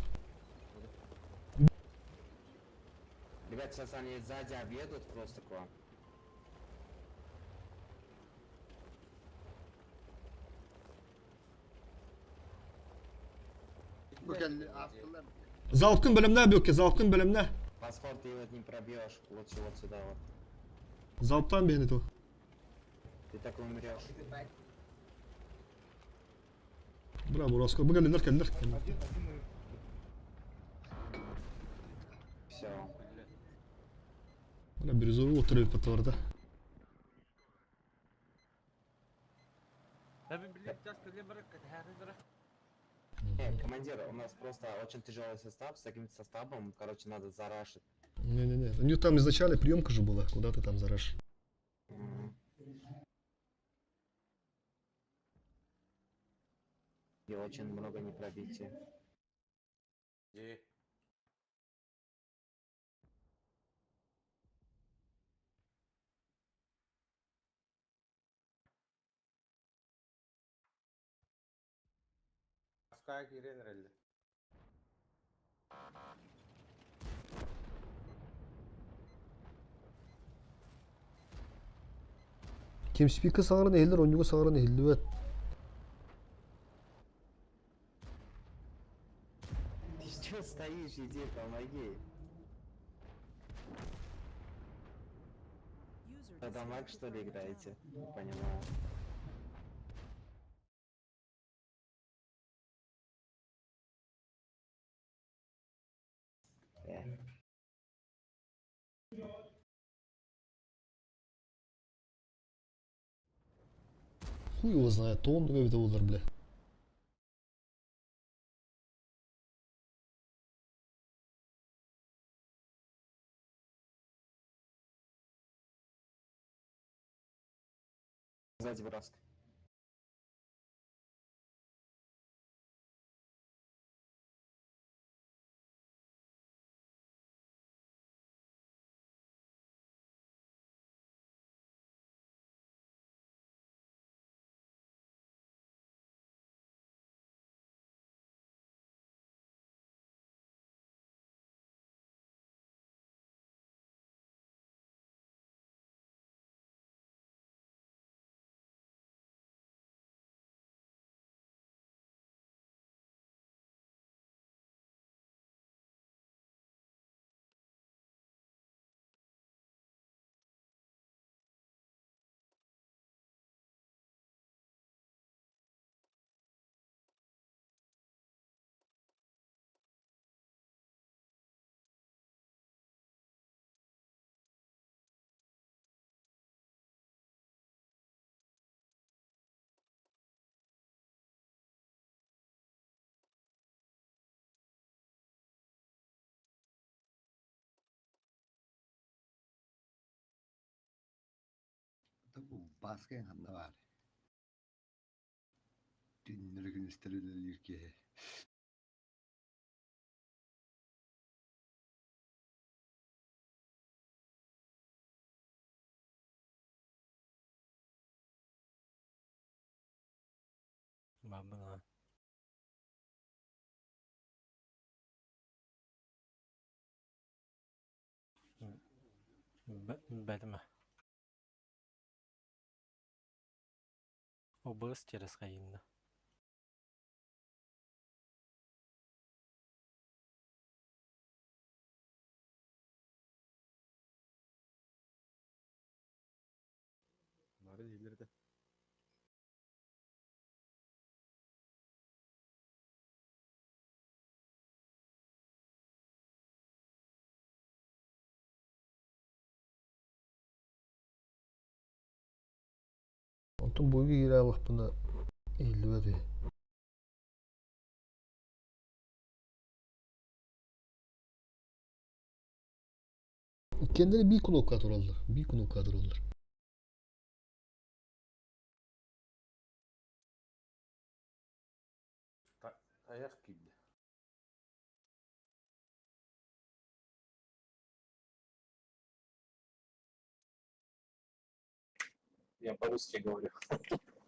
Ребят, сейчас они сзади объедут просто к вам. Залпкын бөлімне, бөкке, залпкын бөлімне. Восход ты его не пробьешь. Лучше вот сюда вот. Залптан бейін этого. Ты так умрешь. Браво, Роско. Бұгәлілер, кәлілер. Все. Бля, бирюзовый отырып да. Не, командир, у нас просто очень тяжелый состав. С таким составом, короче, надо зарашить. Не-не-не. У них там изначально приемка же была. Куда ты там зарашь? И очень много не пробития. Тимспика саңарын ehiller, оннуга саңарын ehиллибет. Ты что стоишь, иди, помоги. На дамаг, что ли, играете? Не понимаю. Э. Хуй его знает, то он эбитэ буоллар, бля. Сзади Браск. Баскын ханна бар. Түннері күнүстер үлелер ке. Бабына. Бәдіме. ОБС через хайынна. Бары иһиллэр этэ. Онтон буйга киирэ ааллахпына иһиллибэт үһү. Иккиэннэрэ биир кнопка тураллар, биир кнопка тураллар. Тайах киирдэ. Я по-русски говорю.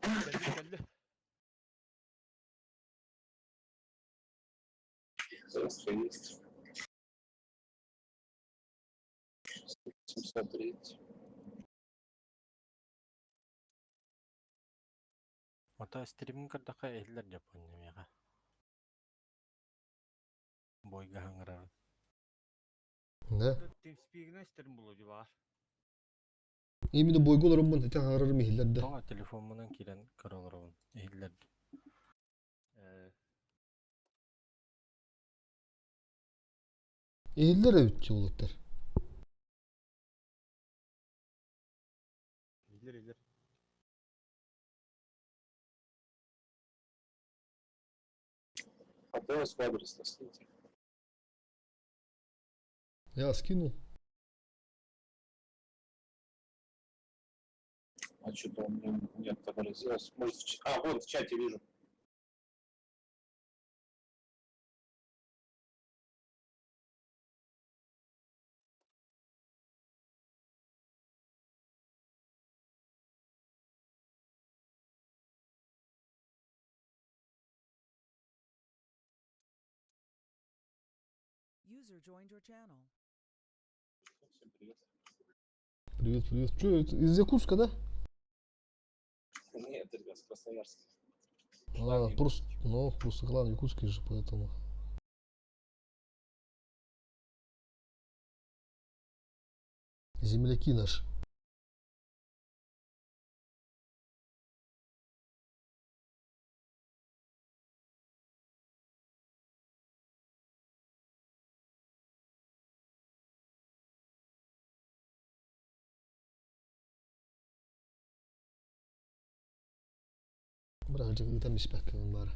Кэлли кэлли. Здравствуй, есть. 703. Ото стримин көрдөххө иһиллэр Япония миэхэ. Бойга хаҥырарын. Да. TeamSpeak'инэн истэрим буолуо дии баҕар. Именно бойга олороммун ити хаҥырарым иһиллэр да. Тоҕо телефоммунан киирэн көрө олоробун. Иһиллэр. Э, Иһиллэр эбит уолаттар. Иһиллэр иһиллэр. А то адрес скиньте. Я скинул. А что-то у меня не отобразилось. Может, А, вот в чате вижу. User joined your channel. Всем привет. Привет, привет. Что, это из Якутска, да? Нет, ребят, с Красноярска. А, просто, ну, просто клан якутский же, поэтому. Земляки наши. Быраҕы ыытан испэккэ баар.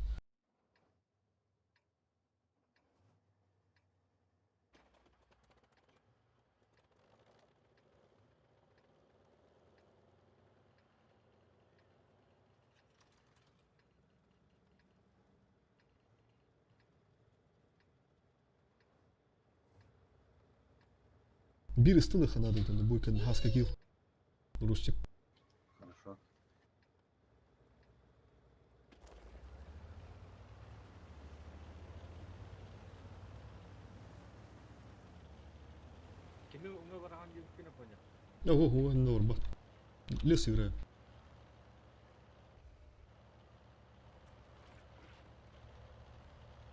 Биир ыстылыха надо будет газ каких Рустик. Хорошо. Кими уҥа бараҕын диэбиккин понял. Ого, норма. Лес играю.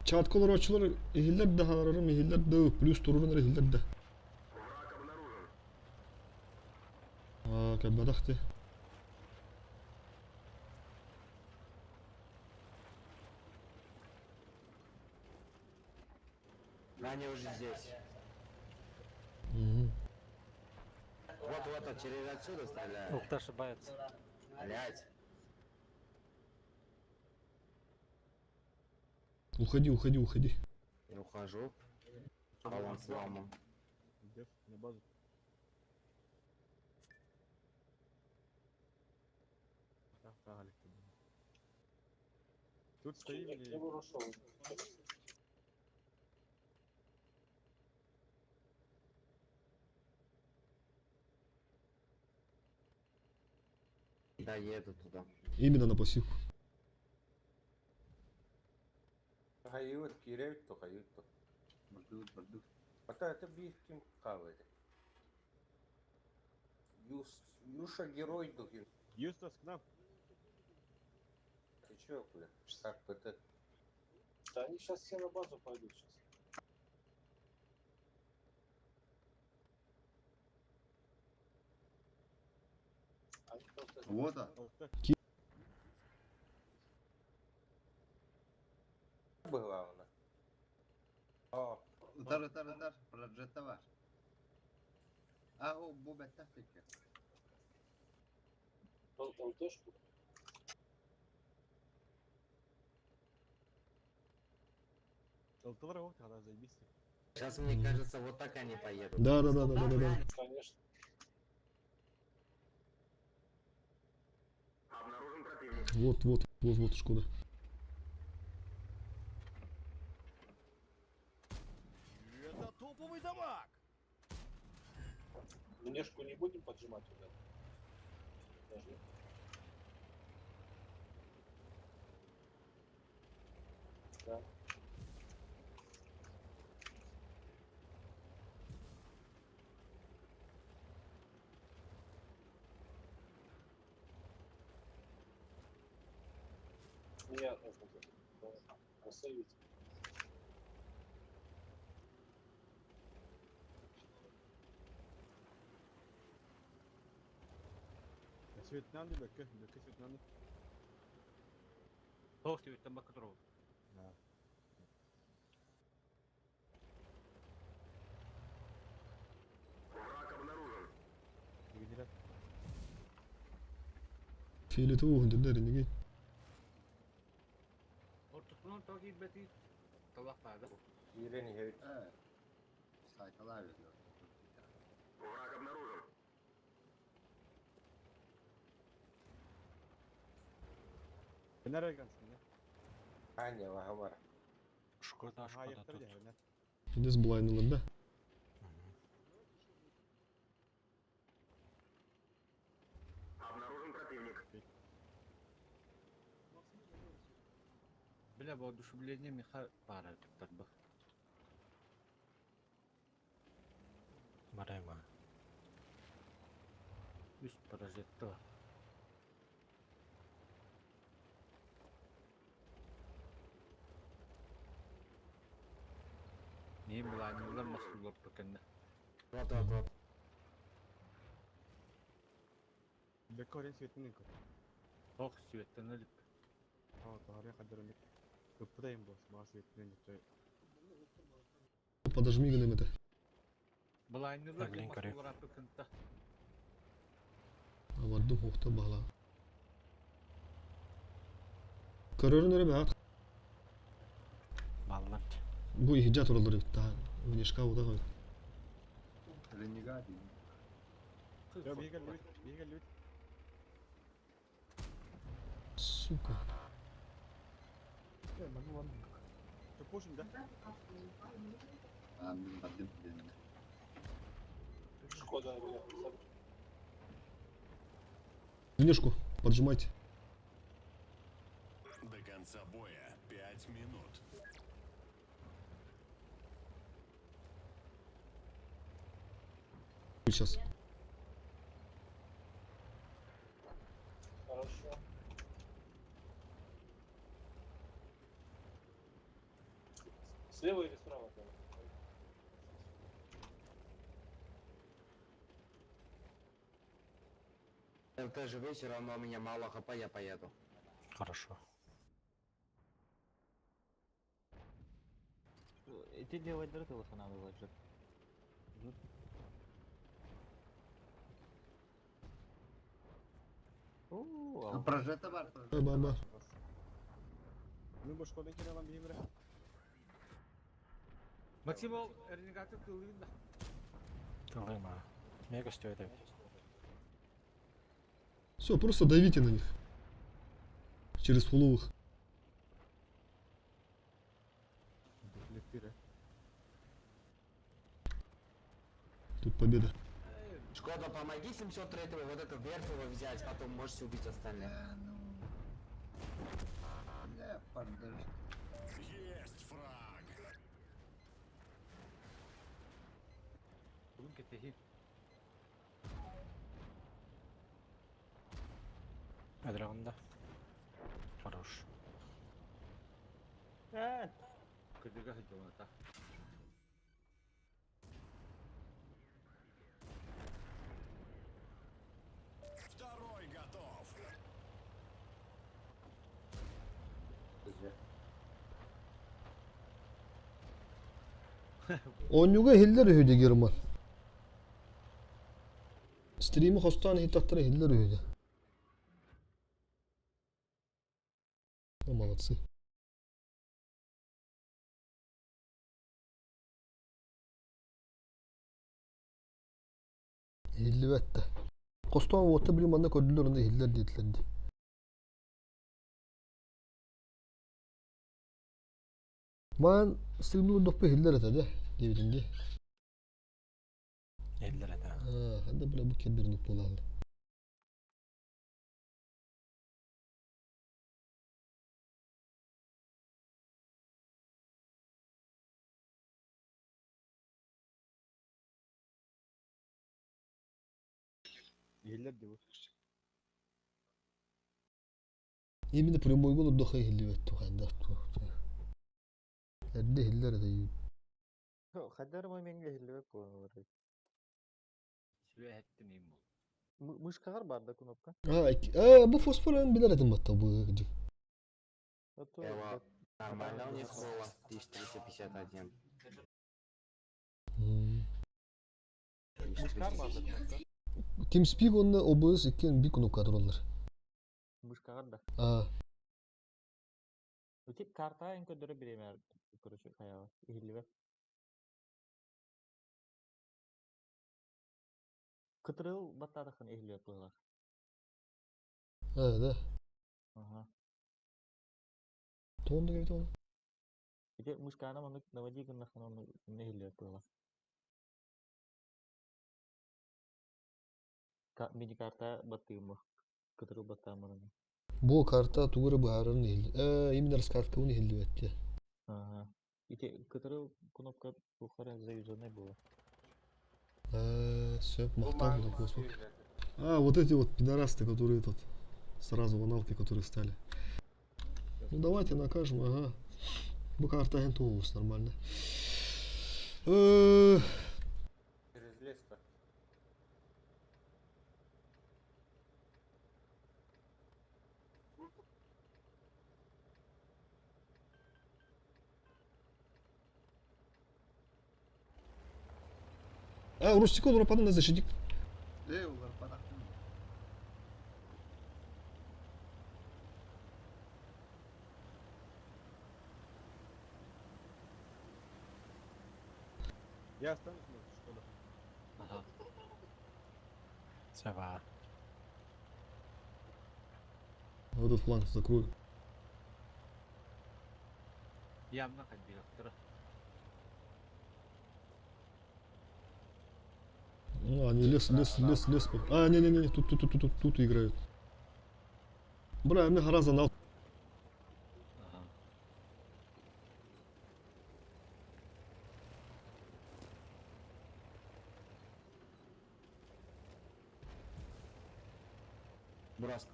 Чатка олорооччулар иһиллэр да хааларым иһиллэр да плюс турурун эрэ иһиллэр да. Аа, кэлбэтэх ти. Они уже здесь. Угу. Вот, вот, а через отсюда стреляют. Ух ты, ошибается. Блять. Уходи, уходи, уходи. Я ухожу. Баллон сломан. Идешь на базу. Тут стоим Я и... бы ушел. Да, еду туда. Именно на пассивку. Хайыыр, киирэ то хайыыр то. Бардыбыт, бардыбыт. Ата это биир ким хаалыды. Юс, Юша герой духин. Юстас к нам. Ты чё, бля? Так, это... Да они сейчас все на базу пойдут сейчас. Они просто... Вот он. Главное. О, Удар, удар, удар. Проджетовар. А, о, буба тактика. ЛТшку. ЛТВ вот, когда заебись. Сейчас, мне кажется, вот так они поедут. Да, да, да, да, да, да, да. Конечно. Вот, вот, вот, вот, Шкода. Это топовый дамаг! Внешку не будем поджимать туда? Должны. Да. Меня нужно да, просейвить. Светланы, бэкэ, бэкэ Светланы. Туох сибиттэн бакка турабыт. Да. Генерат. Фиолетовый дернеги. Ортотунан тоҕо киирбэтий? Талах баада. киирэн иһэбит. Э, сайталар ведет. Враг обнаружен. Генерат гансın ya. Аня, лаһамар. Шкода, Ага, шкода яхтар тут. дьэ, Здесь блайнула, да? Обнаружен противник. Бля, воодушевление миха пара туттарбы. Барайма. Үс паразитта. Не биланылар масулар баканна. Вот, вот, вот. Бэкэ орен Светланы. Ох, сүйеттен өліп. А, таарыйа кадырын. Ыппытайым бос, баа Светланы. Подожми гнем это. Биланылар Блин, корю. масулар баканта. Аварду хохта бала. Көрөрүн эрэ бэҕэт. Баллар. Бу иһдьэ тураллар эбит таһан. Внешка утах эбит. Ренегат. Сука. Пушим, да? А, мин бардым дэннэ. Шкода, бля. Внешку поджимайте. До конца боя 5 минут. Сейчас. Хорошо. Слева или справа? там? ЛТ живы, все равно у меня мало хп, я поеду. Хорошо. Эти делать надо было. Прожета бар. Ба-ба. Ми бу шкода киралам бейбре. Максим ол ренегаты тылын да. Тылыма. Мега стоит. Все, просто давите на них. Через фуловых. Тут победа. Шкода, помоги 703-го вот это верхнего взять, потом можете убить остальных. Бля, подожди. Есть фраг. Адраганда. Хорош. Кыдыга хыдылата. Второй готов. Онньуга иһиллэр үһү дии Герман. Стримы хостоон иһиттэхтэрэ иһиллэр үһү дии. Ну, молодцы. Иһиллибэт да. Хостоон уотта били манна көрдүлэр онно иһиллэр диэтилэр дии. Маан стримнуур доппу иһиллэр этэ дэ диэбитин дии. Иһиллэр этэ. Аа, ханна бile бу кирдирник буолааллар. Иһиллэр дии бу. Именно прямойга олордоххо иһиллибэт тухайдах туох. Эрдэ иһиллэр этэ Хайдар моментга иһиллибэт буолан Сүбэһэттим им бул. Мышкаҕар бар да кнопка. А, а, бу фосфор эн билэр этим батта бу дии. Эва, нормально у них было 1351. Мышкаҕар бар да кнопка. TeamSpeak онно OBS иккиэн би кнопка тураллар. Мышкаҕар да. А, Ити картаҕа эн көрдөрө бириэмэ короче хайаҕа иһиллибэт. Кытырыл баттаатаххын иһиллибэт быһыылаах. а, да. Аха. Тоҕо эбит ол? Ити мышкаана маннык наводи гыннаххына онно иһиллибэт быһыылаах. Мини-карта баттыым бу. Кытырыл баттаан баран. Бу карта тугу эрэ быһаарарын иһилли. Э, именно раскаткабын иһиллибэт дии. Ага. Ити кытырыл кнопка тухара заюзанный было. Э, сөп, махтал за кусок. А, вот эти вот пидорасты, которые тут сразу в аналке, которые стали. Ну давайте накажем, ага. Бу карта агент нормально. Э, Через лес-то. А, Рустико Дурападын защитник. Эй, олар падақтың. Я останусь, может, что ли? Ага. Сава. Вот этот фланг закрою. Явно ходил. Ну, они лес, лес, лес, лес. А, не-не-не, тут, тут, тут, тут, тут играют. Бля, мне гораздо на. Ага. Бураск.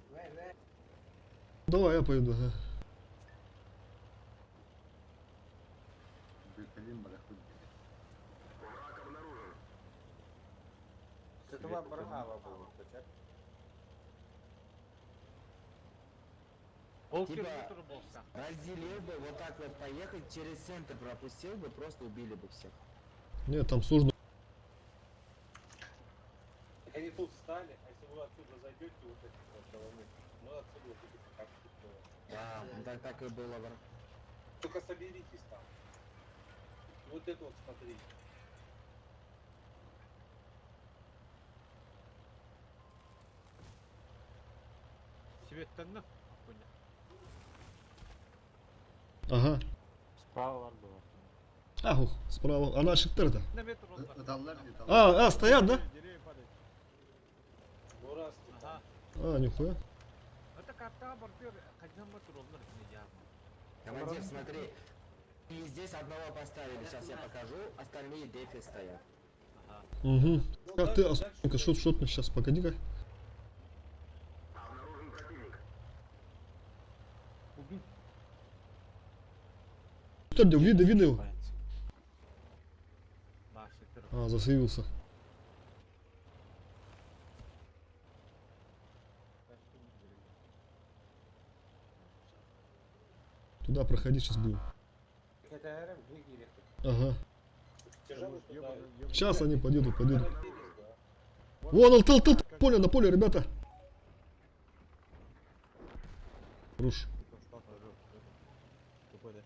Давай, я поеду. Ага. Блин, барахуд. Це това баргава була, хоча. Типа, разделил бы, вот так вот поехать, через центр пропустил бы, просто убили бы всех. Нет, там сложно. Так они тут встали, а если вы отсюда зайдете, вот эти вот головы, ну отсюда вот эти как тут, Да, ну так, так и было. бро. Только соберитесь там. Вот это вот смотрите. Светанна. Понял. Ага. Справа var было. Ахух, справа. Она шиттер-то. На метр он Ыталлар дии, А, стоят, да? Деревья падают. Бураски Ага. А, нихуя. Это карта бордюр, хотя метр он явно. Командир, смотри. И здесь одного поставили, сейчас я покажу, остальные дефи стоят. Ага. Угу. Как ты, а, сука, шот, шот, сейчас, погоди-ка. Убить. Что, где, видно, видно его? Наши А, засейвился. Туда проходи, сейчас будем. Ага. Тяжело туда. Сейчас они подъедут, подъедут. Вон он, тыл, тыл, поле, на поле, ребята. Руш. Тупой, да?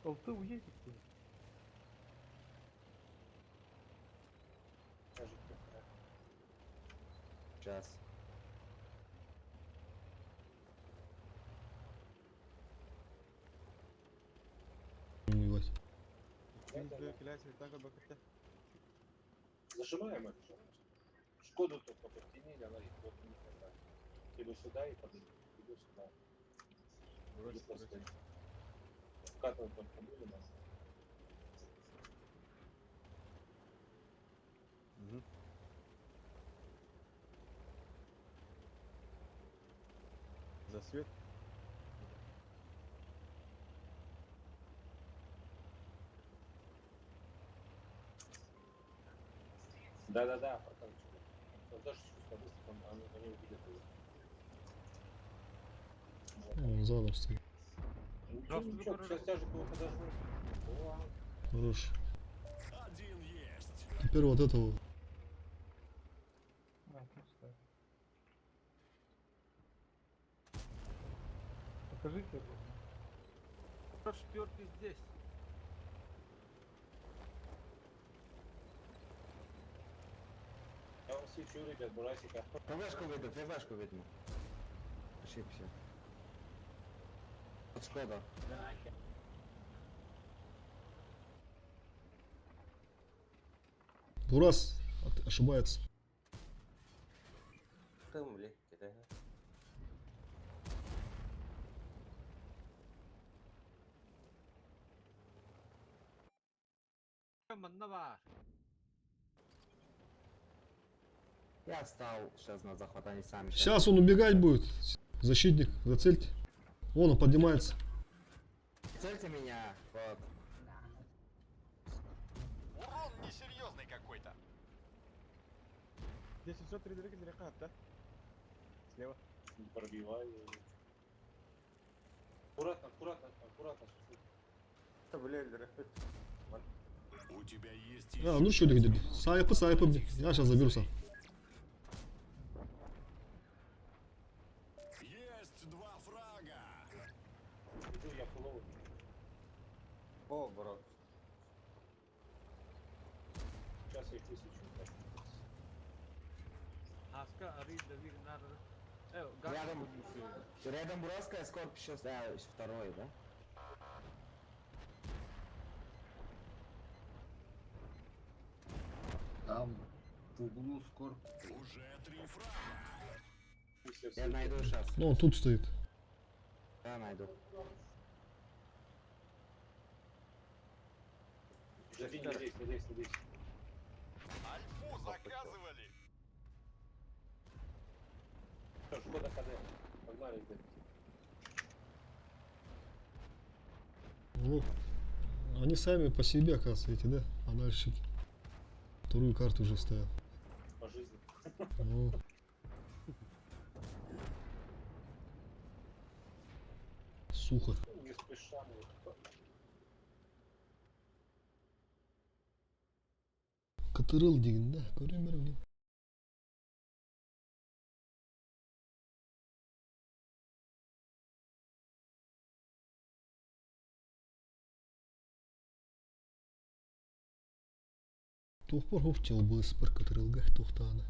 Алты уедет. Сейчас. Воевать. Зажимаем это же. Шкоду только подтянули, она их вот не хватает. Либо сюда и под либо сюда. Или просто вкатывать только будем нас. Угу. За свет. Да-да-да, прокачивай. Он даже чувство быстро там они увидят его. Он задом стоит. Ничего, ничего, сейчас тяжик его подожму. О, Хорош. Теперь вот этого. Покажите. Шперки здесь. Я вам свечу, ребят, Бурасика. ПВшку видно, ПВшку видно. Ошибся. Вот Шкода. Бурас ошибается. Маннавар. Я встал сейчас на захват, они сами. Сейчас он убегать будет. Защитник, зацельте. Вон он поднимается. Цельте меня. Вот. Урон несерьезный какой-то. Здесь 703 двигателя да? Слева. Не пробиваю. Аккуратно, аккуратно, аккуратно. У тебя есть А, ну что где? Сайпы, сайпы. Я сейчас заберу сам. Есть два фрага. Иду я фуловый. О, брат. Рядом, рядом Бураская, Скорп сейчас, да, второй, да? Там в углу Скорп. Уже три фрага. Я найду сейчас. Ну, он тут стоит. Я найду. Здесь, здесь, здесь, здесь. Альфу заказывали. Всё, Шкода КД. Погнали, ребят. Ну, они сами по себе, оказывается, эти, да, анальщики. Вторую карту уже ставят. По жизни. Ну. Сухо. Не спеша. ну, Кытырыл диэн, да, көрөмөр. Туохпар хоп быспар кытырылга тухтаана.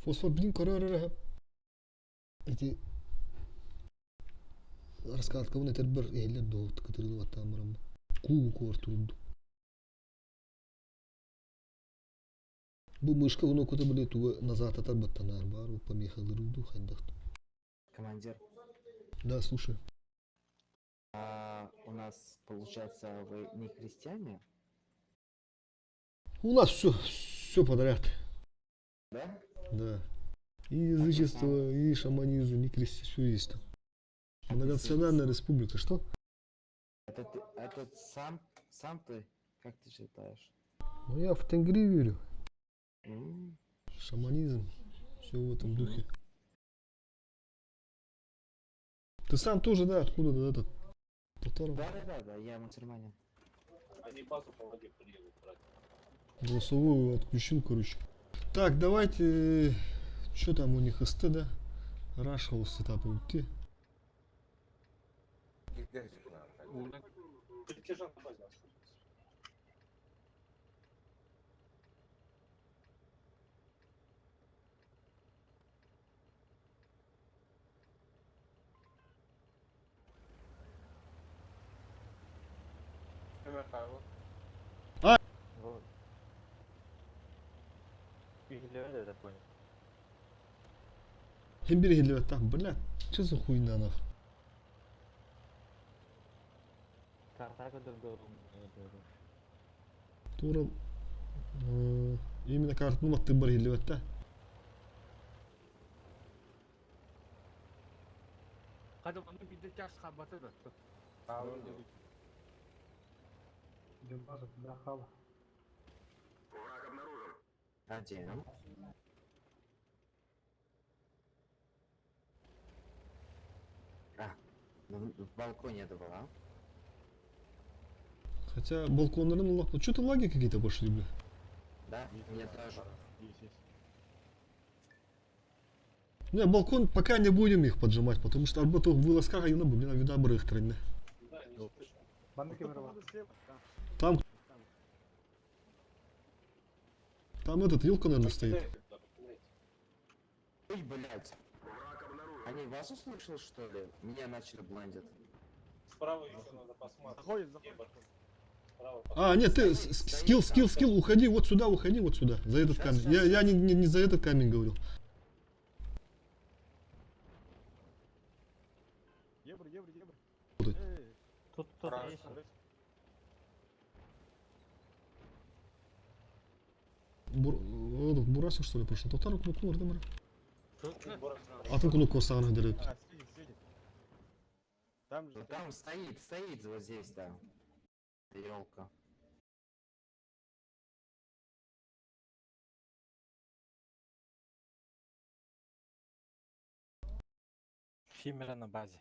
Фосфор, блин, көрөр эти раскаткабын этер бір эллер доғыт кытырылып аттамырым. Куу кортурду. Бу мышка уну кута биле туга назад атар баттанар бар, у помеха лыруду хайдахт. Командир, Да, слушай. а у нас, получается, вы не христиане? У нас все, все подряд. Да? Да. И язычество, и шаманизм, и крести, все есть там. Многонациональная республика, что? Это сам ты, как ты считаешь? Ну я в Тенгри верю. М, Шаманизм, все в этом духе. Ты сам тоже, да, откуда да, этот? Татаров? Да-да-да, я мусульманин. Они базу по воде приедут брать. Голосовую отключил, короче. Так, давайте. Что там у них СТ, да? Рашхаус сетап уйти. Чертежа на базе остались. А! Вот. Или я понял. Химбир там, блядь, что за хуйня нахуй? Карта Тура именно карту ну ты бар да. Kada onu bir de час хабаты да. Один. А, ну, в балконе это была. Хотя балкон, наверное, лак. Что-то лаги какие-то пошли, бля. Да, мне тоже. Не, балкон пока не будем их поджимать, потому что арба то вылазка и на блин, вида их тройне. Там. Там этот елка, наверное, стоит. Ой, блядь. Они вас услышал, что ли? Меня начали бландить. Справа еще надо посмотреть. Заходит, заходит. Справа А, нет, ты скилл, скилл, скилл, уходи вот сюда, уходи вот сюда, за этот камень. Я не за этот камень говорил. Евро, евро, евро. Тут. Тут кто-то есть. Этот Бурасов, что ли, пошел? Татару кнопку, Ардемара. Атын кнопку саған дерет. А, сидит, сидит. Там же. Ну, там стоит, стоит вот здесь, да. Елка. Химера на базе.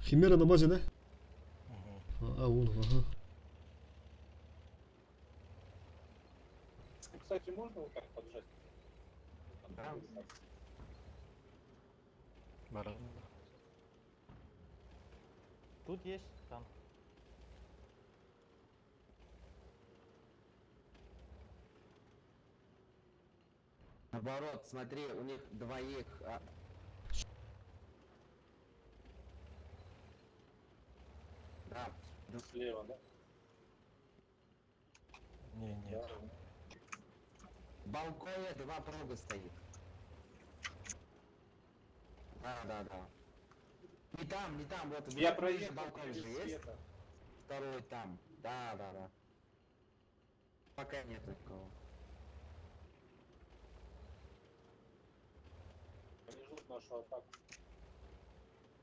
Химера на базе, да? А, вон, ага. Ну, Кстати, можно вот так поджать? Да. Баран. Тут есть там. Наоборот, смотри, у них двоих. Да. Слева, да? Не, нет. В балконе два прога стоит. Да. Не там, не там, вот Я ближе проехал балкон без же есть. света. Второй там. Да. Пока нет никого. Они ждут нашу атаку.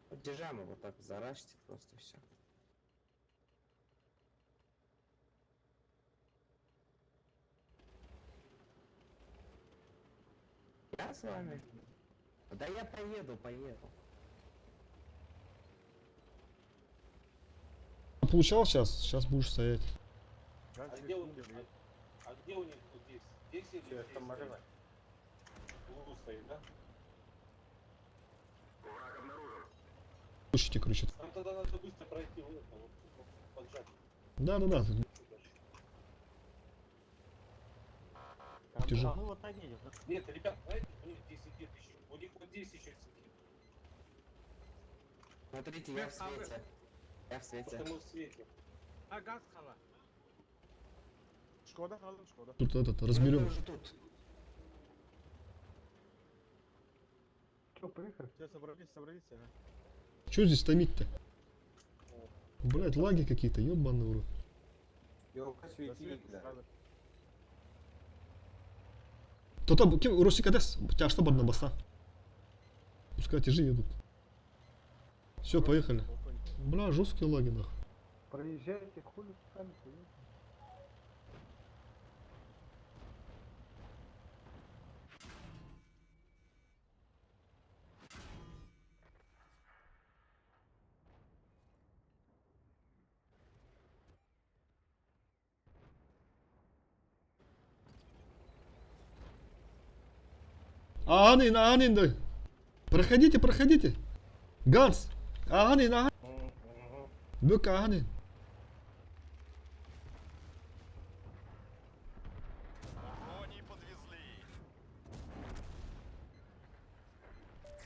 Поддержаем его так, зарашьте просто все. Я с вами. Да я поеду, поеду. Получал сейчас, сейчас будешь стоять. А где у них? А где у них вот здесь? Здесь или здесь? стоит? В углу стоит, да? Слушайте, короче. Нам тогда надо быстро пройти в это, вот, вот, поджать. Да-да-да. Тяжело. А мы вот так едем. да? Нет, ребят, знаете, у них здесь сидит еще. У них вот здесь еще сидит. Смотрите, я в свете. Я в свете. Потому в свете. А газ хала. Шкода, алым, Шкода. Тут этот, разберем. уже тут. Че, поехали? Все, собрались, собрались, ага. Че здесь томить-то? Блять, лаги какие-то, ебаный в рот. До света сразу. То-то, кем, Русика дес, тебя что на баса? Пускай тяжи едут. Все, поехали. Бля, жесткие лаги нахуй. Проезжайте, хули сами поедете. Аанин, аанин, да. Проходите, проходите. Ганс, аанин, аанин. Бөк аанин. Кони подвезли.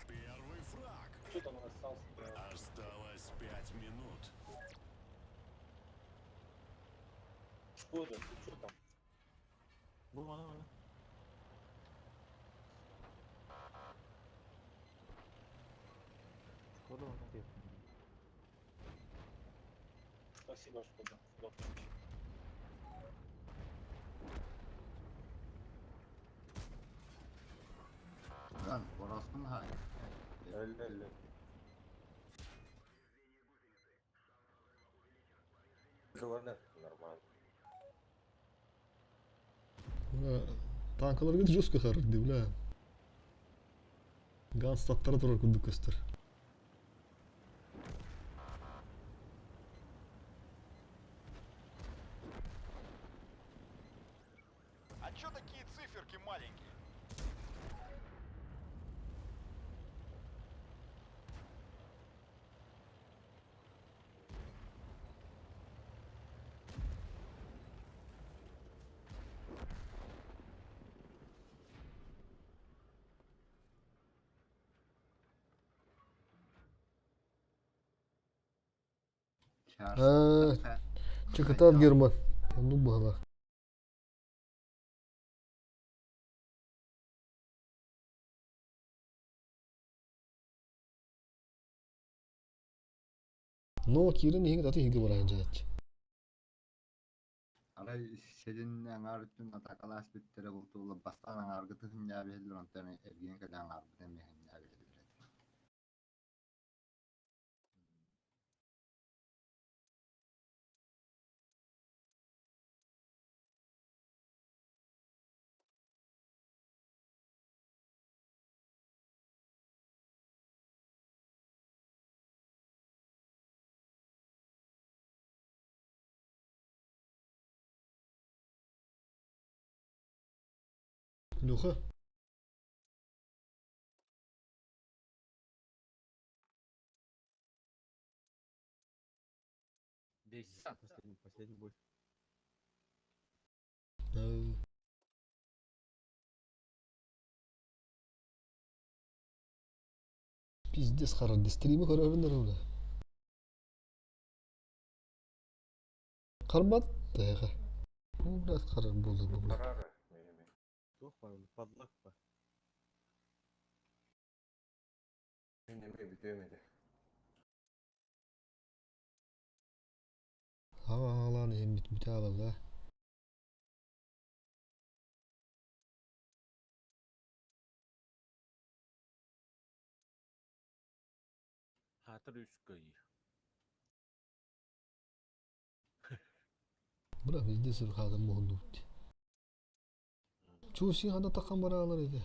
Первый фраг. Что там остался? Осталось 5 минут. Шкода, ты что там? Бу, ана, ана. Шкода, он где? Спасибо, Шкода. за помощь. Lan orospunun hali. Öyle öyle. Нормально. Бля, танкалар жестко харды, бля. Ганс таттара турар курдук көстөр. А чё такие циферки маленькие? Чекатат Герман. Ну бала. Но кирин иһиң таты иһиге барайын жаачы. Арай седин аңар үтүн атакалас биттере бултула бастан аңаргы тыһын нябиһиллер онтон эргиэн кэлэн аңарбытын миһин нябиһиллер. Леха. Последний, последний бой. Пиздец харарды стримы көрөрүн эрэ Харбат тэҕэ. Бу блядь харар буолла бу блядь. Туох бар, подлак ба. Мен эме бүтүөм этэ. Аҕалаан иһин бүтбүтэ аҕалла. Хаатыр үс кыайыы. Бра везде сырхаатын муһуннубут. Чуси хана таххан бараалар ити.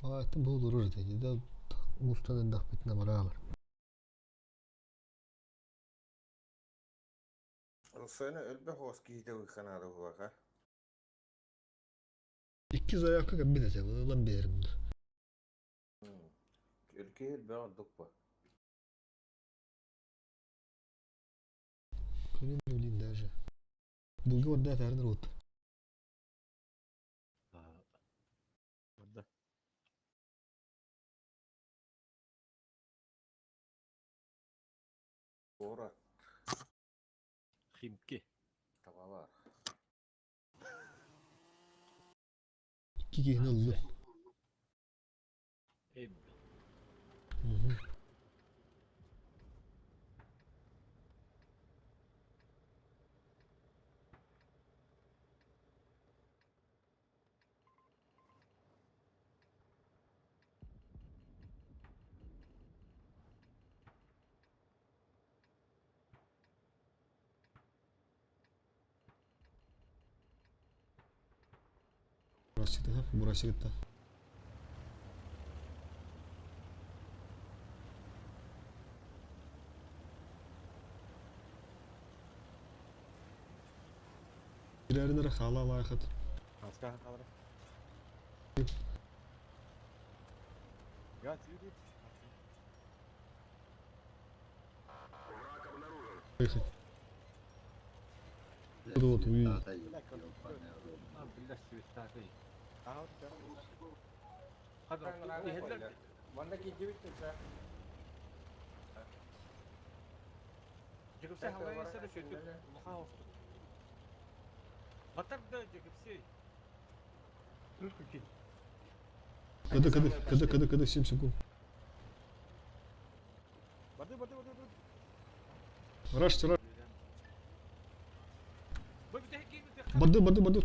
Ааттым буолурur ити. Да устан элбэхпитинэ бараалар. Руссаны өлбөх оҕус киһитэ ыйханаары уһуаха. Икки заявка кэлбит этэ, ылан биэрим. Өлкө элбэх ордук бу. Күнүн блин даже. Булга барда этэрин рот. Барда. Город. Химки. Табалар. Икки киһини ыллым. Бурасикта. Кирәрин хаала лаахат. Аска халара. Я тебе Выход. Вот увидел. КД, КД, КД, КД, КД, 7 секунд. Барды, барды, барды, барды. Раш, раш. Барды, барды, барды.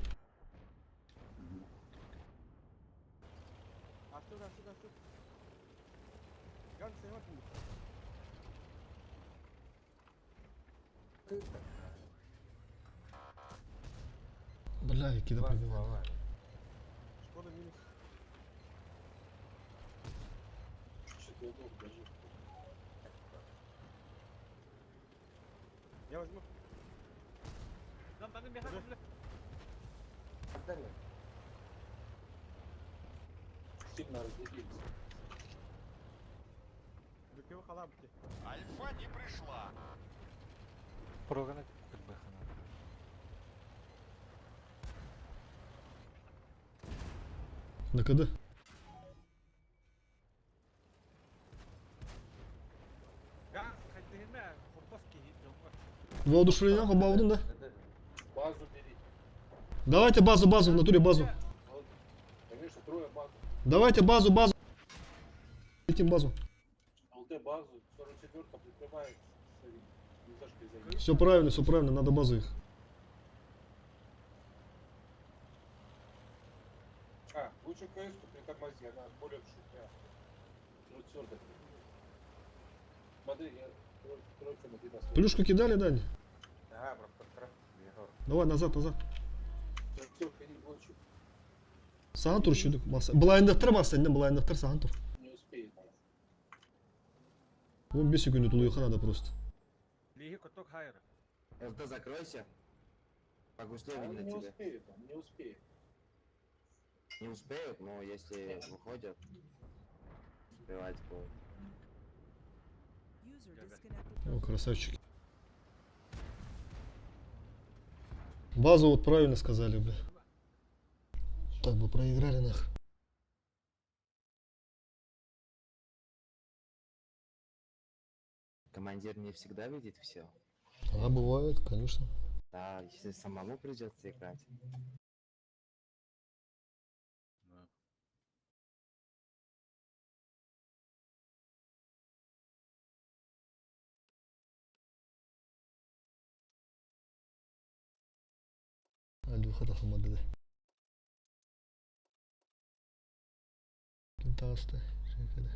Астыр, астыр, астыр. Ган, саймат. Бля, кида пробивал. Шкода минус. Я возьму. Сильно разделились. Бүкеу халабки. Альфа не пришла. Прогана кырбыхана. На КД. Воодушевление баудun да? Базу бери. Давайте базу, базу, в натуре базу. Конечно, трое базу. Давайте базу, базу. Летим базу. ЛТ базу, 44-ка прикрывает. Все правильно, надо базу их. А, лучше КС-ку притормози, она более шутная. Твердо. Смотри, я тройку на тебя Плюшку кидали, Дань? Ага, просто Давай назад, назад. Трехтерка не больше. Саған тур шүдік. Былайындықтыр баса, не былайындықтыр саған тур. Не успеет. 15 секунд тулуйха надо просто. ЛТ, закройся. По гусле Он видно не тебя. успеет, он не успеет. Не успеют, но если выходят, успевать будут. User disconnected. О, красавчики. Базу вот правильно сказали, бля. Так бы проиграли нах. Командир не всегда видит все. А бывает, конечно. Да, если самому придется играть. Да. Алюха тахамады. Ким таҕыста? Шекеде.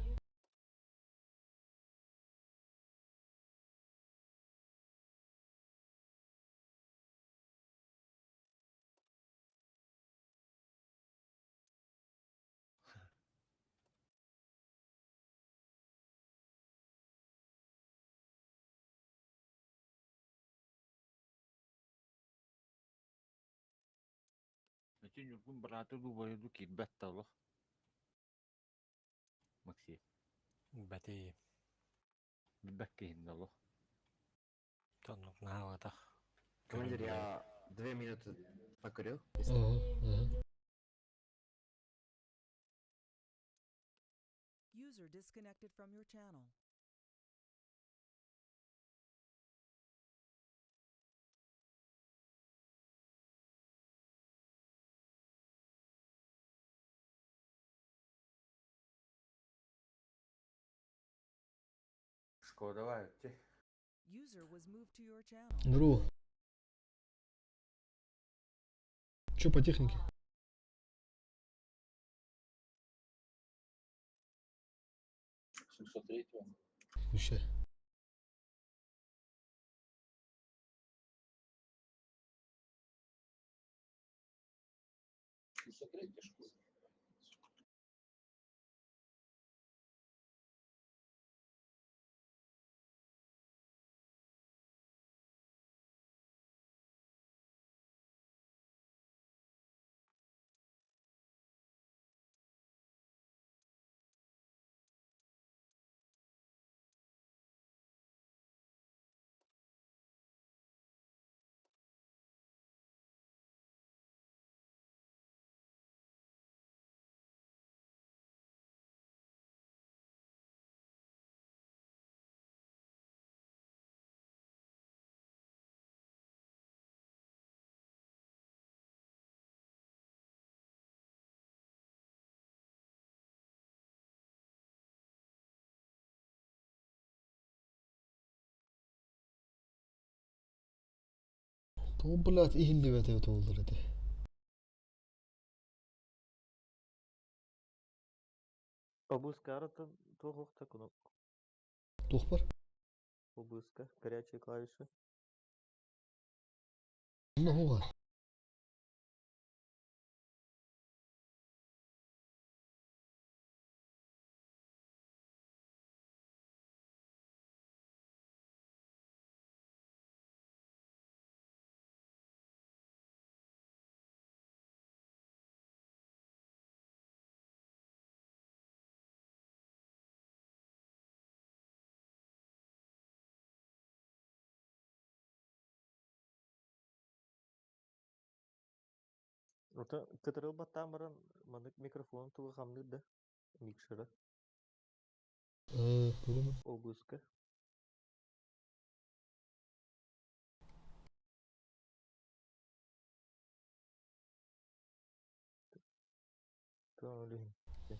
Эти Ньургун бырааты дуу киирбэт да олох. Максим. Бати. Билбэт киһин олох. Тоннук наалатах. Командир, я 2 минуты покурю. Ага. User disconnected from your channel. Шкода давай, ти. User was moved to your channel. Здорово. Че по технике? 703-го. Включай. 703 шкода. Тоҕо, блядь, иһиллибэт эбит буоллар этэ. ОБС-картан туох кнопка. Туох баар? ОБС-ка, горячие клавиши. Ну, Ота кытарыл баттаан баран маннык микрофон туга хамныыр да микшера. Көрөмүн. ОБС-ка. Туох.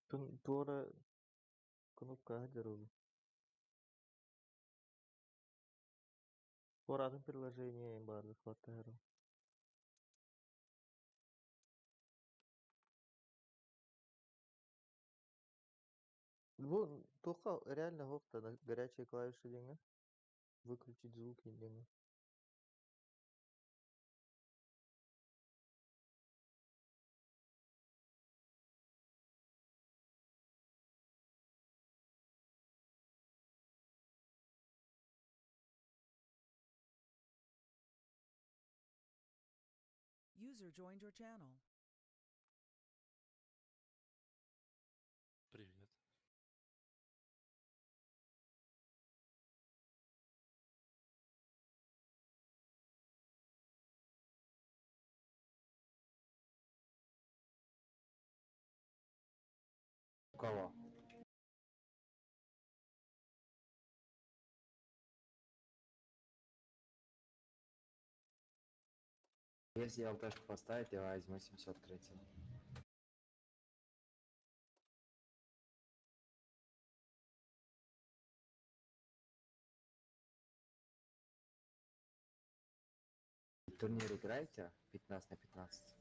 Тун туора кнопка дорогу. Туора приложение баар хватает. Бу только реально хохта на горячие клавиши диэҥҥэ. Выключить звуки диэҥҥэ. User joined your channel. Привет. У кого? Если ЛТшку поставить, я возьму 703. Турнир играете? 15 на 15.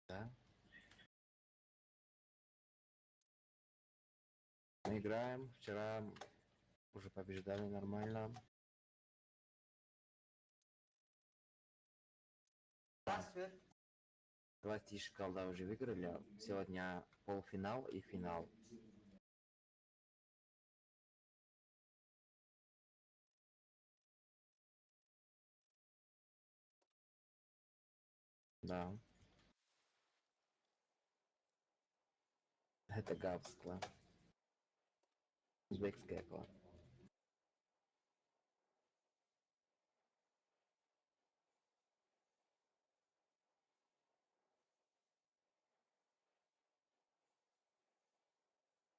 Да? Мы играем. Вчера уже побеждали нормально. 20 тысяч голда уже выиграли. Сегодня полуфинал и финал. Да. Это Гавс клан. Узбекская клан.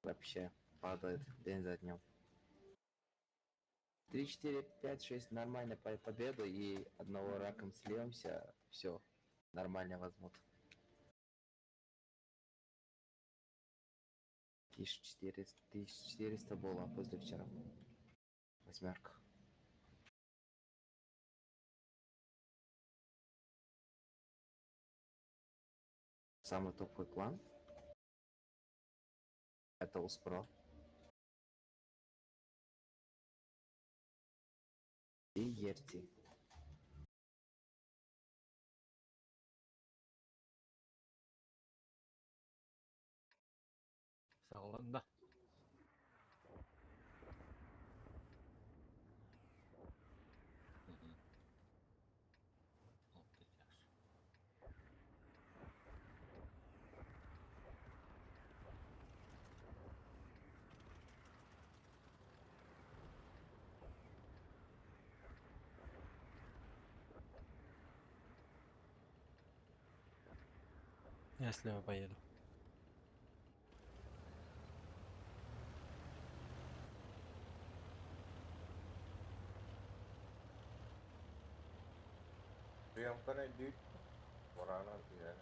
Вообще падает день за днем. 3, 4, 5, 6 нормально по победу и одного раком сльемся, все, нормально возьмут. 1400, 1400 было после вчера. Восьмерка. Самый топовый клан. Это Успро. И Ерти. Саҕаланна. Мгм. Алты жас. Я слева поеду. Прием дють. Ворана я.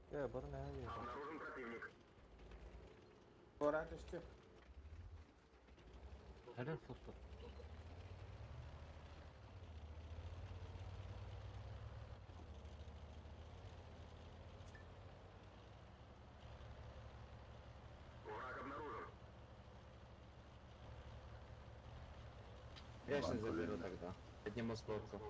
Враг обнаружен. Обнаружен противник. Воран түстү. Helal olsun. Враг обнаружен. Я сейчас заберу тогда. Подниму сборку.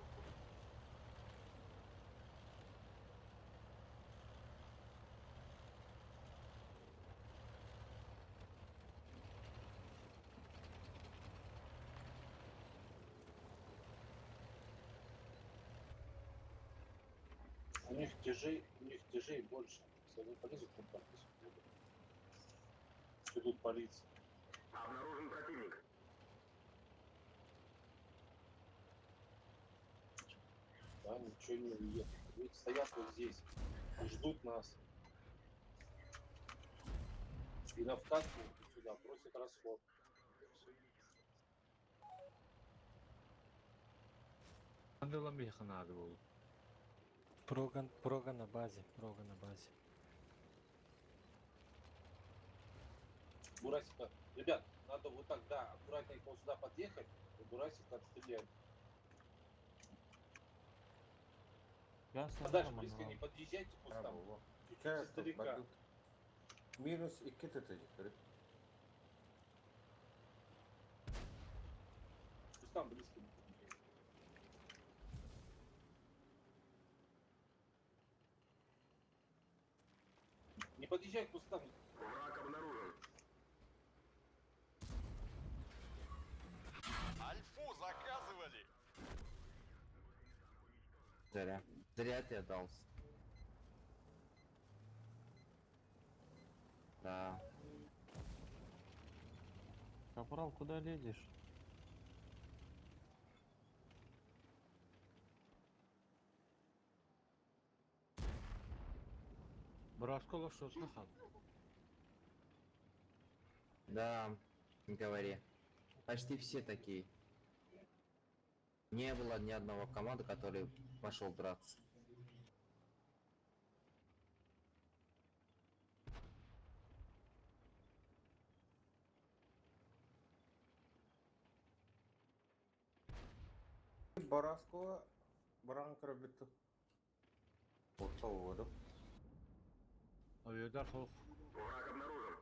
У них тяжей больше. Если они полезут, то полезут. Идут полиция. Обнаружен противник. Да, ничего не уехали. Они стоят вот здесь и ждут нас. И на вкатку сюда бросят расход. Андылам надо было. Прога, прога на базе, прога на базе. Бурасика. Ребят, надо вот так, да, аккуратненько вот сюда подъехать и Бурасика отстрелять. А дальше близко не подъезжайте к кустам. Чуть-чуть издалека. Минус 2 ТТ. К кустам близко не подъезжайте. Не подъезжай к кустам. Враг обнаружен. Альфу заказывали! Зря. Зря ты отдался. Да. Капрал, куда лезешь? Браскола что слыхал? Да, не говори. Почти все такие. Не было ни одного команды, который пошел драться. Бараскова баран көрбүт. Ортолоду. Авиадар холх. Враг обнаружен.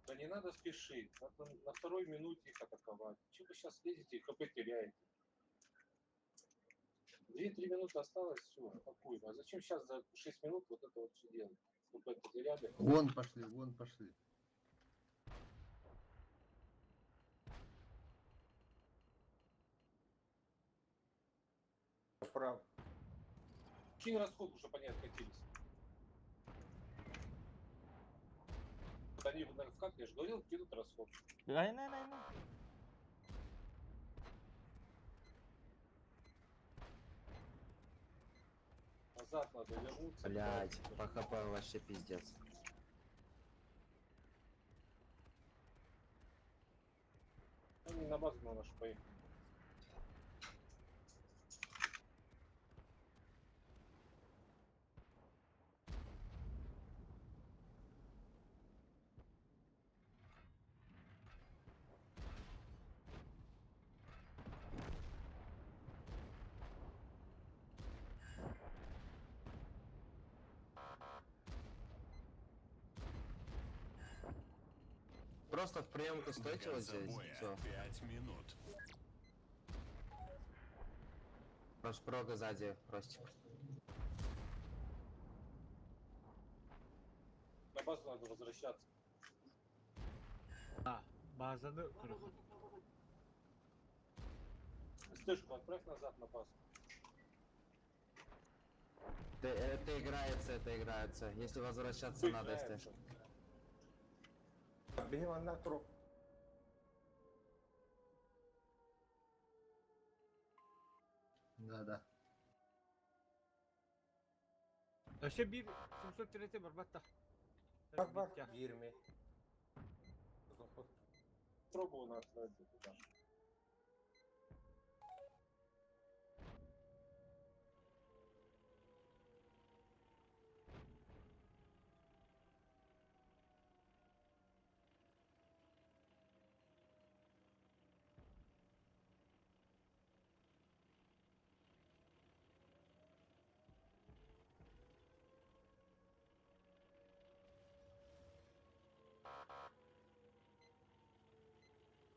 Да не надо спешить. Надо на второй минуте их атаковать. Чего вы сейчас лезете и хп теряете? 2-3 минуты осталось, все, атакуем. А зачем сейчас за 6 минут вот это вот все делать? ХП потеряли. Вон пошли, вон пошли. Прав. Кинь расход, чтобы они откатились. Вот они в как я же говорил, кинут расход. Ай, най, най, най. Назад надо вернуться. Блять, по хп вообще пиздец. Они на базу на нашу поехали. Просто в приемку До стойте вот конца здесь. боя Все. 5 минут. Прога сзади, Ростик. На базу надо возвращаться. А, базаны көрөхүн. СТшку отправь назад на базу. Это играется, это играется. Если возвращаться надо, Играется. СТ. Биһи манна турук. Да, да. Өссө биир 703 барбатта. Бар бар 20. Пробую на отправить туда.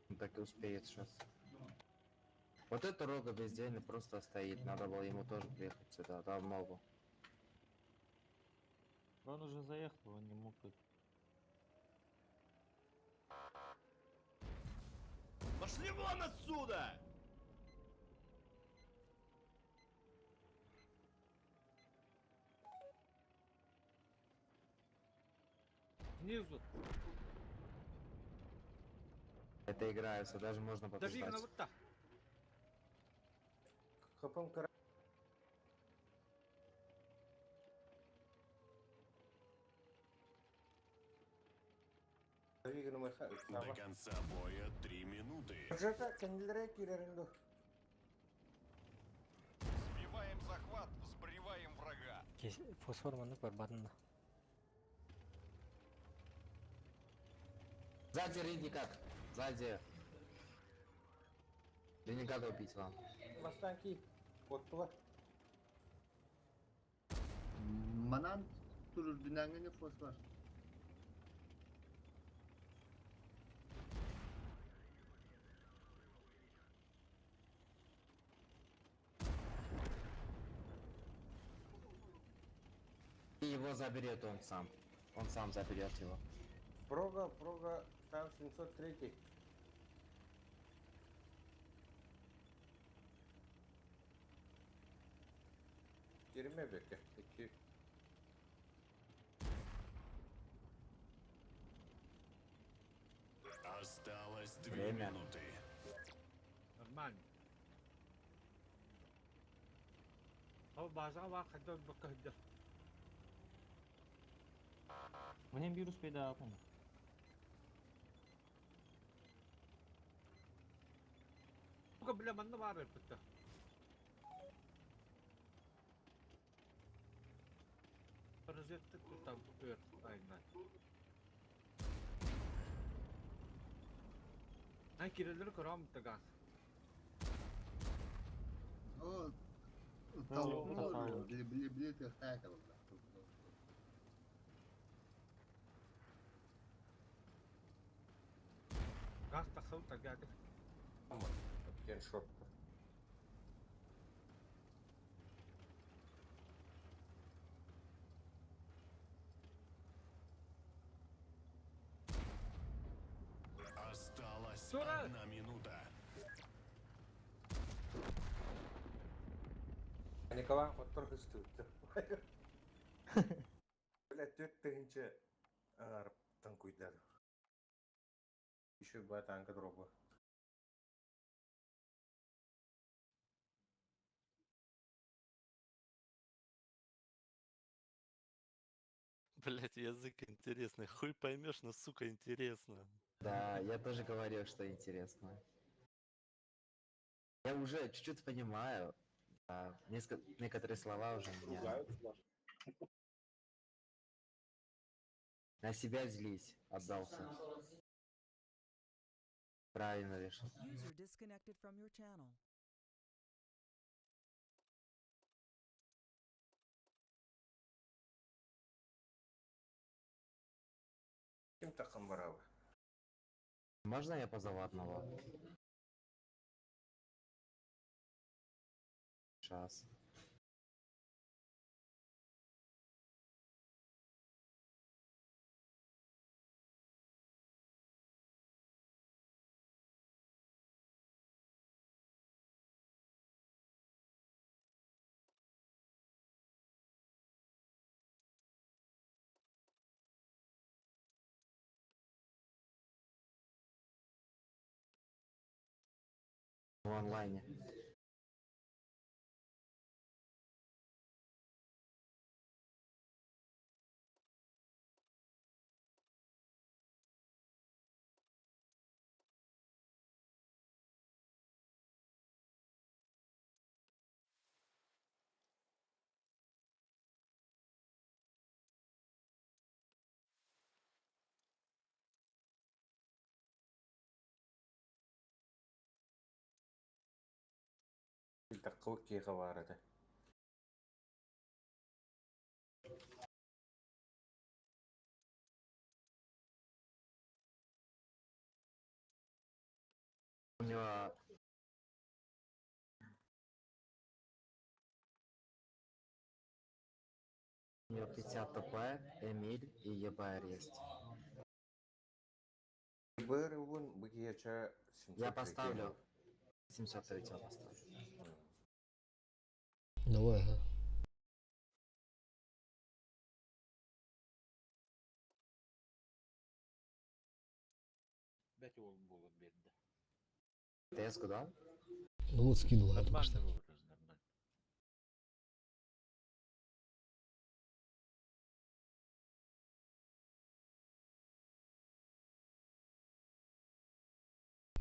Он так и успеет сейчас. Вот это рога бездельный просто стоит. Надо было ему тоже приехать сюда, да, в ногу. Он уже заехал, он не мог тут. Пошли вон отсюда! Снизу. Это играется, даже можно Дави подождать. на вот так. ХПм кыра. До конца боя 3 минуты. Жата кеннилere киреринду. Сбиваем захват, сбриваем врага. Фосфор маннык барбатын да. Сзади Ринги как? Сзади. Ренегата убить вам. Бастаан Куоттулар. Манан турur дүнәңе фос бар. И его заберет он сам. Он сам заберет его. Прога, прога, там 703. Girme beke. İki. Осталось две Время. минуты. Нормально. Ол базаға бар қайда баққа Мне вирус передал. Буга бля манна бар бітті. Розеттік там өр айна. На кирелер көрам тагас. О, Ну, били били били тыхтаята буолла. Газ тақсау тагады. Кен шорт. Осталась Ура! одна минута. Николай оттор хыстыытты. Бля, төрт тыгынчы аңар танкуйдады. Еще ба танка дроба. Блять, язык интересный. Хуй поймешь, но сука интересно. Да, я тоже говорил, что интересно. Я уже чуть-чуть понимаю. Да, некоторые слова уже у меня. Ругаются даже. На себя злись, отдался. Правильно решил. User disconnected from your channel. Ким тақым барабы? Можно я позову одного? Сейчас. В онлайне. Таққы кейға бар еді. У него У него 50 ТП, Эмиль и ЕБР есть. Бэр уын бігече Я поставлю. 703 поставлю. Давай, ага. Бәті ол болып берді. ТС куда? Ну вот скинула я только что. Нормально образ, нормально.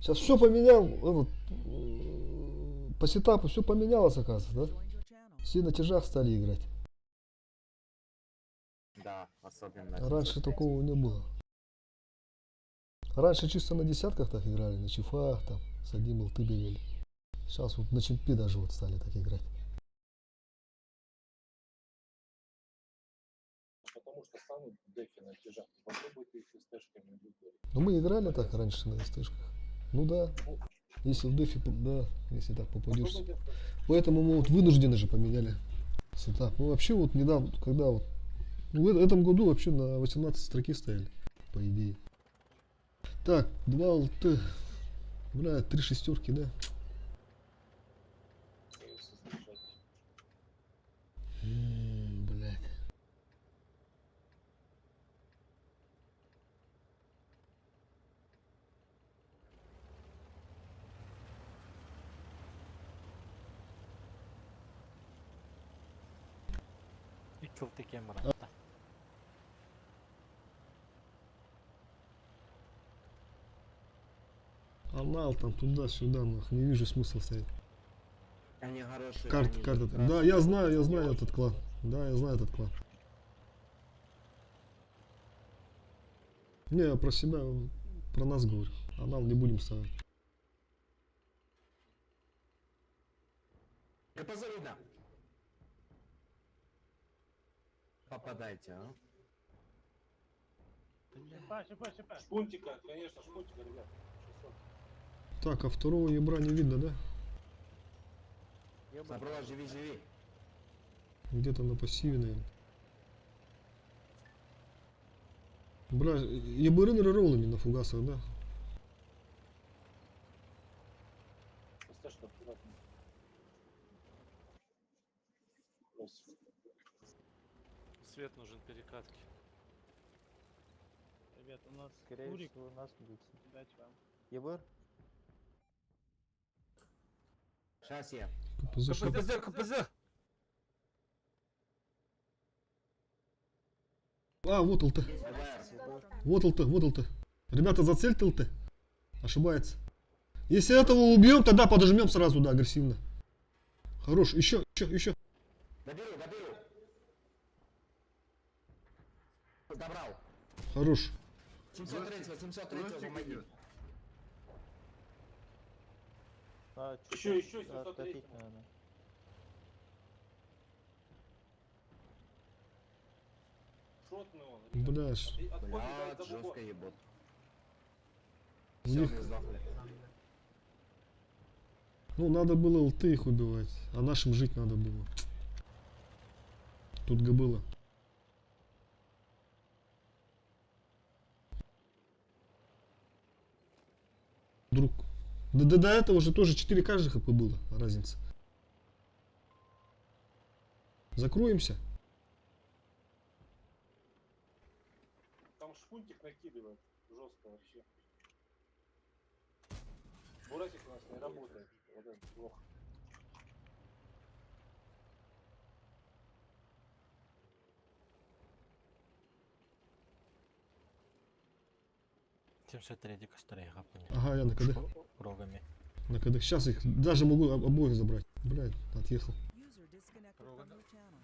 Сейчас все поменял, этот, по сетапу все поменялось, оказывается, да? Все на тяжах стали играть. Да, особенно. Раньше такого не было. Раньше чисто на десятках так играли, на чифах там, с одним ЛТ бегали. Сейчас вот на чемпе даже вот стали так играть. Потому что станут дефи на тяжах. Попробуй ты их СТшками выбери. Ну мы играли так раньше на СТшках. Ну да. Если в дефе, да, если так попадешься. Поэтому мы вот вынуждены же поменяли сетап. Мы вообще вот недавно, когда вот, ну, в этом году вообще на 18 строки стояли, по идее. Так, 2 ЛТ. Бля, три шестерки, да? Остается снижать. Блядь. Икки ЛТ кем баратта. Анал там туда-сюда, нах, не вижу смысла стоять. Они хорошие. Карта, они карта. красные. Да, я знаю этот клан. Да, я знаю этот клан. Не, я про себя, про нас говорю. Анал не будем ставить. КПЗ видно. Попадайте, а? Шпунтика, конечно, шпунтика, ребят. 600. Так, а второго ебра не видно, да? Забрала, живи, живи. Где-то на пассиве, наверное. Бля, ебыры роллами на фугасах, да? СТшка аккуратно. Брось. Свет нужен перекатки. Ребят, у нас Скорее Курик. всего, нас будут. Дать вам. Ебыр? Сейчас я. КПЗ, шо? КПЗ, КПЗ! А, вот ЛТ. Вот ЛТ, вот ЛТ. Ребята, зацельте ЛТ. Ошибается. Если этого убьем, тогда подожмем сразу, да, агрессивно. Хорош, еще, еще, еще. Доберу, доберу. Добрал. Хорош. 703, 703, помоги. А, Еще, еще, чё-то 703. откатить надо. Шотный он. ребят. Бля, ж, Отходит Блядь, за бугор. жестко ебут. у Все, них, мы сдохли. ну, надо было ЛТ их убивать, а нашим жить надо было. Тут гобыла. Друг. Да, да до этого же тоже 4К же хп было, разница. Закроемся. Там шпунтик накидывает жестко вообще. Буратик у нас не работает. Вот это плохо. 703 кострей гапани. Ага, я на КД. Рогами. На КД. Сейчас их даже могу обоих забрать. Блядь, отъехал. User disconnected from your channel.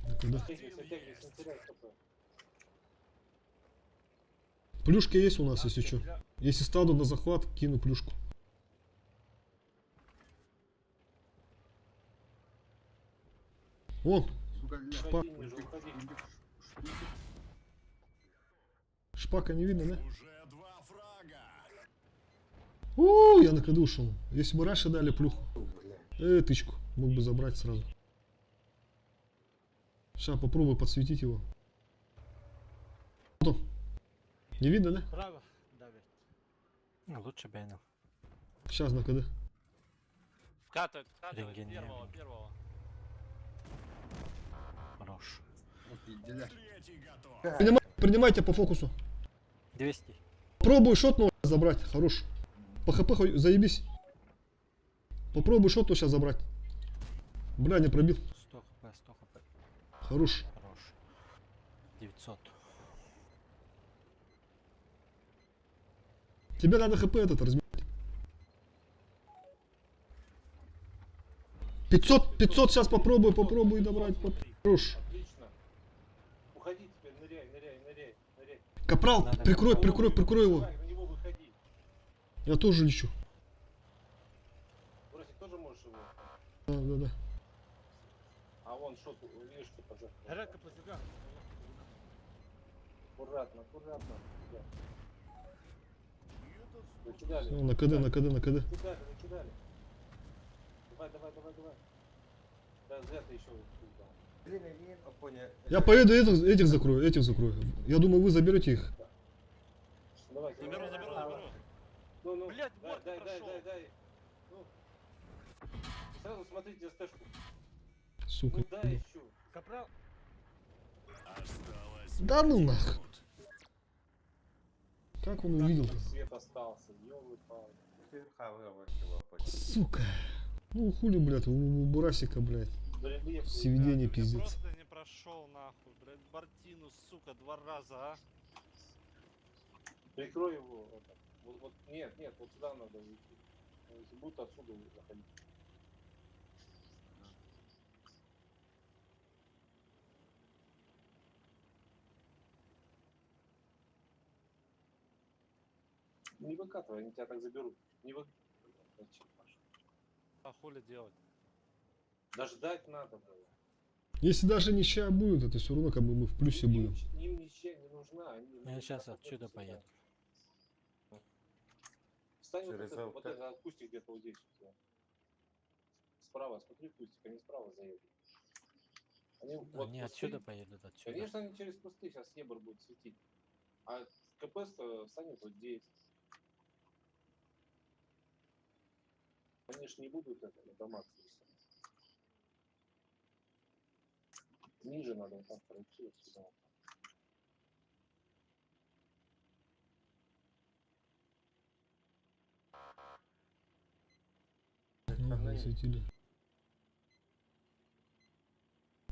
На КД. Оттягивайся, оттягивайся, не теряй хп. Плюшки есть у нас, если что. Если стаду на захват, кину плюшку. Вон, Сука, ля. шпак. Уходи ниже, уходи. Шпака не видно, да? Уже два фрага. У, я на КД ушел. Если бы раньше дали плюху. Тычку. Мог бы забрать сразу. Сейчас попробую подсветить его. Вот он. Не видно, да? Право давит. Ну, лучше бы Сейчас на КД. Вкатывает, вкатывает. Первого, первого. Хорош. Третий готов. Принимайте по фокусу. 200. Пробую шотного забрать. Хорош. По хп хоть заебись. Попробуй шоту сейчас забрать. Бля, не пробил. 100 хп, 100 хп. Хорош. Хорош. 900. Тебе надо хп этот разменять. 500, 500 сейчас попробую, попробую добрать. Хорош. Отлично. Уходи теперь, ныряй, ныряй, ныряй, ныряй. Капрал, Надо прикрой, прикрой, прикрой его. Давай, на него выходи. Я тоже лечу. Бросик тоже можешь его. Да, да, да. А вон шот, видишь, что поджег. Река позига. Аккуратно, аккуратно. Да. Накидали. Всё, на КД, на КД, на КД. Накидали, накидали. Давай, давай, давай, давай. Да, зря ты еще дал. Я поеду этих закрою, этих закрою. Я думаю, вы заберете их. Давай, Заберу, давай. заберу, заберу. Ну, ну, Блядь, дай, борт дай, дай, прошел. дай, дай. Ну. И сразу смотрите СТшку. Сука. Ну дай еще. Капрал. Осталось Да ну пять нах. минут. Как он увидел? Там свет остался, ёлы-палы. Сука. Ну хули, блядь, у Бурасика, блядь. Рельеф, Севедение Я пиздец. просто не прошел нахуй, блядь, Бартину, сука, два раза, а. Прикрой его. Вот, так. вот, вот, нет, нет, вот сюда надо уйти. Если будут отсюда заходить. Не выкатывай, они тебя так заберут. Не вы... Зачем, Паша? А хули делать? Дождать надо было. Если даже ничья будет, это все равно как бы мы в плюсе Им, будем. им ничья не нужна. Они, Я сейчас заходят отсюда сюда. поеду. Встань вот Через этот, вот ЛК. этот кустик где-то вот здесь. вот, да. Справа, смотри, кустик, они справа заедут. Они, вот Они кусты. отсюда поедут, отсюда. Конечно, они через кусты сейчас Ебр будет светить. А КП встанет вот здесь. Они ж не будут это, на домах здесь. Ниже надо вот так пройти вот сюда. Ну, засветили.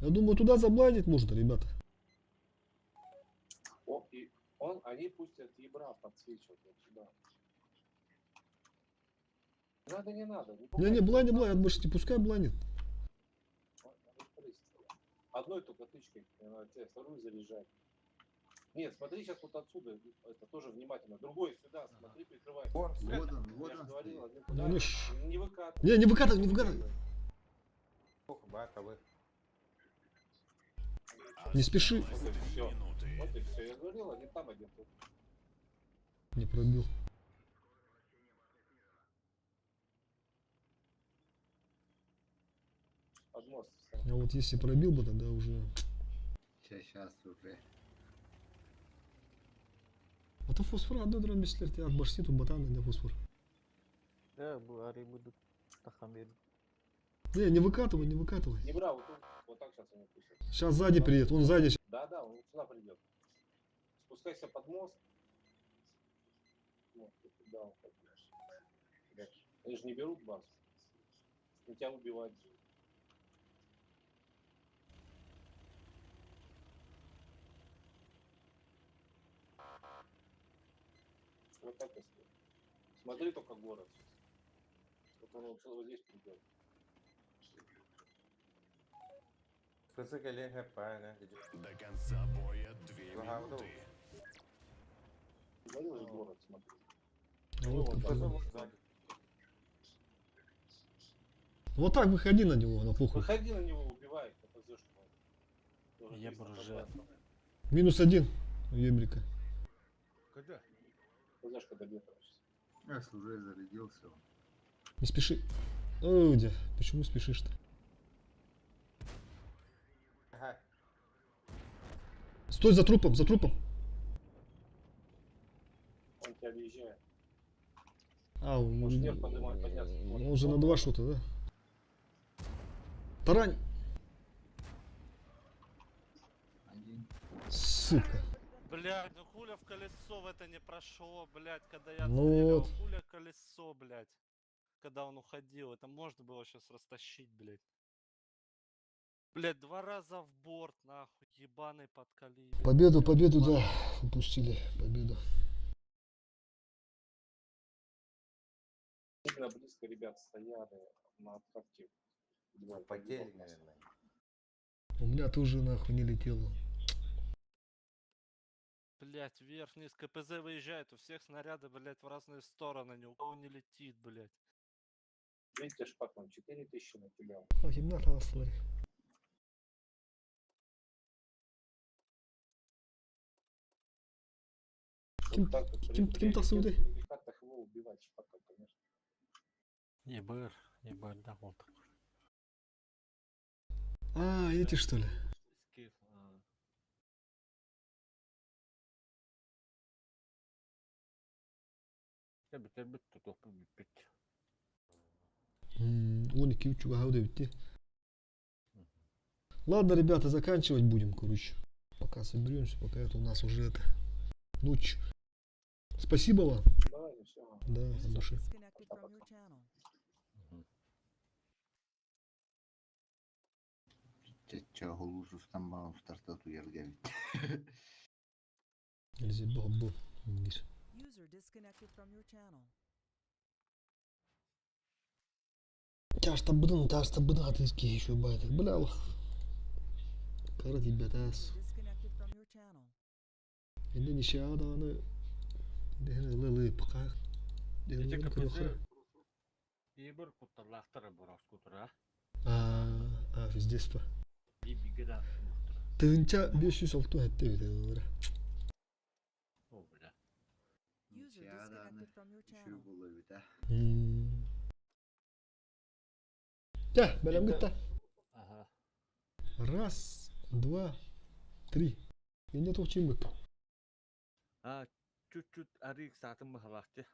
Я думаю, туда заблайдить можно, ребята. О, и он, они пустят ебра подсвечивать вот сюда. Надо, не надо. Не Не, не, блайни, блайни, отбашите, пускай блайнит. Одной только тычкой, надо тебе вторую заряжать. Нет, смотри сейчас вот отсюда, это тоже внимательно. Другой сюда, смотри, прикрывай. Вот он, вот Я же он говорил, стоит. одну Ну, туда, не ж- не выкатывай. Не, не выкатывай, не выкатывай. Не спеши. Вот и Осталось все. три минуты. Вот и все. Я говорил, один там, один тут. Не пробил. Под мост встань. А вот если пробил бы, тогда уже... Сейчас, сейчас уже. А то фосфор одной дрон беслерти, от башни тут ботаны не фосфор. Да, ари будут тахамир. Не, не выкатывай, не выкатывай. Не брал, вот, тут, вот так сейчас они пустят. Сейчас сзади приедет, он сзади. щас. Да, да, он вот сюда придет. Спускайся под мост. Вот, вот туда уходишь. Они же не берут базу. Они тебя убивать будут. Вот так и стой. Смотри только город сейчас. Вот он вот, вот здесь придет. До конца боя 2 минуты. Говорил же город, смотри. А вот Ну, как вот он. так. Вот так выходи на него, на похуй. Выходи на него, убивай, КПЗшку. Тоже Я 300 уже. хп. Минус один у Ебрика. Когда? КПЗшка добьет его сейчас. Если уже зарядился он. Не спеши. Ой, где? Почему спешишь-то? Стой за трупом, за трупом. Он тебя объезжает. А, он, Может, вверх поднимать, подняться. он же на два шота, да? Тарань! Один. Сука. Блядь, ну хуля в колесо в это не прошло, блядь, когда я Ну отстреливал, вот. хуля колесо, блядь. Когда он уходил, это можно было сейчас растащить, блядь. Блядь, два раза в борт, нахуй, ебаный подкалибер. Победу, победу, да. Упустили победу. Сильно близко ребят стояли на откатке. Двойка. Потели, наверное. У меня тоже нахуй не летело. Блять, вверх, вниз, КПЗ выезжает, у всех снаряды, блять, в разные стороны, ни у кого не летит, блять. Видите, шпак, он 4000 накидал. А, кимнәр таҕыстылар. Ким, Вот так вот при ким, ким тахсыбытай? приоритете в других картах его убивать шпака, конечно. Ебыр, ебыр, да, вот такой. А, эти что ли? Скиф. А. Бүтэр бүт тутуохпун бүппүт. 12 үчүгэй эбит. Ладно, ребята, заканчивать будем, короче. Пока соберемся, пока это у нас уже это ночь. Спасибо вам. Давай, все. Да, от души. Disconnected from your channel. Чече холусустан бана устарта туярга бит. Нельзя бог бог. User disconnected from your channel. Тяжто быдын атыски еще байтых. Бля, лох. Кара ребята. User disconnected from your channel. Инде ничего да аны лы пока. Ити КПЗ ебыр кутталаахтара бороскутура. А, пиздец по. Биге да Тыһыынча 506 хэтте бит ылара. О, бля. User disconnected from your channel. Үшүү болу бит а. Тя, бэлэм гытта. Ага. Раз, два, три. Инде тохчуйм бык. А, чуть-чуть арык саатын бахалаахты.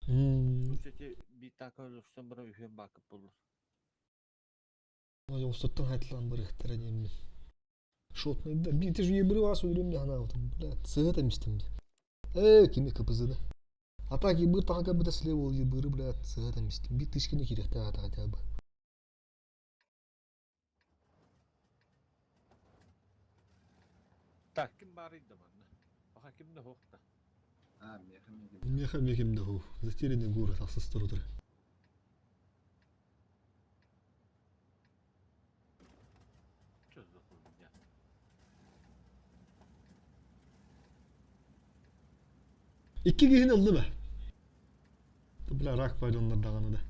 Эти битака өлөрсөн бара үһүн баакып болur. Ой, устуттан хайтлан барыхтара немми. Шотный, да, би, ты же ебры вас уверен, мне она вот, бля, цвета местом. Кими КПЗ, да. А так ебыр тага бы слева ебыры, бля, цвета местом. Би тышкины кирехта ата хотя бы. Так, ким барыйды манна? Аха ким да хохта. А, меха меха. Меха мехим да ху. Затерянный город, асыстыр. Что за хуйня? Икки киһини ыллым ээ. Бля, рак пайдоннар даҕаны да.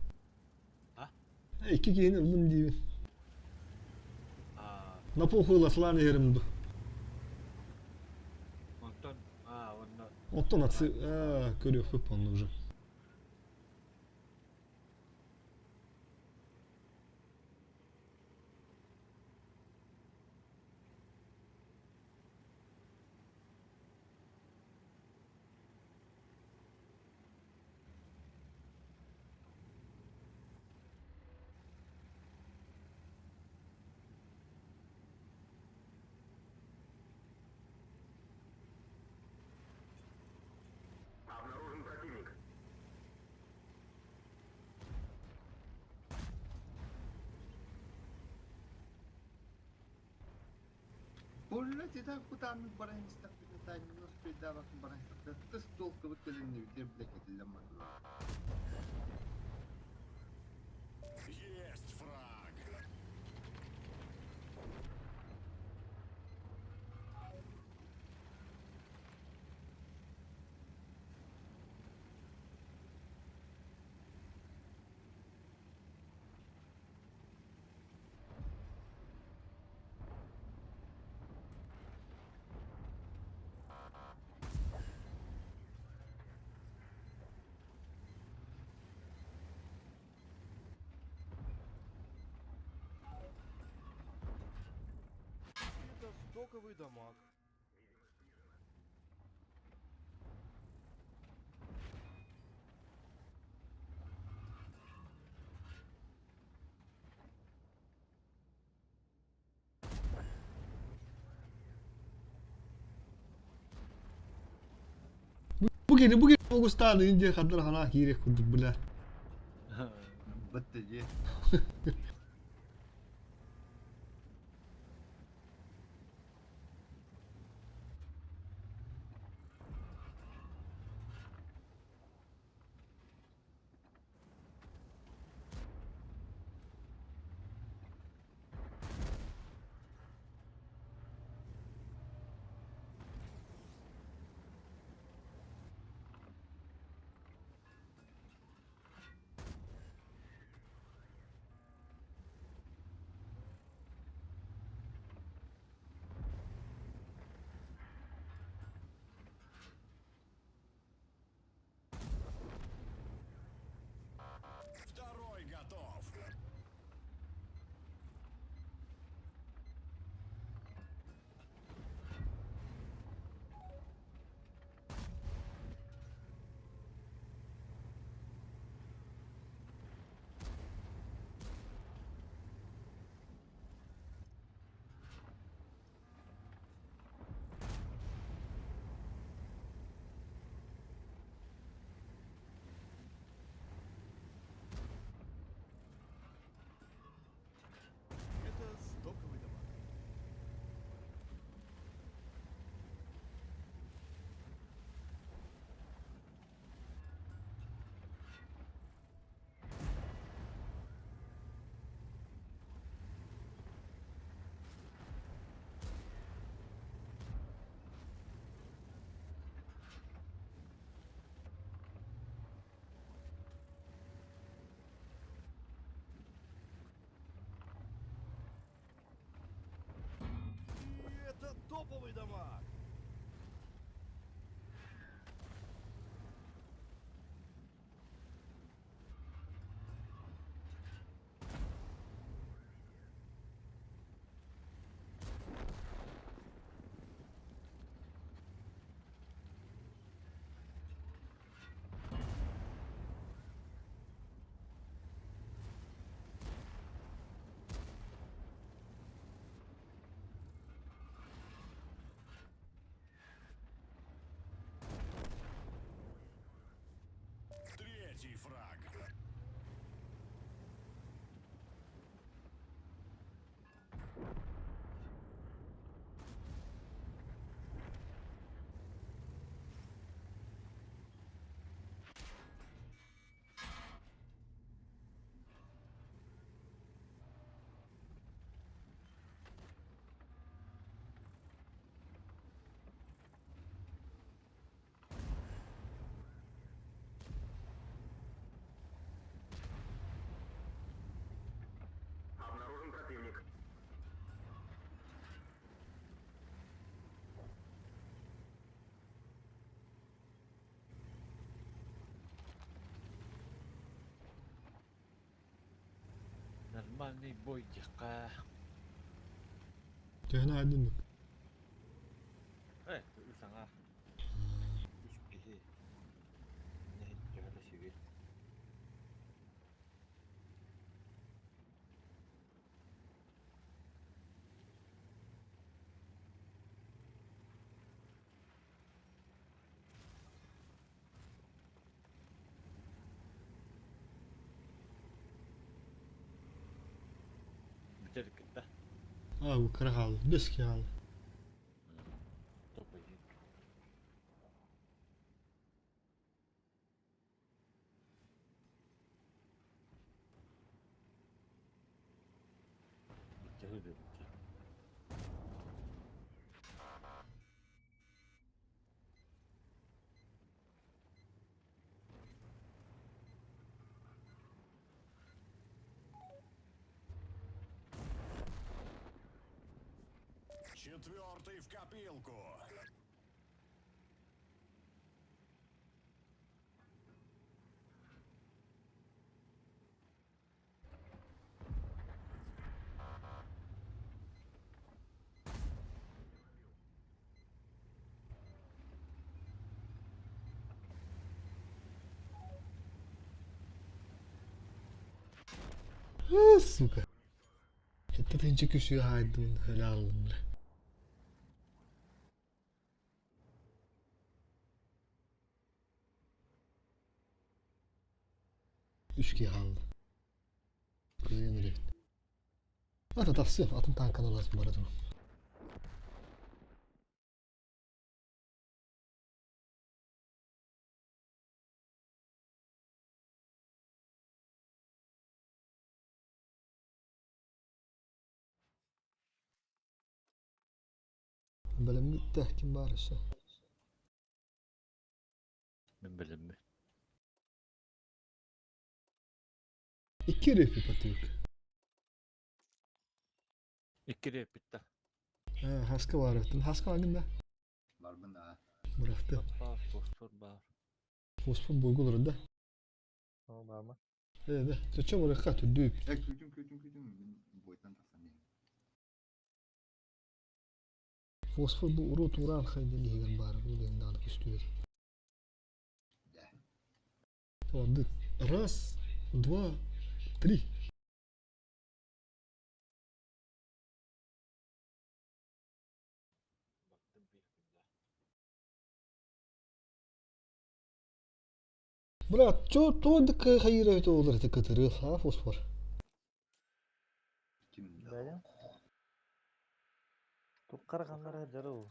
А? Икки киһини ыллым диибин. А, На похуй ласлан ерим ду. онтон, а, онно Оттон отцы, а, көрүөх онну уже. Обнаружен противник. Булла тита кутамы баран истаппita не успейдавак баран истаппita тыс толковы көлүннү битир блекетилен мадыла. Есть фраг. Это стоковый дамаг. Бу кини бу кини Огустан Индия хаддар хана киирек курдук бля. Бытты же. дамаг. Третий фраг. Обнаружен противник. Нормальный бой диэххэ. Төһөнү аайдын Э, үс аҥаар. Үс киһи. Төһө да сүгү. Бүтэр кытта. Аа, бу кыра хаалла. Бэс киһи хаалла. Топ-1. Бүтэ бүттэ. Четвертый в копилку. Э, сука. Хэтте тынчы күсү хаайдым хөлө аллым бля. Үс киһи хаалла. Кыайан үлэбит. Ата тахсыам, атын тааҥканы ыласым бара турар. Бэлэммит да ким баар өссө? Мин бэлэммин. Икки репи патык. Икки репитта. Аа, хаска баар эбит. Хаска ангын да? Барбын да. Бырахты. Баар, фосфор баар. Фосфор бойго олорор да? О, баама. Э, да. Чочо барыхха түрдүүп. Э, күүтүм, күүтүм, күүтүм. Мин бойтан тахсан иһин. Фосфор бу урут ураан хайден иһигэр баар бу диэн даҕаны көстүөр. Дэ. Ордук. Раз, два, три. Бардым биир күннээх. Брат, чо то хайыра это олар это кытыры, а фосфор. Ким да. Бәлем. Туққар қаннара жарыл.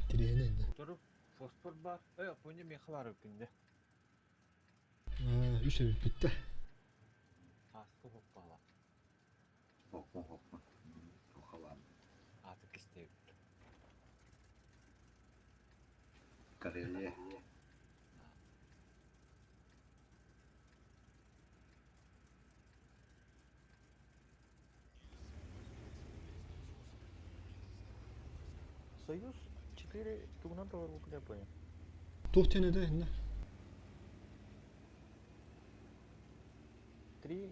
Тирehine indi. Туруп фосфор баар. Э, пуня миэхэ баар күндэ. Аа, үс эбит бүттэ. Ааска хоппала. Хоппун, хоппун. Тухалаан. Ааты кистээбит. Карелия. Союз 4 тугунан толорбуккун я понял. Туох диэн этэ иннэ? Три,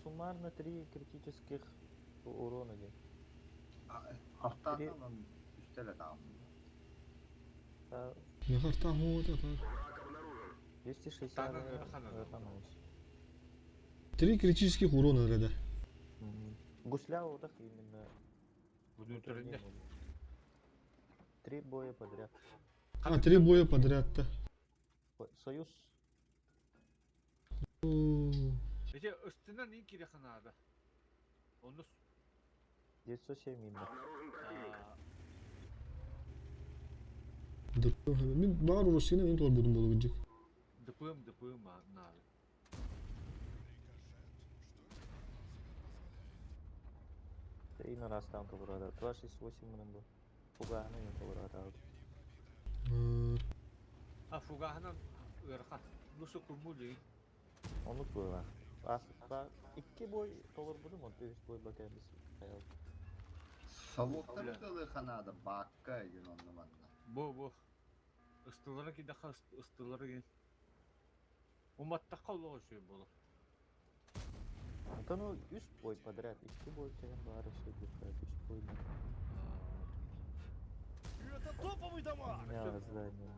суммарно три критических урона диэн. Артаан ылан үстэ эрэ таҕынным. Миэхэ артаах муҥута так. 260 Артаан ыарахан. Три критических урона эрэ да. Гусля удах именно. Внутренне. Три боя подряд. А, три боя подряд да. Союз. Эти ыстынан ин кириэхэ наада. Онно 907 именно. Мин баар Россияны мен туорбутум буолугуджик. ДПМ, ДПМ наада. Три на раз там толорада. 268 мынан был. Фугаһынан мен толорада. А фугаһынан ыарахан. Лучше кумули. Оннук буолла. Аспа икки бой толорбутум, онто үс бой бакабис хайал. Совоттар тылы наада баакка игин онно манна. Бу бу. Ыстылары кидэхэ ыстылары ген. Уматтахха олоҕу үчүгэй буолар. Онтон ол үс бой подряд, икки бой кэлэн баара сөбүөххэ, үс бой. Это топовый товар! Меняло здание.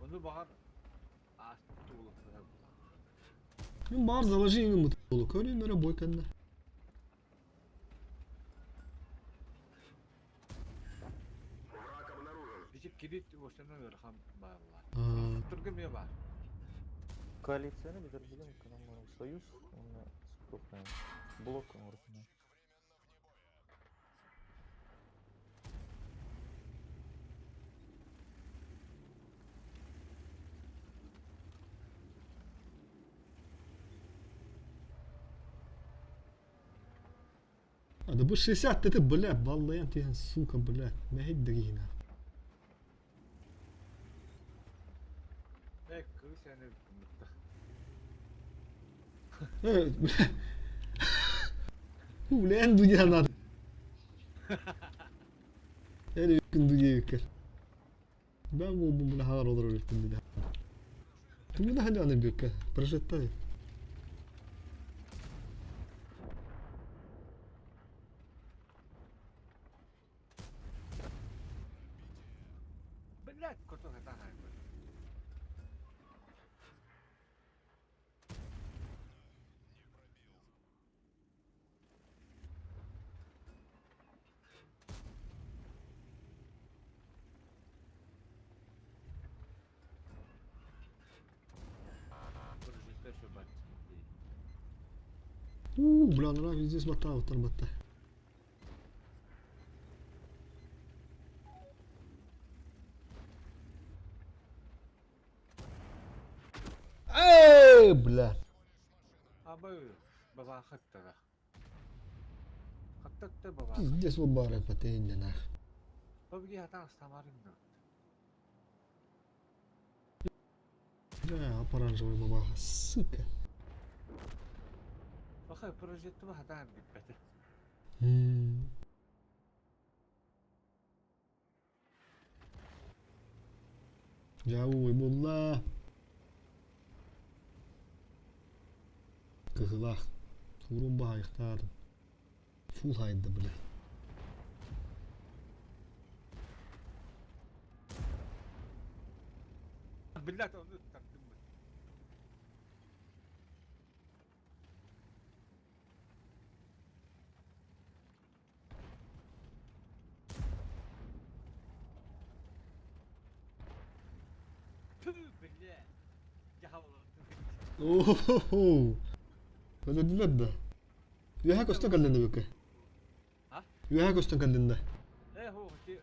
Ону баҕар ааспыт туолуктара буолар. Мин баар заложи иҥин болу. Көрүн эрэ бой кэннэ. Враг обнаружен. Ити кирит осенен ыарахан бааллар. А, Турга эмиэ баар. Коалицияны бүтэрбитим, союз, уонна крупная. Блок оҥорбутум. А да бу 60 ты бля, баллайан тиһэн, сука, бля, мэһэй дэгиһина. Э, кыыс эн эбиккин Э, бля. Бля, эн дуня надо. Эн эбиккин дуня эбиккер. Ben bu бля хаар олорор эбиппин дуня. Тугуна халяны бекке, прожиттай. Блядь, котон это хайбы. Прожиттай все бать. У, бля, нравится здесь батау, батта. Эй, бля. Абы баба хаттара. Хаттатта баба. Пиздец, вот бары потенья нах. Бабги хатан самарын да. Бля, оранжевый бабаха, сука. Баха прожитты хатан биппете. Жауй булла. Кыһылах. Урун баһайыктаадым. Фул хайда, бля. Блядь, onu taktım ben. Tüh бля. Оу. Öldürdüler да. Үөһэ көстөн кэллин да бүккэ. А? Үөһэ көстөн кэллин да. Э, хо, ти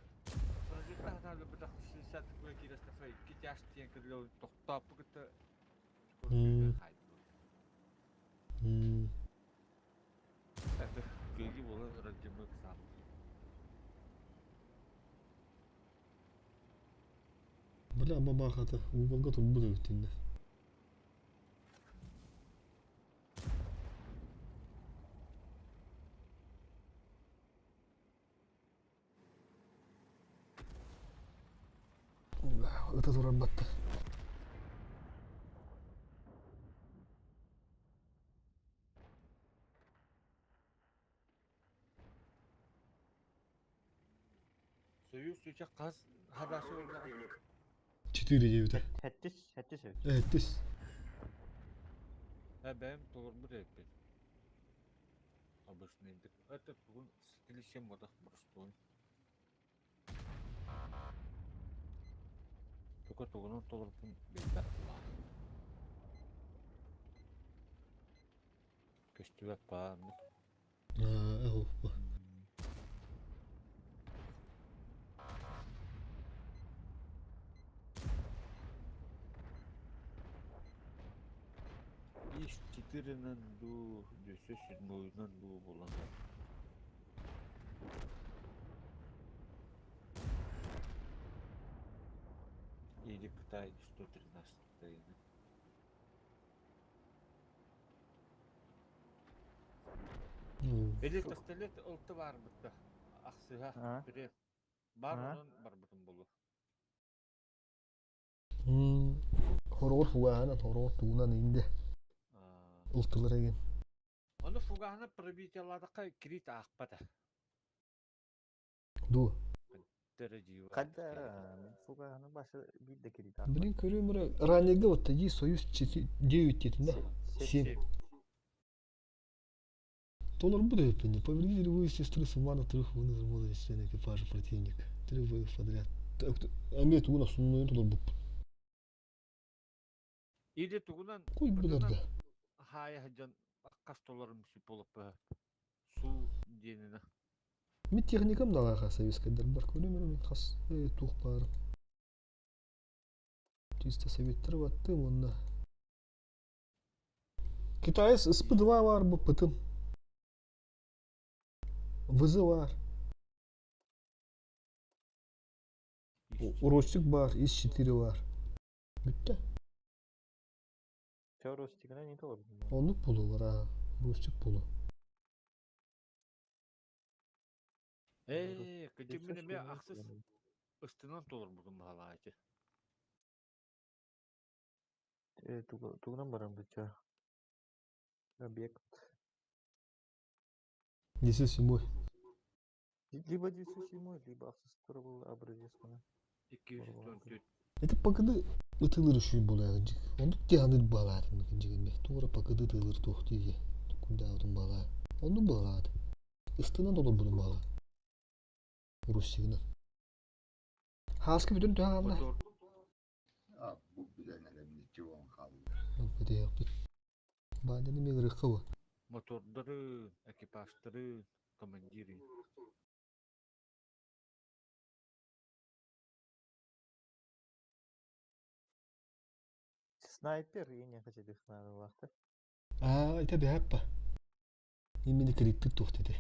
прожитта хатан бытах 60 куя кирестафай китяш тиен кырлоо тохтооппу кытта Это кыйги болан радимык сам. Бля, бабахата уголга турбут эбиттинде. Бля, ыта турар батта. Союз үчэ хас хадасы oldu? 4 девяти. Хэттис, хэттис эбит. Эттис. Ha бэйэм толорбут эбиппин. Обычный Это бүгүн стилищем бодах простой. Тука тугунан толорбун билбэт буолаҕын. Көстүбэт бааннык. Иш четырынан дуу, дөссө седьмойунан дуу буолан Или Китай 113 Или пистолет ылты барбытта. Ахсыга бире. Бар онон барбытым болу. Хороҕор фугаһынан, хороҕор тугунан инде. Ылтылар эгин. Ону фугаһына пробитиялаатахха крит аахпата. Ду. Когда фугаһына башы биир да крит Блин, көрүөм эрэ ранньыга вот тоди Союз 9 диэтин да? 7. Толорбут эбиппин. Повредили вы сестры суммарно трех вынос модулей члена экипажа противника. Три боев подряд. Эмиэ тугун основной толорбуппун. Или тугунан Куй билэрдэ. хаайа сылдьан хас толорум сүп Суу диэнинэ. Мин техникам далааха советскайдарбар көрүм эрэ мин хас туох баарым. Чисто советтары баттым уонна Китаец СП-2 баар буппутум. ВЗ баар. Ростик баар, ИС-4 баар. Бүттэ. Все Ростигына не толордум. Оннук буолулар аа. Ростик буолу. Ээ, кыдьык мин эмиэ ахсыс ыстынан толорбутум баһалаайты. Э, тугунан баран быча. Объект. 907. Либо 907, либо ахсыс был образец мана. 214. Это пакыды ытылыр үшүй буолаҕын Оннук тиһаныр баалаатын дьигинне. Туора пакыды ытылыр туох тиийэ. Кундаабытын баалаа. Оннук баалаат. Ыстынан толорбутун баалаа. Руссигынан. Хааска бүтүн төһө хаалла? А, бу билэн эрэмниччи буолан хаалла. Битиэхпит. Баанньаны миҥырыахха бу. Мотордары, экипажтары, командиры. Снайпер и не хотели их надо лахта. Аа, это бэһэппа. Именно криттик туох деді.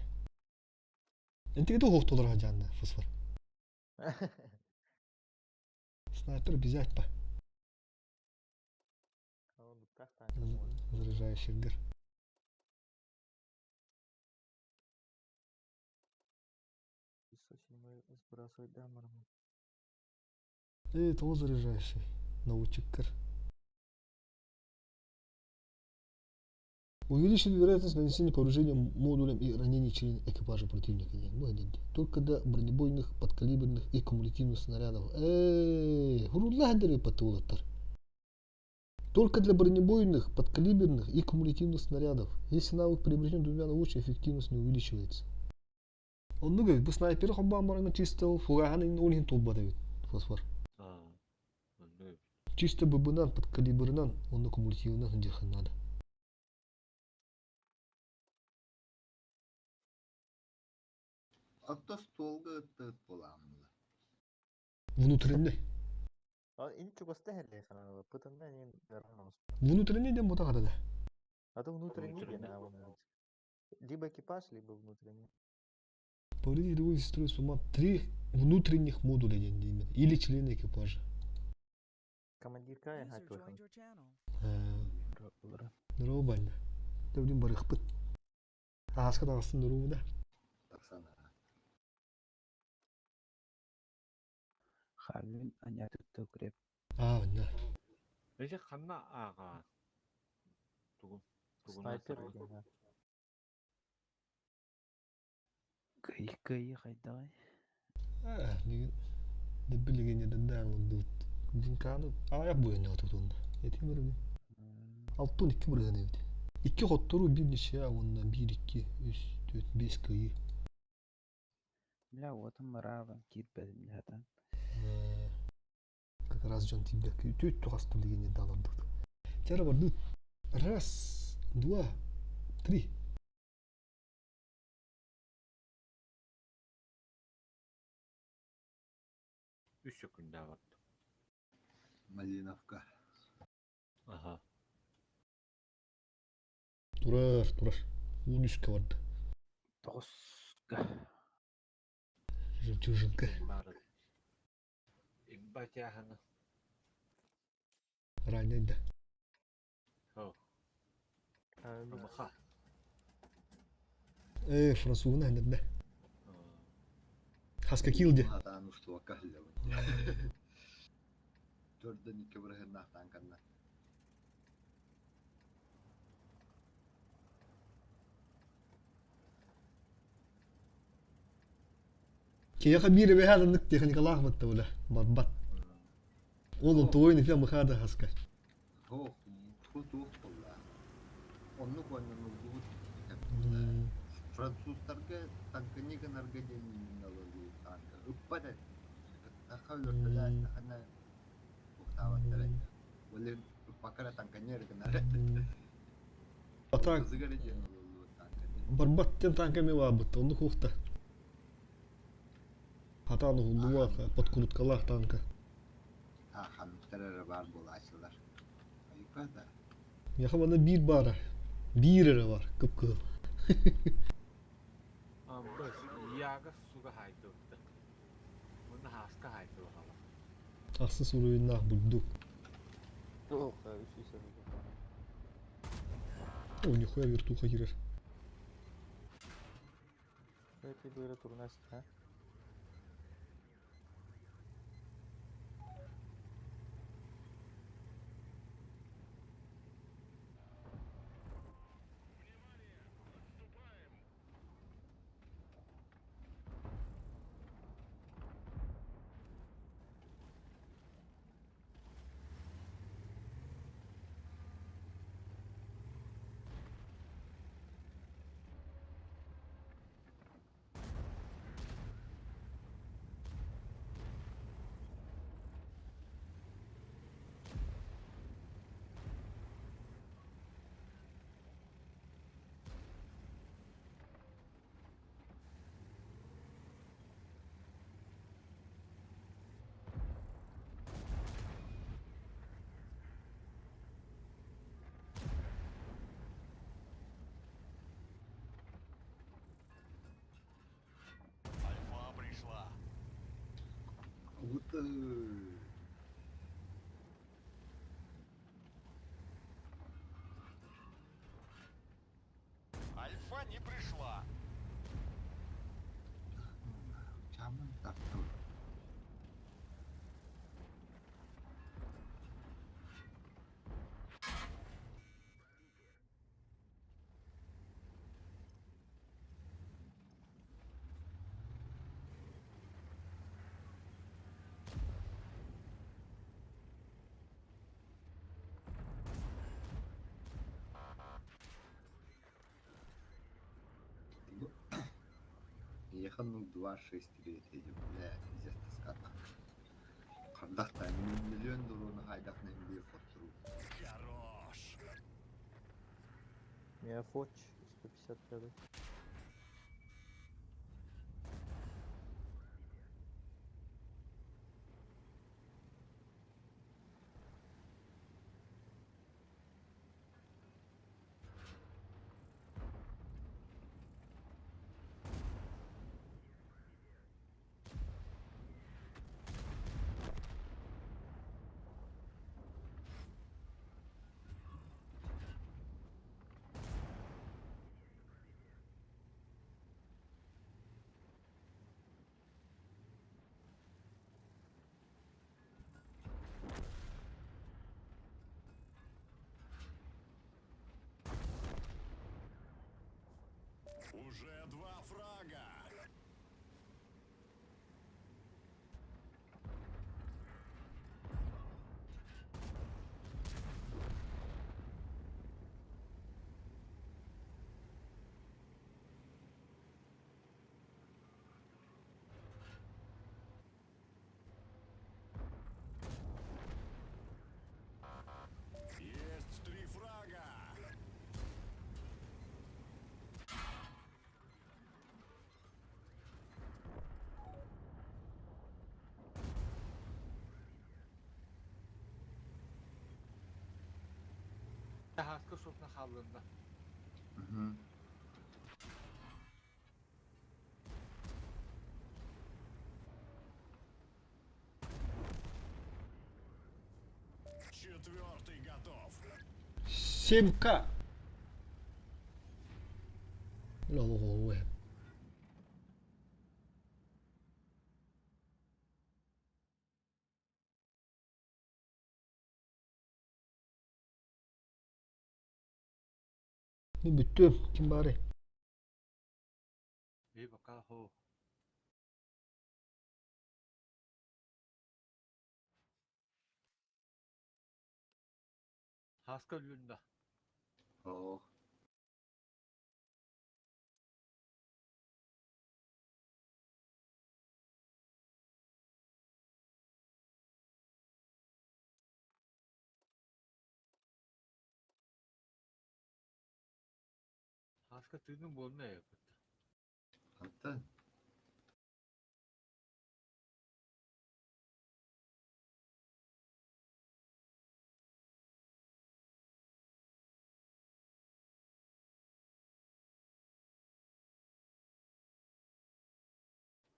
Энтиги туох толор жанна фосфор. Снайпер обязательно. Заряжающий гр. Сбрасывать да, Эй, того заряжающий. Научик-кыр. Увеличит вероятность нанесения повреждения модулям и ранений членов экипажа противника. Только до бронебойных, подкалиберных и кумулятивных снарядов. Эй, хурудландеры патулаттар. Только для бронебойных, подкалиберных и кумулятивных снарядов. Если навык приобретен двумя научными, эффективность не увеличивается. Оннук эбит, бу снайпер холбоон бараҥҥа чисто фугаһын ол иһин туолбат эбит фосфор. Чисто ББ-нан, подкалиберынан, онно кумулятивынан сылдьыаххын наада. Отто столга ыттыт буолааммыла. Внутренний. Ин чугаста хелле пытында Внутренний диэн бута да. А то внутренний диэн Либо экипаж, либо внутренний. Повредить любой сестрой сумма три внутренних модуля диэн или члены экипажа. Командир кая Здорово, баня. Тәүлин барыхпыт. Ааска таҕыстын здорово да. Тахсана. Арвин анятытта укреп. А, да. Эти ханна ааҕаа? Тугун? Тугунан Снайпер саҕалыыр? диэн. Кыайыы кыайыы хайдаҕый? Э, билигин дут. Динканы аяк буйан тутунда. Этим өрүгү. Алтын икки бырыһын эбит. Икки хоттору бир ничья уонна биир икки үс түөрт биэс кыайыы. Бля, уотум быраабын киирбэтим дьаһатан. Как раз дьон тиийбэккэ үтүөт тухастым дигин далардыт. Чара бардыт. Раз, два, три. Үс секунда бардым. Малиновка. Ага. Турар, турар. Уун үскэ барды. Тоҕуска. Жемчужинка. Бары. Ибатяхана. Ранее да. О. Амаха. Э, французна хэнэрдэ. Хаска килде. Атаан устуакка хиллэбин. Төрдөн икки бырыһыннаахтаан канна. Киэхэ биир эбэһээн техникалаах батта бula. Барбат. Ол онтуойун ифе мыхаада хаска. Туох, туох буолла. Оннук уонна Французтарга танканы гынарга диэн минналыы танка ыппат этэ. Ыттахха өлөртөлөөстөххүнэ туохтаабаттар этэ. Ол ыппакка эрэ танканы эрэ гынар этэ. А так Кызыгар диэн ылыллыбыт танканы. барбат диэн танка эми баабыт. Оннук хуохта. Хатаан уһуллубат подкруткалаах танка. Ханныктар эрэ баар буолааччылар. Айыка да. Миэхэ манна биир баара. Биир эрэ бар, кып-кыһыл. Быс, яга суга хайдыбыт. Муна хаска хайдыбыт. Ахсыс уруйуннаах бурдук. Ох, үсүс О, нихуя вертуха кирер. Эти быра турнас, а? Альфа пришла. Вот Альфа не пришла. Чамын таптым. Ехал ну 2, 6, 3, бля, пиздец тоска танк. Хардахта миллион долларны хайдахна бир фоттуру. Хорош. Меня фоч 155. Уже два фрага. Есть три фрага. Таһааска суотна хааллынна. Четвертый готов. 7К. Лолололе. Мин бүттүм. Ким баарый? Би пока хо. Хаска өллүннэ. Оо. Хаска тыынын буолна ээ. Антон.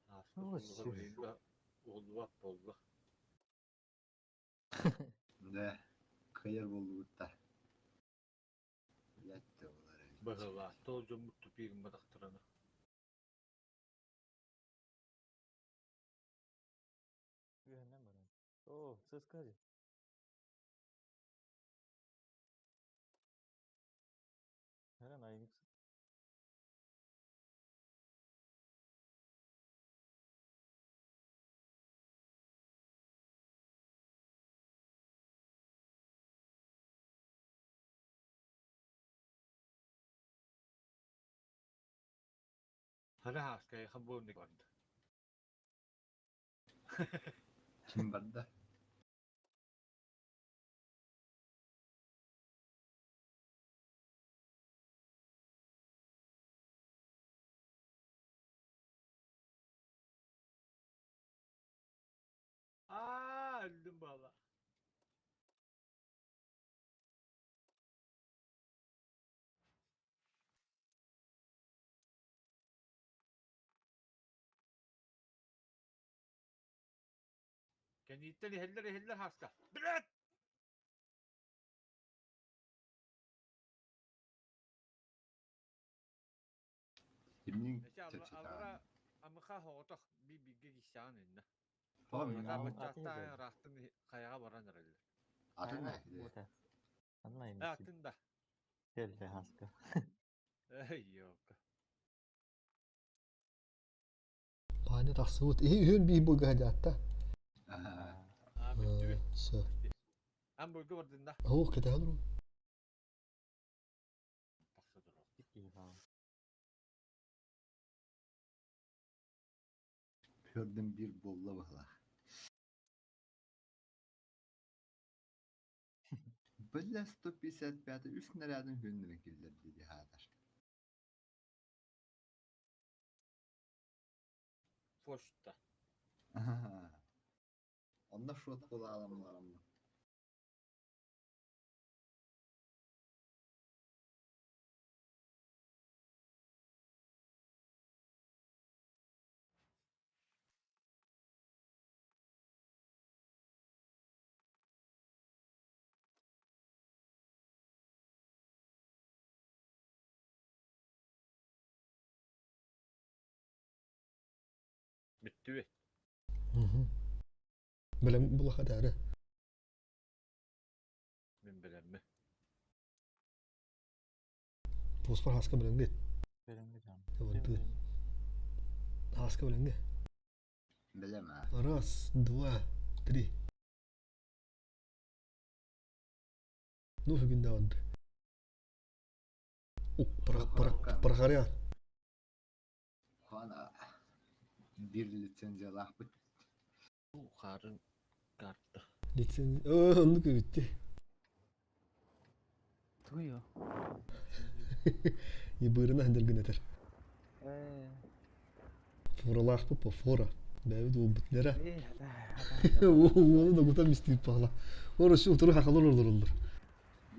Хаска суолга уоллубат буолла. Да, кыайар буоллубуттар. Блядь, буолар эбит. Быһылаах, тоҕо дьоммут тупик гымматахтарына. Үөһэннэн баран. Оо, сыска дии. Эрэн айгыт. Хара хааскай хабуонник барда. Ким барда? Аа, өлдүм бала. Кэнниттэн иһэллэр иһэллэр хааска. Блядь! Кимниин Эчи аллара амыха соҕотох би бииргэ киссэҕин иннэ. Тоҕо мин Баччааттаан ыраахтан хайаҕа баран эрэллэр. Атын Атын да. Келле хаска. Эй, ёлка. Баанньа тахсыбыт. Иһи үһүн биир буйга садьаатта. Аа, бүттүбүт. Все. Ан буйга бардында. Оһуох кэтэһэн ру. Тахса турар. Көрдüm bir буолла быһылаах. Бля 155 үс снарядын күннэрин киллэрди диһаатар. Почта. Онно шот кулааламмараммын. Бүттүбүт. Бэлэм булахатаары. Мин бэлэммин. Фосфор хаска бэлэмгит. Бэлэмгит. Вот. Ааска билэҥҥэ. Билэм аа. Раз, два, три. Ну, бүгүн да Прохорян. Хуана биир лицензиялаахпыт. Харын карта. Лицензия. Оннук эбитти. Туйо. Ебырына хандыргын этер. Форалаахпыт по фора. Бэбит уолбут нера. Уолу да гутан мистиир пахла. Ора шу туру хахалар олороллор.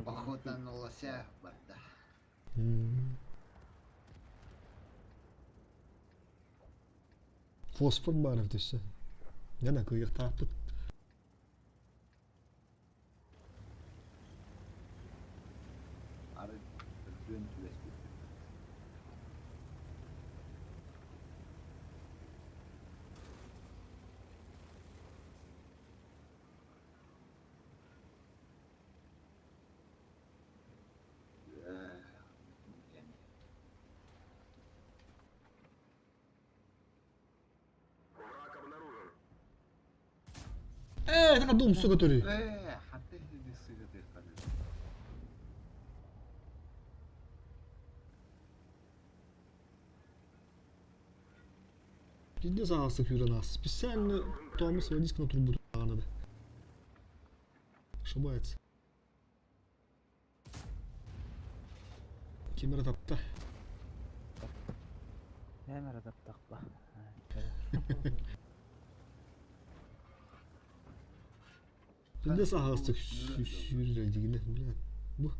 Охота на лося барда. Фосфор баар эбит өссө. Гана кыйыктаахпыт. Арыт өрдүөн түбэспиппит. Враг обнаружен. Э, это дом, сука, который. Э, хаты сыгыты Пиздец ағасы күйрен ас. Специально Томас водичка на трубу надо. Ошибается. Кемера тапта. Камера таптахпа. Пиздец ағасы сүйрен дегенде, бля. Бу.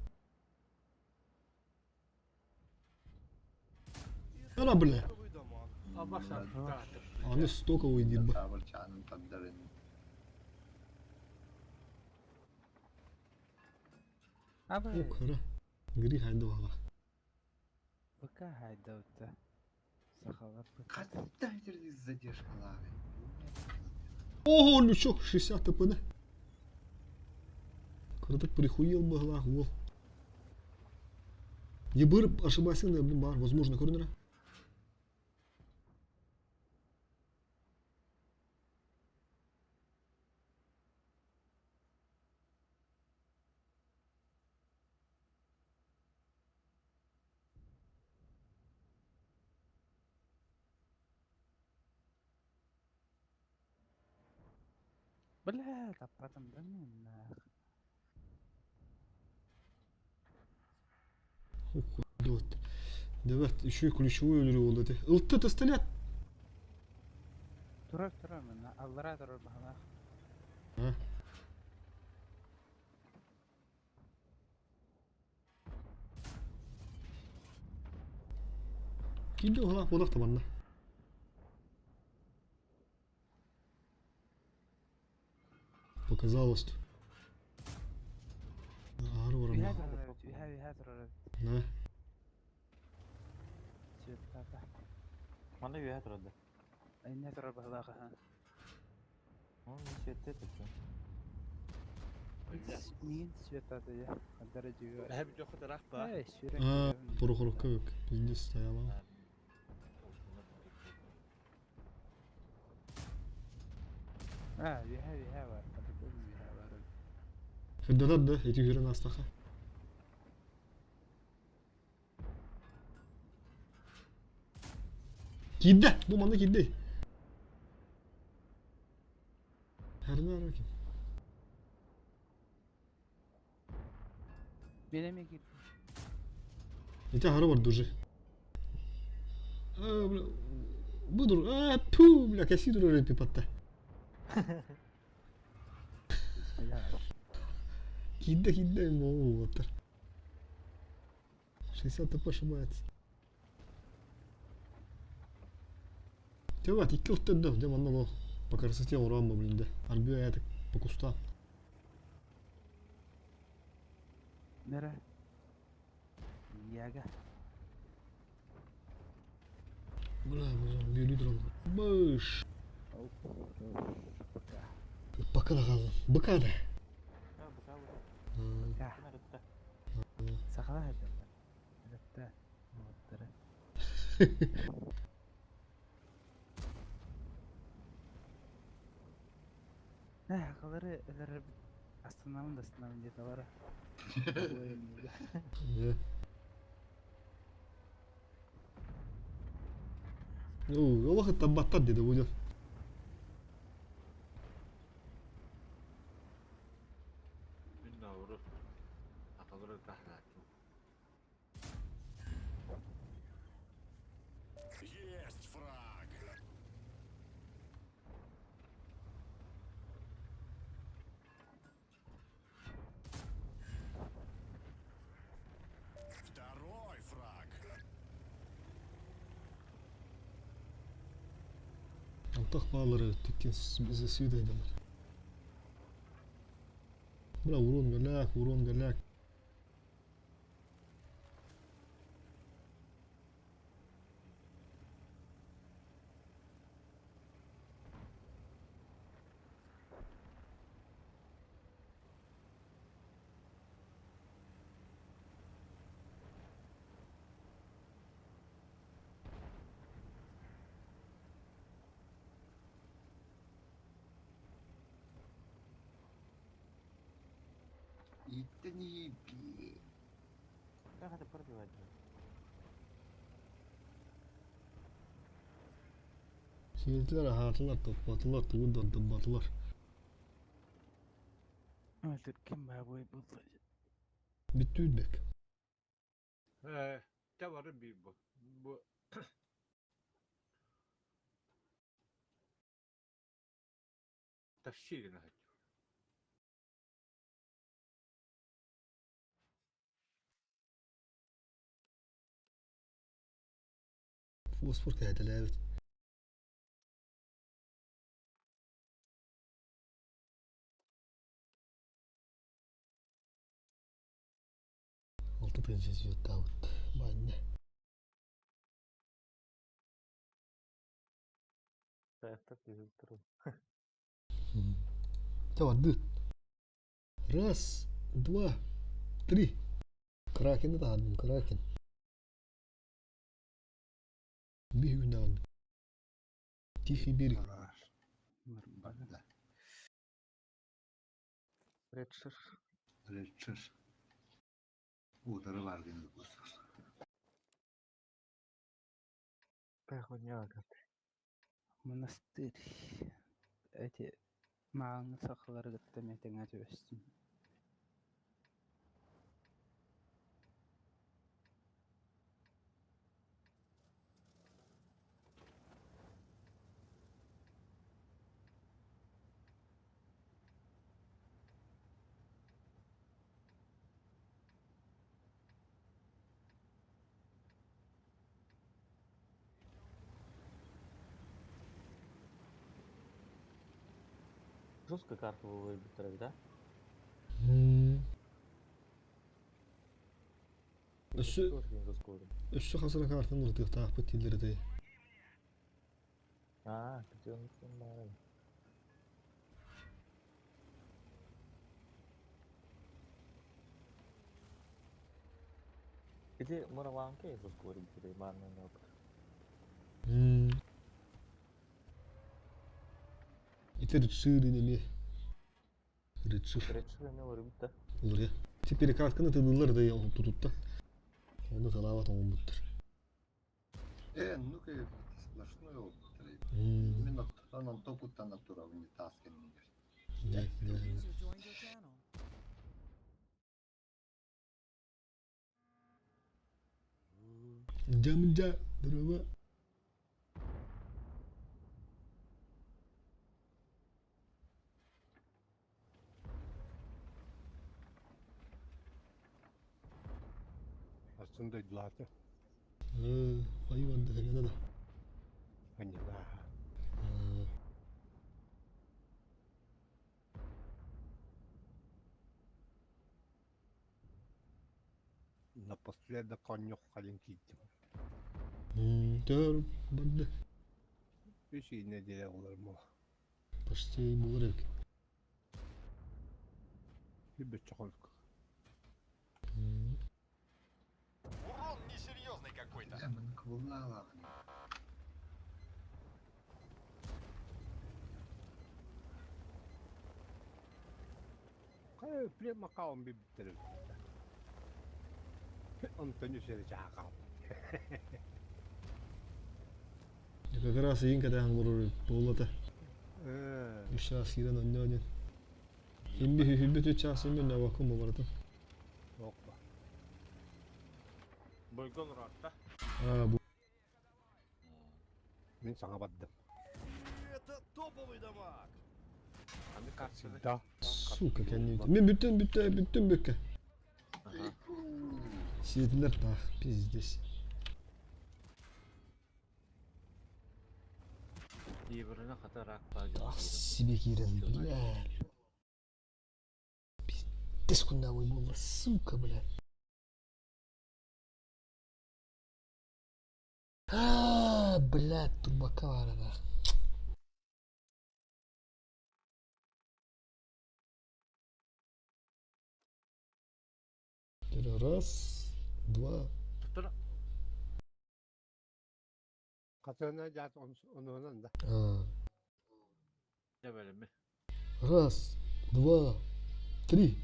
Ана, бля. Аны стоковый диир ба. Табырчаанын тардарын. Абы. О, кара. Гри хайдуала. ВК хайдаута. Сахалар Хатта задержкалары. Ого, лючок, 60 ТПД. Краток прихуел бы глав, вот. Ебыр ошибайся, блин, бар, возможно, корнера. Бля, таппатым да мен нах. Ух, Давай, еще и ключевой өлөрүү болду эти. Ылтты пистолет. Турар турар мен аллара турар бахалах. А? Килди уһалаах буолах табанна. Показалось. Ары Үһэ барам. турар эбит, үһэ үһэ турар эбит. На. Цветтата. Мана үөһэ турар да. Инне турар бахалах аха. Ну, не светте это чё? Миин цветата я. Хадара дьүгэ. Эй, Эй, сүүрэн А, киирэбин. Порохоровка как. Пиздец стояла. А, үһэ үһэ бар. По-любому үһэ бар. Хыддатат да, эти хүрен астаха. Киирдэ! Бу манна киирдэ. Хәрнә ким. Мен эми киирдим. Ити хары бар уже. А, бля. Буду. А, ту, бля, каси дур репи патта. Киирдэ, киирдэ, моу, оттар. 60 ТП ошибается. Теват, икки уттан да, дем анна по красоте урамма, блин, да. Арбия это по кустам. Нера. Яга. Бля, били дрон. Быш. Пока. Пока да қалды. Быка да. Пока. Сахала хадалар. Это. Вот. Э, өлөрөр астынабын да астынабын диэтэ бара. Ну, олох ыттабаттар диде бу дьон. Мин да урут аталары таһарааччым. Есть фраг! Второй фраг! Антах баалары түккен сүйдейдилер. Бля, урон голяк, урон голяк. Иттен блин. Как это пробивать? Сиэтилэр аһаатылар, топпатылар, тугу да дыббатылар. Өлтүр ким баа бой булла. Бүттүүт бек. Э, те бары бир бу. Бу Тащили на хочу. Фосфор кэһэтэлээбит. Алты тыһыынча сүүртаабыт. Манна. Проектор түһүлтүр. Давай, Раз, два, три. Кракені таһардым, кракен. Биһүнэн. Тихий берег. Нормально. Редшир. Редшир. Удары бар дейміз бұл. Пехуня. Монастырь. Эти мааҥҥы сахалары кытта мэтиҥэ түбэстим. Жестко карту выбрали, да? Өссө өссө хасыра картын ырытыахтаахпыт дииллэр этэ. А, где он снимает? Где Мураванка я говорю, где манный опыт. Ити редшир инеме. Редшир. Редшир эме олорбут да? Олория. Теперь картканы тыдылар да тутутта. Оны талаабат оҥоммуттар. Э, ну-ка, сплошной опыт. Именно онон токуттан натура унитаз кэннигэр. Да, да. User joined your channel. Дьамдьа, дороба. Астын дойдулаата. Э, айван да да. Аньялаа. Напоследок коньок халин кииттим. Төр барды. Үс неделя олар мо. Почти булар эбит. Үбүт чохолк. Урон несерьезный какой-то. Буллаалаҕын. Хайа прям аккаунт биэрбиттэр эбит. Онтон үс эрэ чааһа хаалбыт. Как раз иин кэтээн олорор буолла Үс чаас киирэн онньоо диэн. Имби үһүбүт үс чаас имби нөбөккүн бу барытын. Оппа. Бойго олороотта. Аа бу Мин саҥа бардым. Это топовый дамаг! Аны карсыны. Да. Сука кэннибит. Мин бүттүн бүттэ бүттүн бүккэ. Сиэтилэр таах пиздец. Ибраны хата рак паажа. Ах себе киирэн бля. Пиздец кундавый буолла сука бля. Аа, блядь, турбакка баарына. Раз, два. Хатыана дьаат онуонан да. А. Дебелеми. Раз, два, три.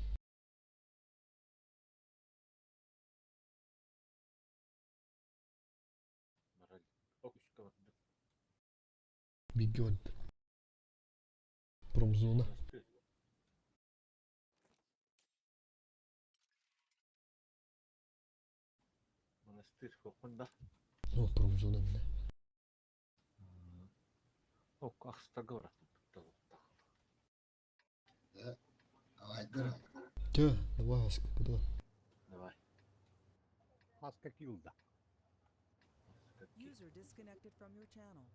Бегет. Промзона. Монастырь хокунда. Ну, промзона міне. Ок, ахстага Да. Давай, дыра. Тё, давай, Аска, куда? Давай. Хаска килда. User disconnected from your channel.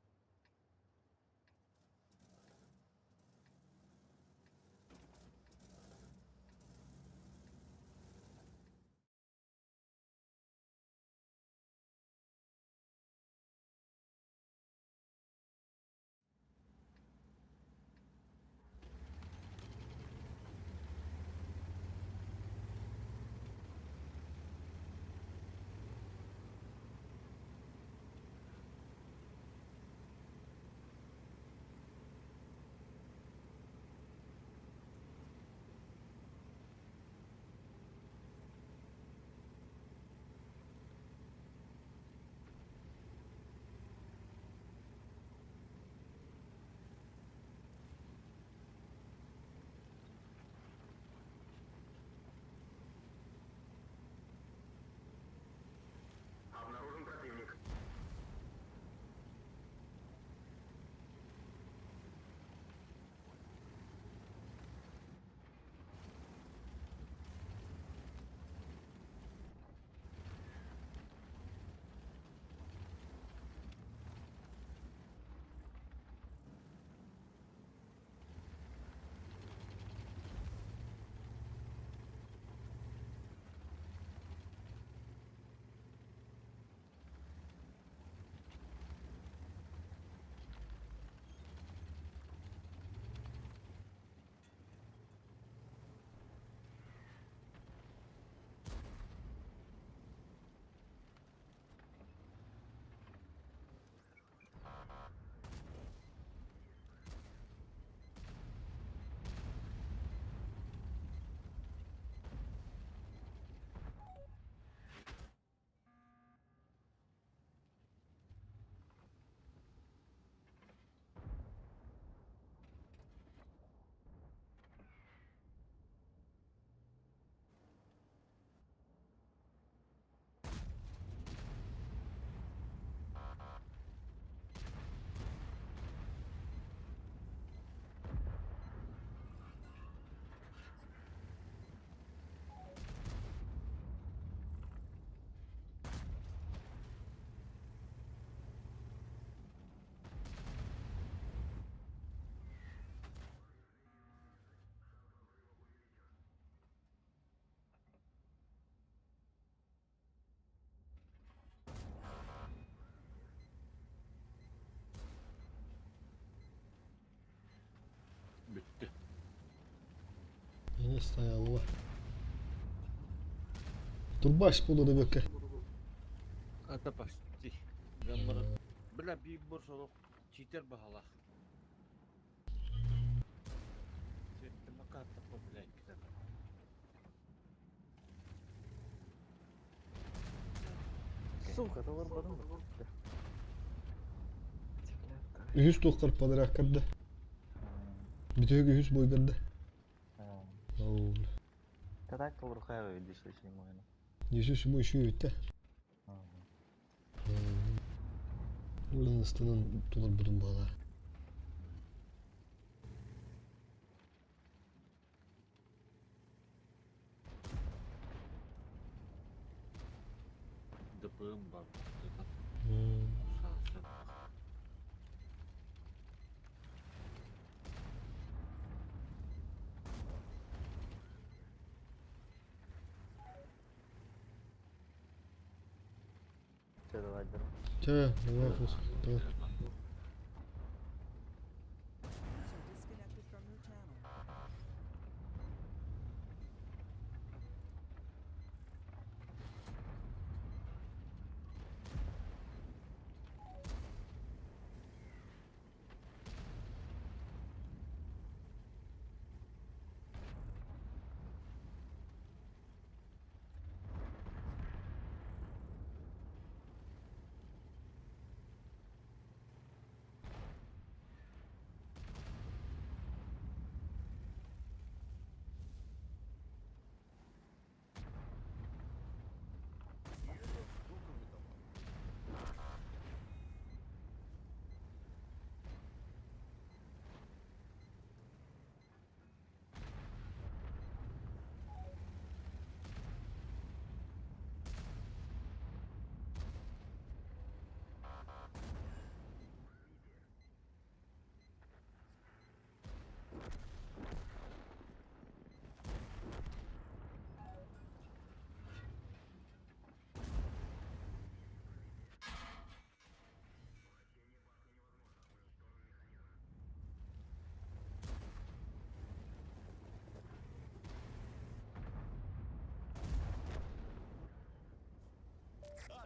Обнаружен противник. Bitti. Не стояла. Турбаш буду добека. Это почти. Кырган баран, бля биир бор солох читер баһалаах. Сиэттэмэ бля иккитэ. Сука, толорбатым да. Үһүс туоххар подараккарда. Бүтүһүк үһүс бойгарда. Ол. Да так толорухаева видишь, очень можно. Есүс бу үшүү үттэ. Улан астынан толорбутум баалар. ДПМ бар. Все, давай, давай. Чэ, давай, фус. Давай. User disconnected from your channel.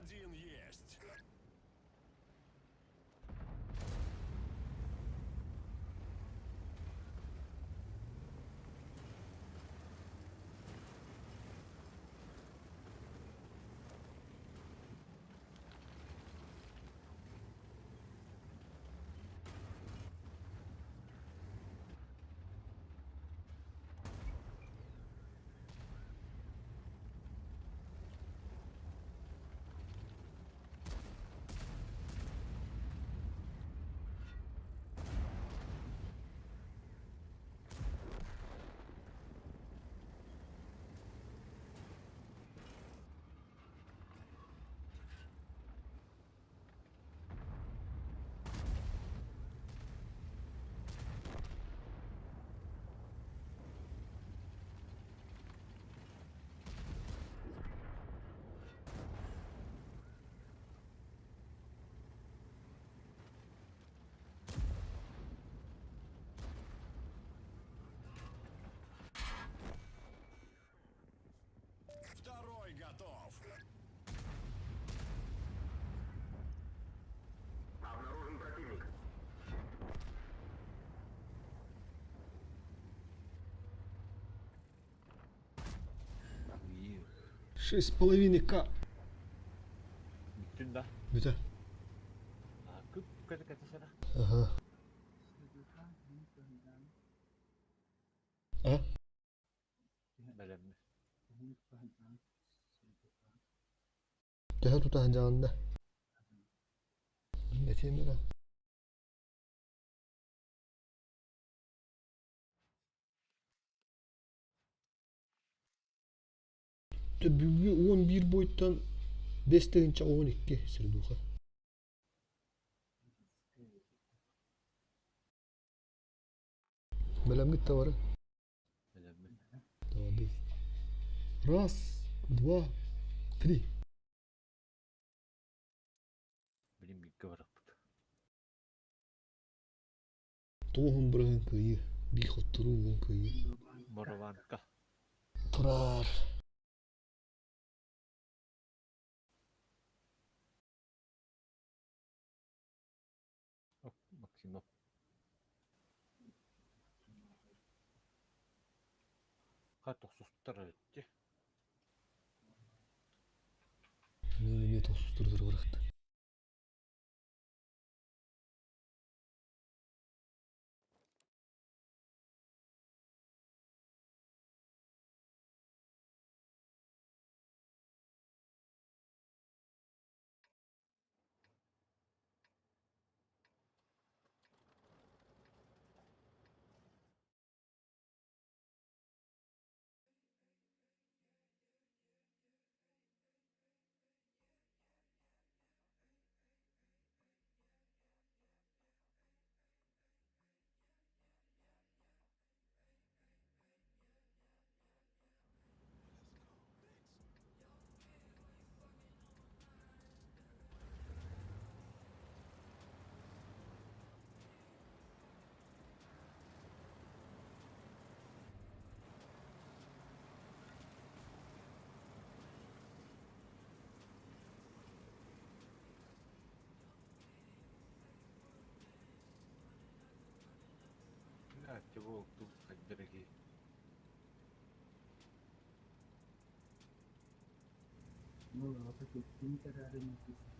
Один есть. Второй готов. Обнаружен противник. 6,5 К. Бүттүн да. Бүтэ. Күп көтө кэтесene. Ага. А? Бэлэмми. Төһө тутаһан дьаҕында? Этиэм эрэ. Бүгүҥҥү 11 буойтан 5 012 средуха. Бэлэмҥит товары? Бэлэммин. Давай. Раз, два, три. Билим бииргэ барахпыт. Туоһун бырыһын кыайыы, биир хотторуу уон кыайыы. Морованка. Турар. Тохсустар эбит. Мен эмиэ тохсустар бырахта. Блядь, его тут хоть дорогие. Ну, вот это написано.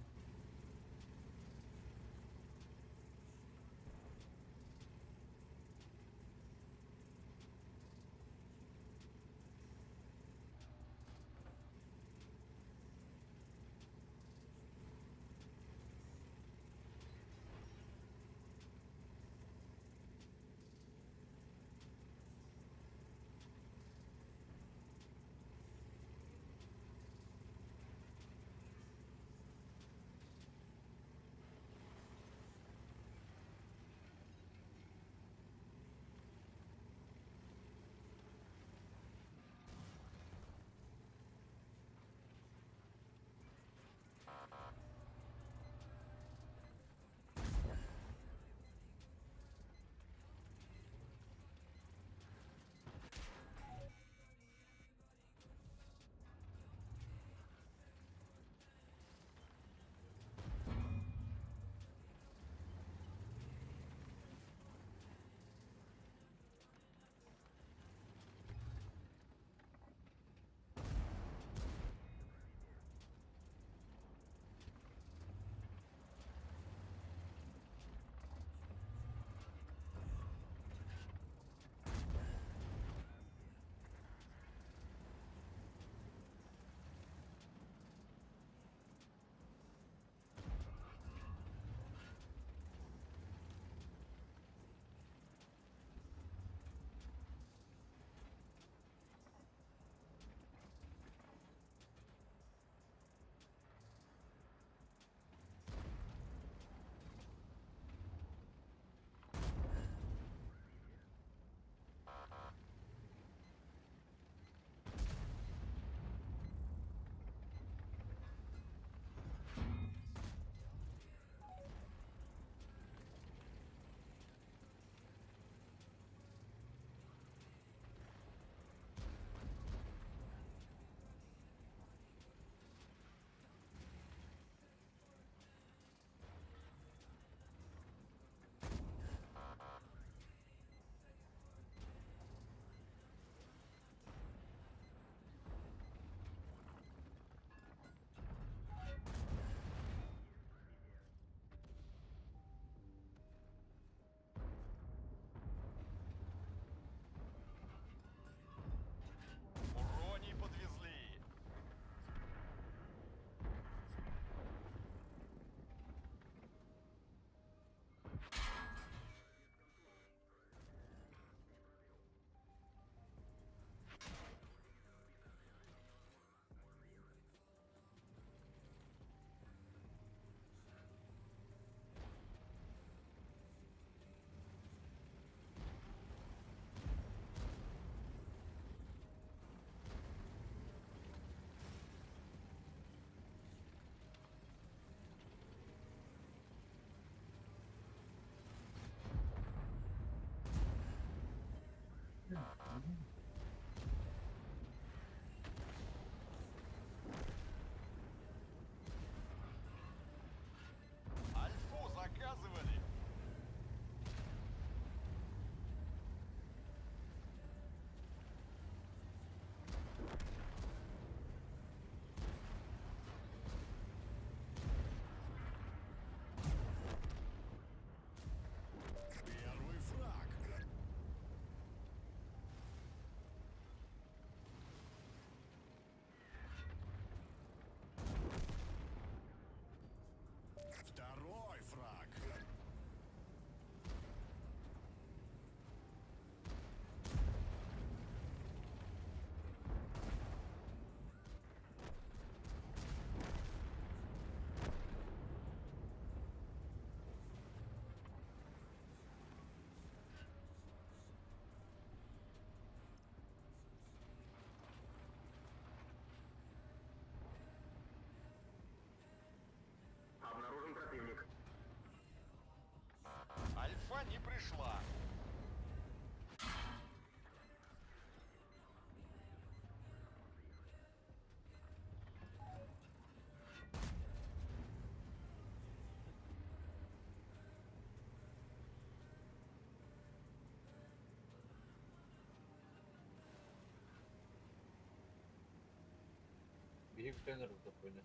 Биһи бүтэн эрдэ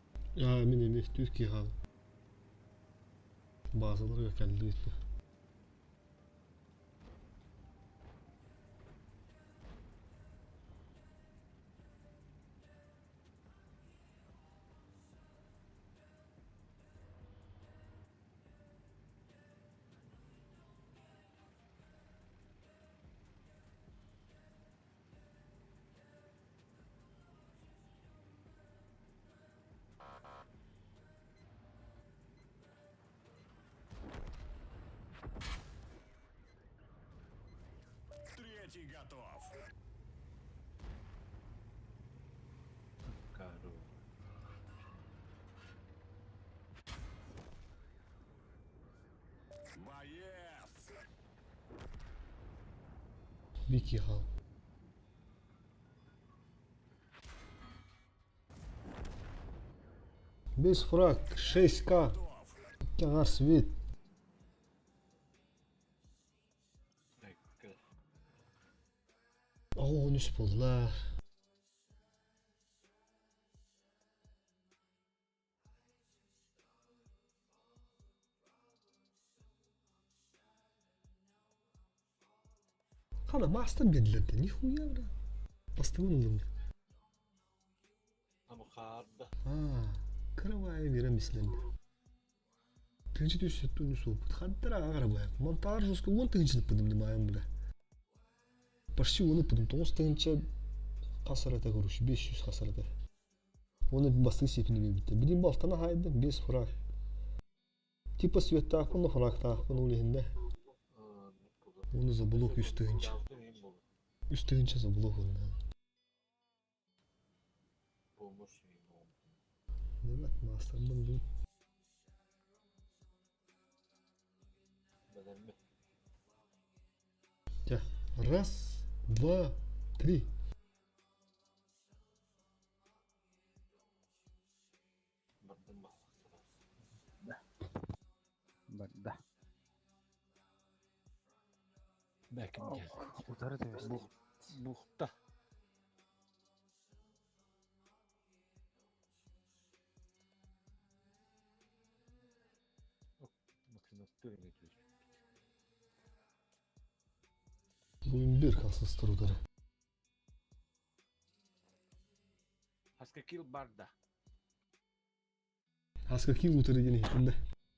А, мин эмиэ түс киһи хаалым. Базаларга кэллибит. Третий готов. Корова. Боец! Биир киһи хаалым. Без фраг, 6К. Икки свет. Оҕон үс буолла. Хана мастер биэрдилэр да, нихуя бля. Бастыгын ыллым. Амхаарда. Аа, кыравайы биэрэн бислэннэ. Тыынчы түс түнү сууппут. Хантара ағара бая. Монтаж жестко 10 тыһынча ыппытым димайым бля. Почти 10 ыппытым. 9 тыһынча хасарата короче, 500 хасарата. Оны бастыгы сепини биэрбиттэр. Билин балтана хаайдым, 5 фраг. Типа светтаахпын, но фрагтаахпын ол иһиннэ. Оны заблок 3 тыһынча. 3 тыһынча заблок онна. Помощь ему. Нет, мастермын бұл. Бэлэммит. Тя. Раз, два, три. Бардым бахсара. Барда. Бәким кел. Удары да Бух, бухта. Максим түс. Бүгін бір қалсыз удары. Хаска кил барда. Хаска кил утары дені хитінде.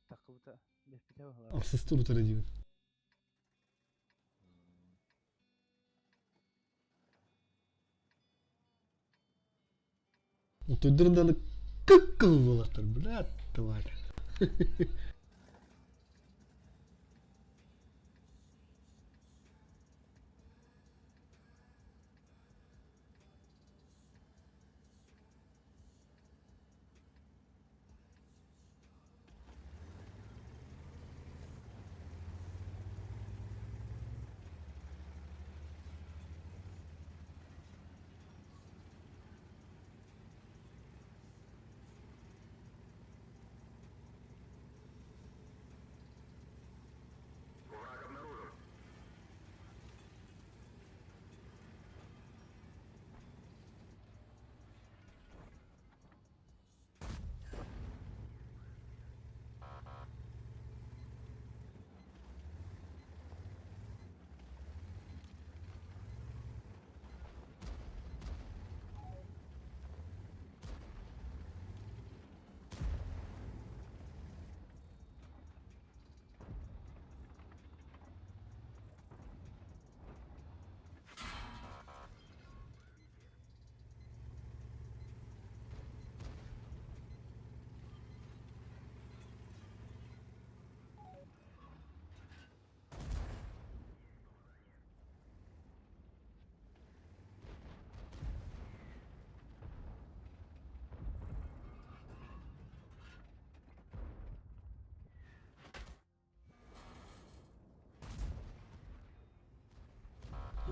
Такыбыта. Беппите бахалар. Алсыстыр утары деймін. Утуйдырданы кыккыл болаттар, блядь, тварь. Враг обнаружен.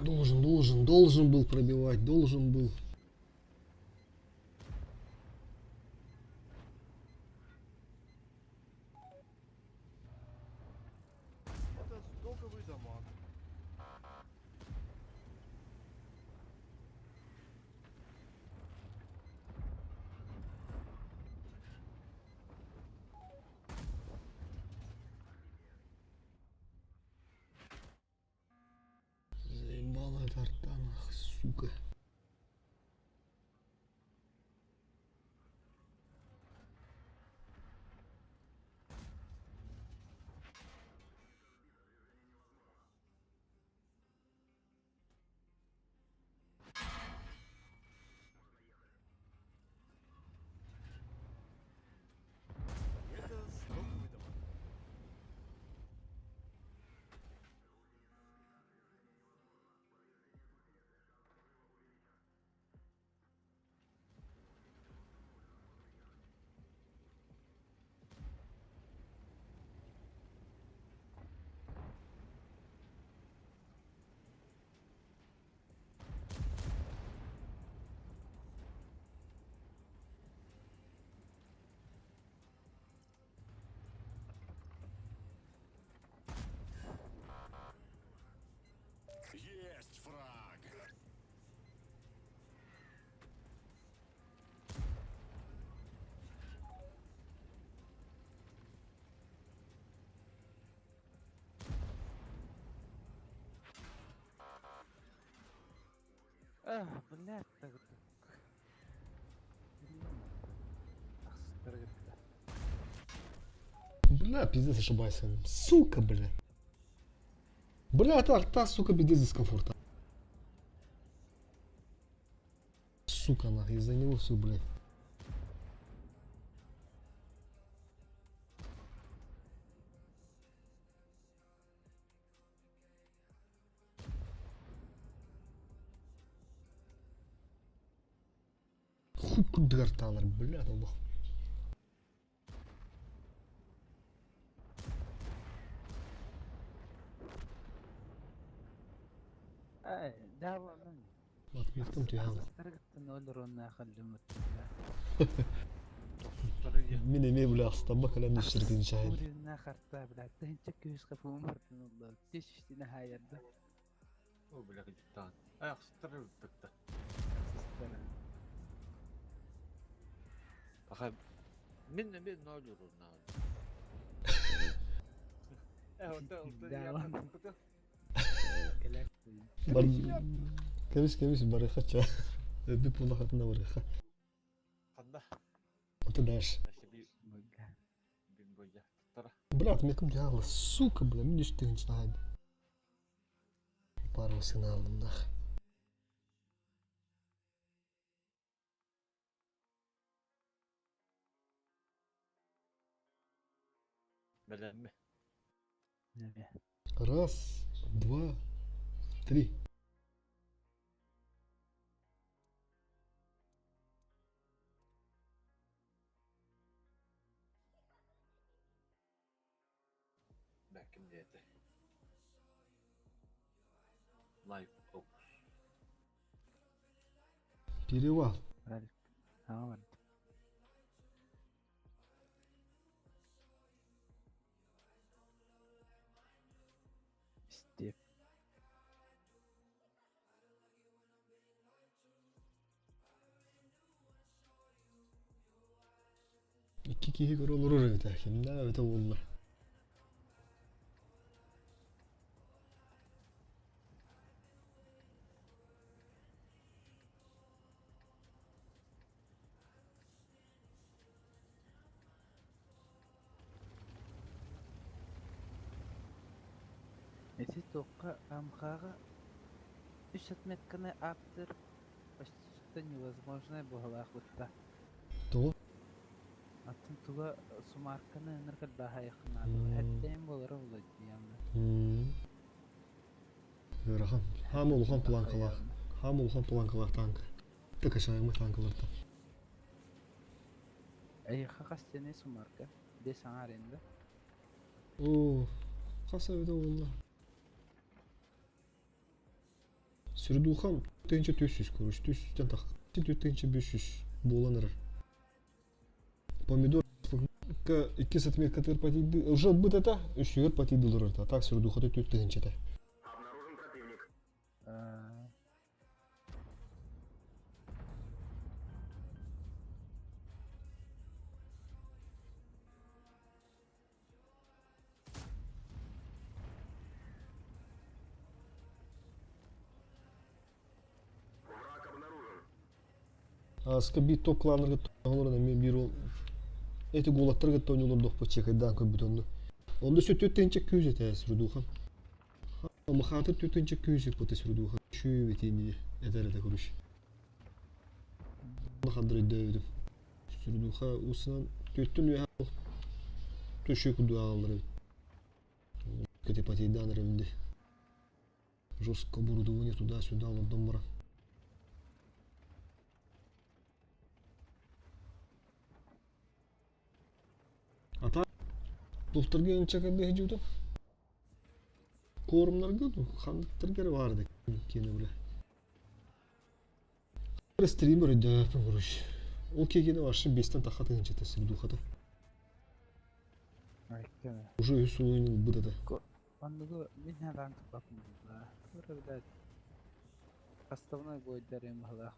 Должен, должен, должен был пробивать, должен был. Это стоковый дамаг. Ах, блядь, так Бля, пиздец, ошибайся. Сука, бля. Бля, это арта, сука, пиздец дискомфорта. Сука, нахуй, из-за него все, блядь. Хуй кудырталар, бля, долбах. Отметкам түһэҕин. Мин эмиэ бля астамма кэлэн үстэргин чаһын. О, бля, кыдьыктаан. Ай, ахсыттар ылыттыкта. Паха, мин эмиэ ноль уруннаҕым. Э, онто онто Бар кэбис кэбис барыха ча. Өбү пулахатына барыха. Ханна? Ото дальше. Брат, мне ком дьаала, сука, бля, мин үс тыһыынча Пару сигналым нах. Бэлэмми. Раз, два, три. Бэкким диэтэ. Life Ops. Перевал. Степ. Икки киһи көрө олорор эбит ээ, кимнээх эбитэ буолла. Ити туохха Амхаҕа үс отметканы ааптар почти невозможное быһыылаах бытта. Тоҕо? Атын туга сумаарканы ынырык элбээхайыахха наада. Эттэйин буолара буолуо диэмэ. Ыарахан. Хаама улахан планкалаах. Хаама улахан планкалаах танк. Тыкашаемый танкалартан. Эйиэхэ хас диэний сумаарка? Биэс аҥаар инде. Оо, хас эбитэ буолла? Сүрдухан 1400 короче, 400-тэн тах 4500 буолан эрэр. Помидор икки сантиметр патийды, уже быт это, үсүгэр патийды олорор а так сүрдухата 4000 этэ. Обнаружен противник. Враг обнаружен. Аска биир топ кланнарга олорон эмиэ биир ол эти гулаттарга тонньолордохпут чекайдаан көрбүт онно. Онно сү түттэнчэ күүс этэ сүрдухан. Махаатыр түттэнчэ күүс иппыта сүрдухан. Шүү битини этэр этэ көрүш. Хандыр өйдөөбүтүм. Сүрдуха усунан түттүн үөһэ түшүү курдук аҕаллар эбит. Кытипатийдаан эрэмди. Жестко оборудование туда-сюда олордон баран. Ата тухтарга инча кэрдэ дьууту. Куорумнарга ханныктарга эрэ баар да киэнэ бile. Стример өйдөөхпүн короче. Ол киэгини вообще бестен таха тыһынчата сирдухата. Уже үс улуйун ылбыт этэ. Оннугу мин хараан туппаппын буолла. Тура блядь. Поставной бойдар баһылаах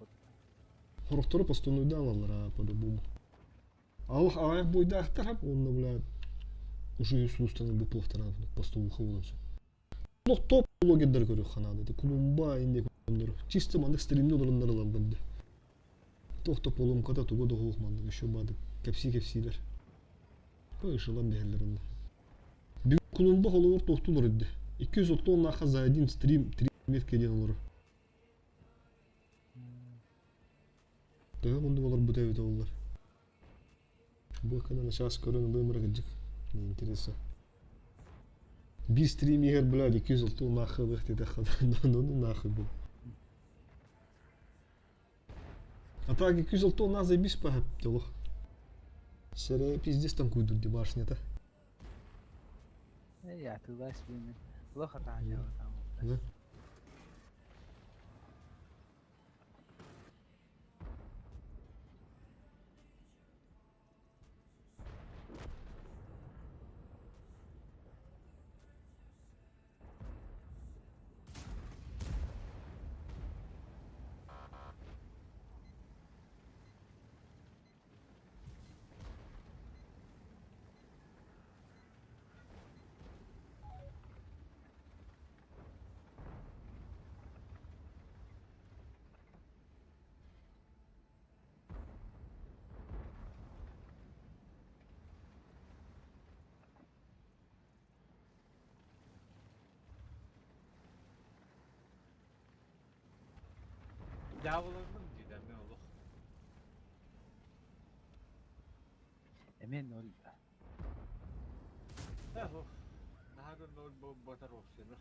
Хорохтору постонуйда алаллара по-любому. Алых аҕайах буойдаахтар хап уонна бля уже үс улуустан ылбыт буолуохтара постовуха буолан сөп. Олох топ блогердары көрүөх ханаада. Кулумба инде. дьоннору. Чисто маннык стримни олороннор ылаллар дии. Туох да поломката туга да суох маннык еще баадык кэпсии-кэпсиилэр. Ышылан биһэллэр онно. Бүгүн Колумба холобур туохтуулар эрдэ. 230 нааха за один стрим три метка диэн олорор. Төһө муннук олорбута эбитэ буоллар. Бу кэннэ начаас көрөн ылыам эрэ кырдьык. Интересно. Биир стрим иһэр, блядь, 206 нахуй ылыах диэтэххэ, ну нахуй был. А так 206 на заебись по телу. Серия пиздец там куйдут дебашня-то. Я туда свины. Плохо там дело там. Да? Дьаабыланным дии да мен олох. Эмиэ ноль. Эх, наһаа да ноль буолбатар уопсайынан.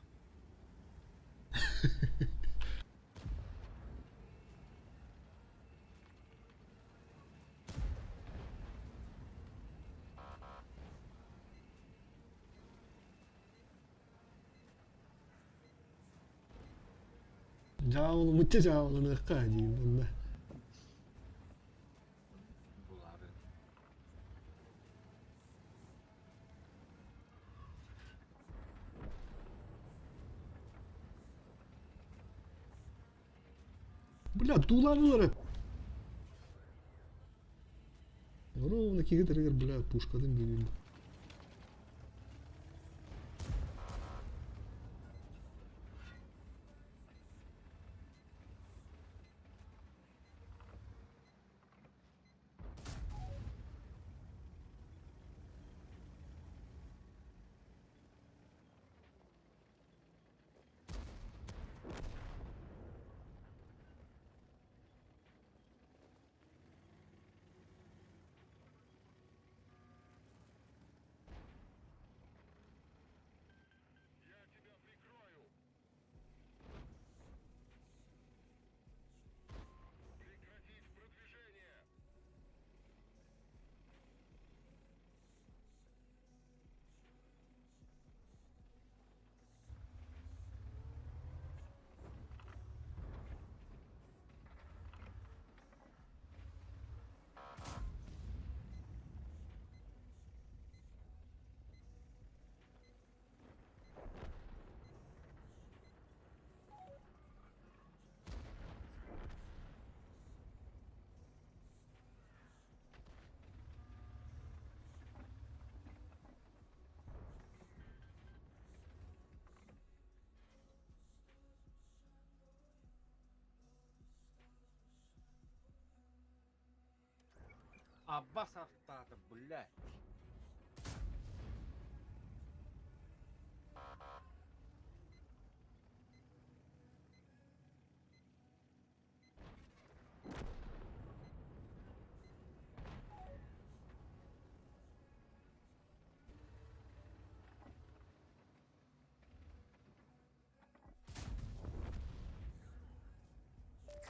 Дьаабылыммычча дьаабыланыахха диин онно. Булаары. Бля, туулаабылар Ровно киһи тэригэр, бля, пушкатын билим. Аббас артаата, блядь.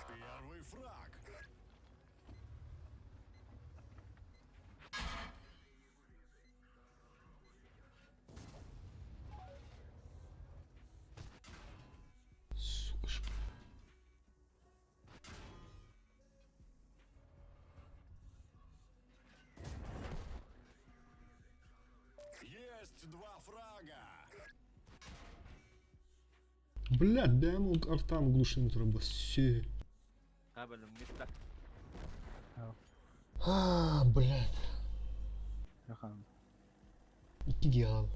Первый фраг. Сука ж. Есть два фрага. Блядь, бэм ол артам глушин турабас. Все. Кабелым митта. А, блядь. Рахан. Идеал.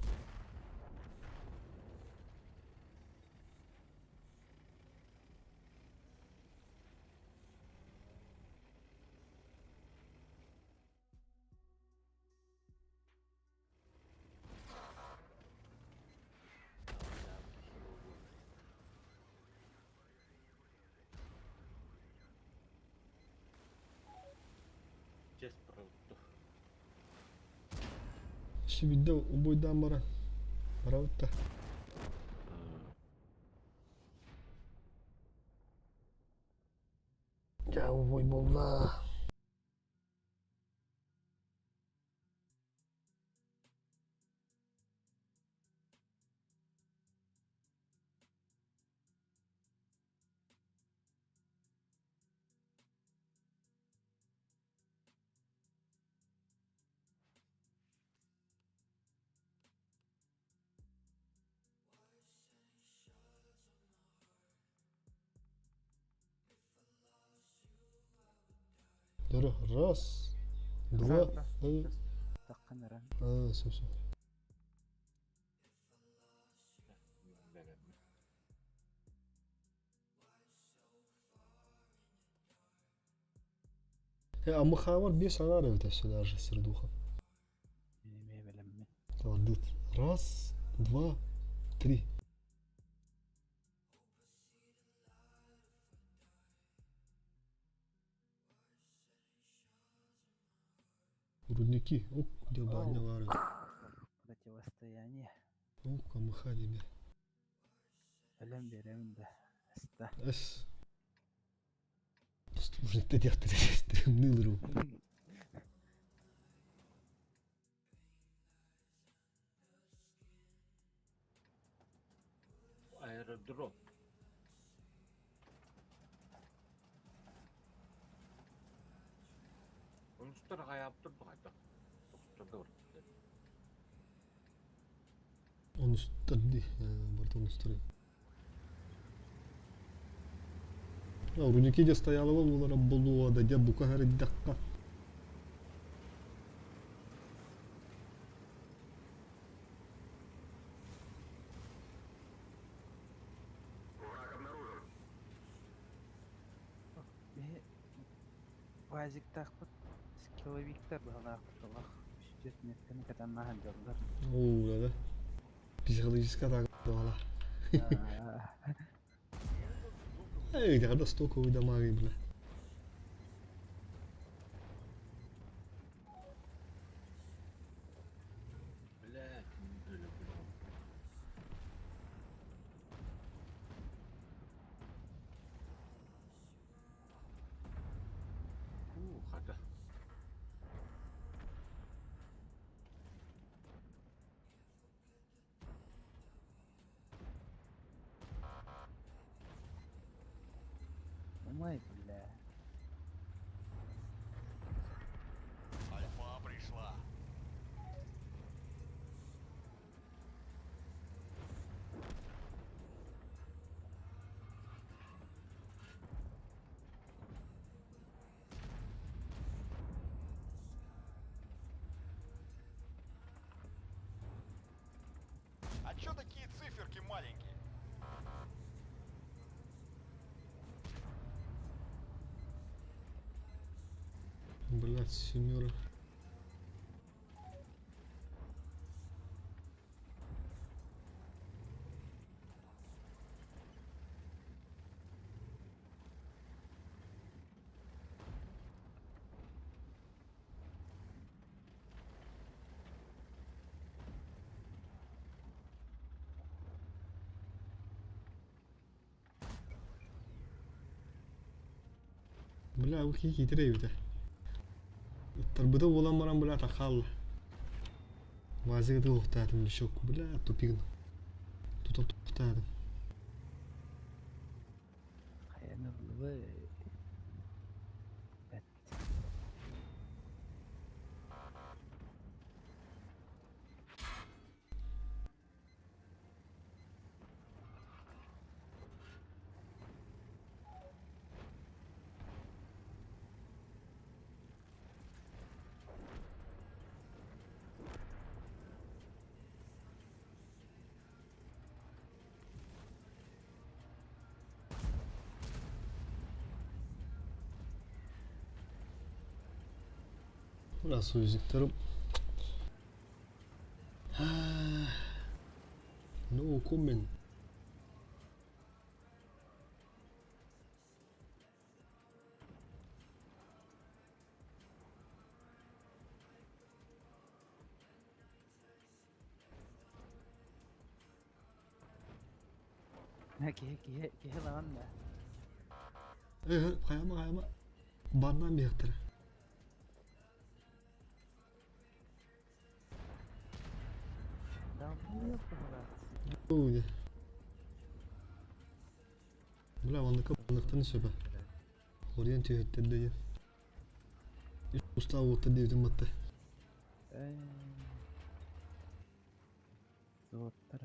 Честь продукту. Сибидде убойдаан баран. Барабыт да. Дьэ, убой буолла. Раз, два, три. А, все, все. Амыхаамар биэс аҥаар эбит өссө даже сердуха. Раз, два, три. Рудники. Ух, где баня лары. Противостояние. Ух, амыха тебе. Өлөн биэрэбин да. Аста. Эс. Служит дьахтар Аэродром. Онустар хайаптыр баҕайда. Тохторго барбыттар. Онустар ди, барыта онустар. Рудники де стояла буолара болуо да дьэ бука сарыйдахха. Враг обнаружен. Биһи Вазиктаахпыт скилловиктар быһалаахпыт олох үстүөт метканы катаннаһан дьоллор. Оо, да да. Психологическая атака давала. Эй, когда стоковый дамаги, бля. Блядь, не люблю. Уу, хата. Ой, бля. Альфа пришла. А чё такие циферки маленькие? Блять, семера. Бля, бу киһи киитэрэ эбитэ. Ыттарбыта буолан баран, бля, тахаалла. Вазига туохтаатым мешок, бля, тупигн. Тута туохтаатым. Хайаны ыллыбы. Бэт. Бля, союзниктарым. No comment. Киһи киһи киһи ылаҕын да. Э, хайама хайама. Баннан биһиктэрэ. Ой. Бля, оннука банныктан сөбө. Ориен түһүттэрдэ диэн. Устаа уоттар диэбитим батта. Суоттар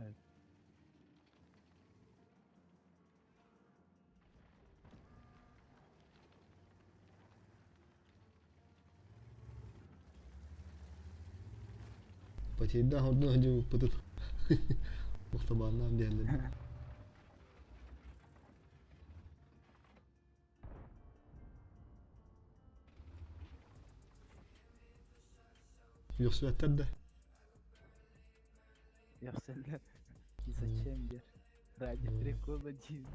Потеряда ордун сылдьыбыппытын махтабааннаан биһэллэр. Үөхсүбэттэр да. Үөхсэллэр. Зачем дер? Ради прикола диир.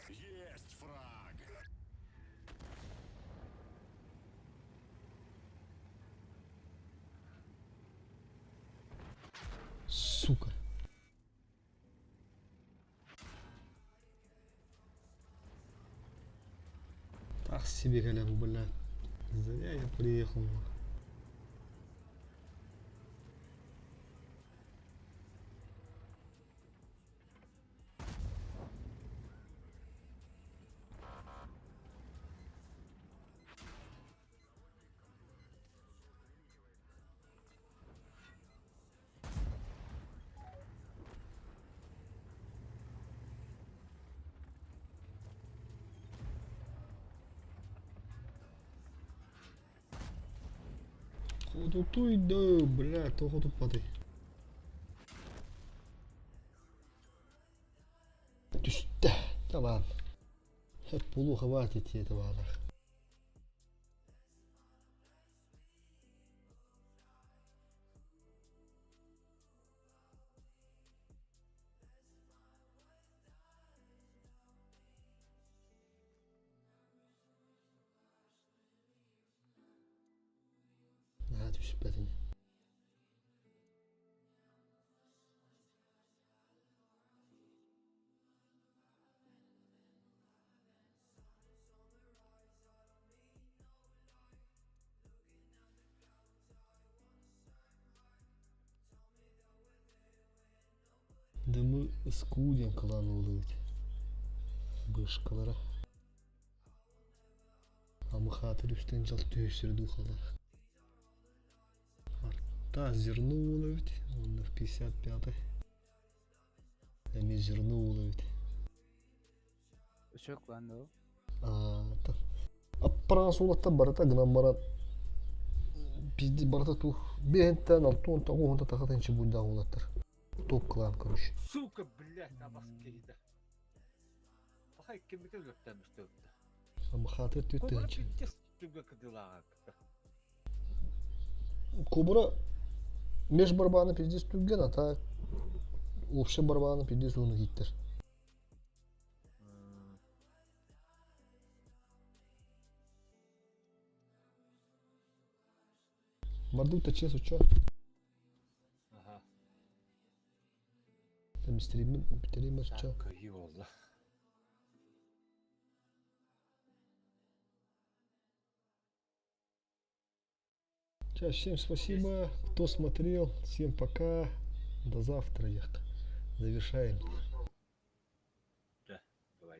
Есть фраг! Сука. Так себе кэлэн, бля. Зря я приехал. Хотутуй да, бля, тоҕо туппатый? Түстэ, табаан. Хеп булу хватит это баалар. Наһаа түспэтин. Дымы ыску диэн кылаан уолуйбут. Бышкалара. Амыхаатыр үстэн дьал түһүсүр духалар. Арта зерно уол эбит, уонна 55-й. Эмиэ зерно уол эбит. Үчүк клан дуо? Аппараас уолаттар барыта гынан баран пизди барыта тух биэһинтэн алта уон тоҕус уонта таха тынчы буйдаах уолаттар. Топ клан короче. Сука, блядь, абас киһитэ. Паха иккиммитин өлөртөөмүстэ. Амхатыр Кобра түттүнчи. пиздец түгэ кыдылааҕа кыта. Кобра меж барбааны пиздец түрген, а так общий барбааны пиздец уону кииттер. Мардук тачес учо. Ага. Там стример, стример чо. Кыйы болла. Сейчас всем спасибо, кто смотрел. Всем пока. До завтра. Завершаем. Да, давай,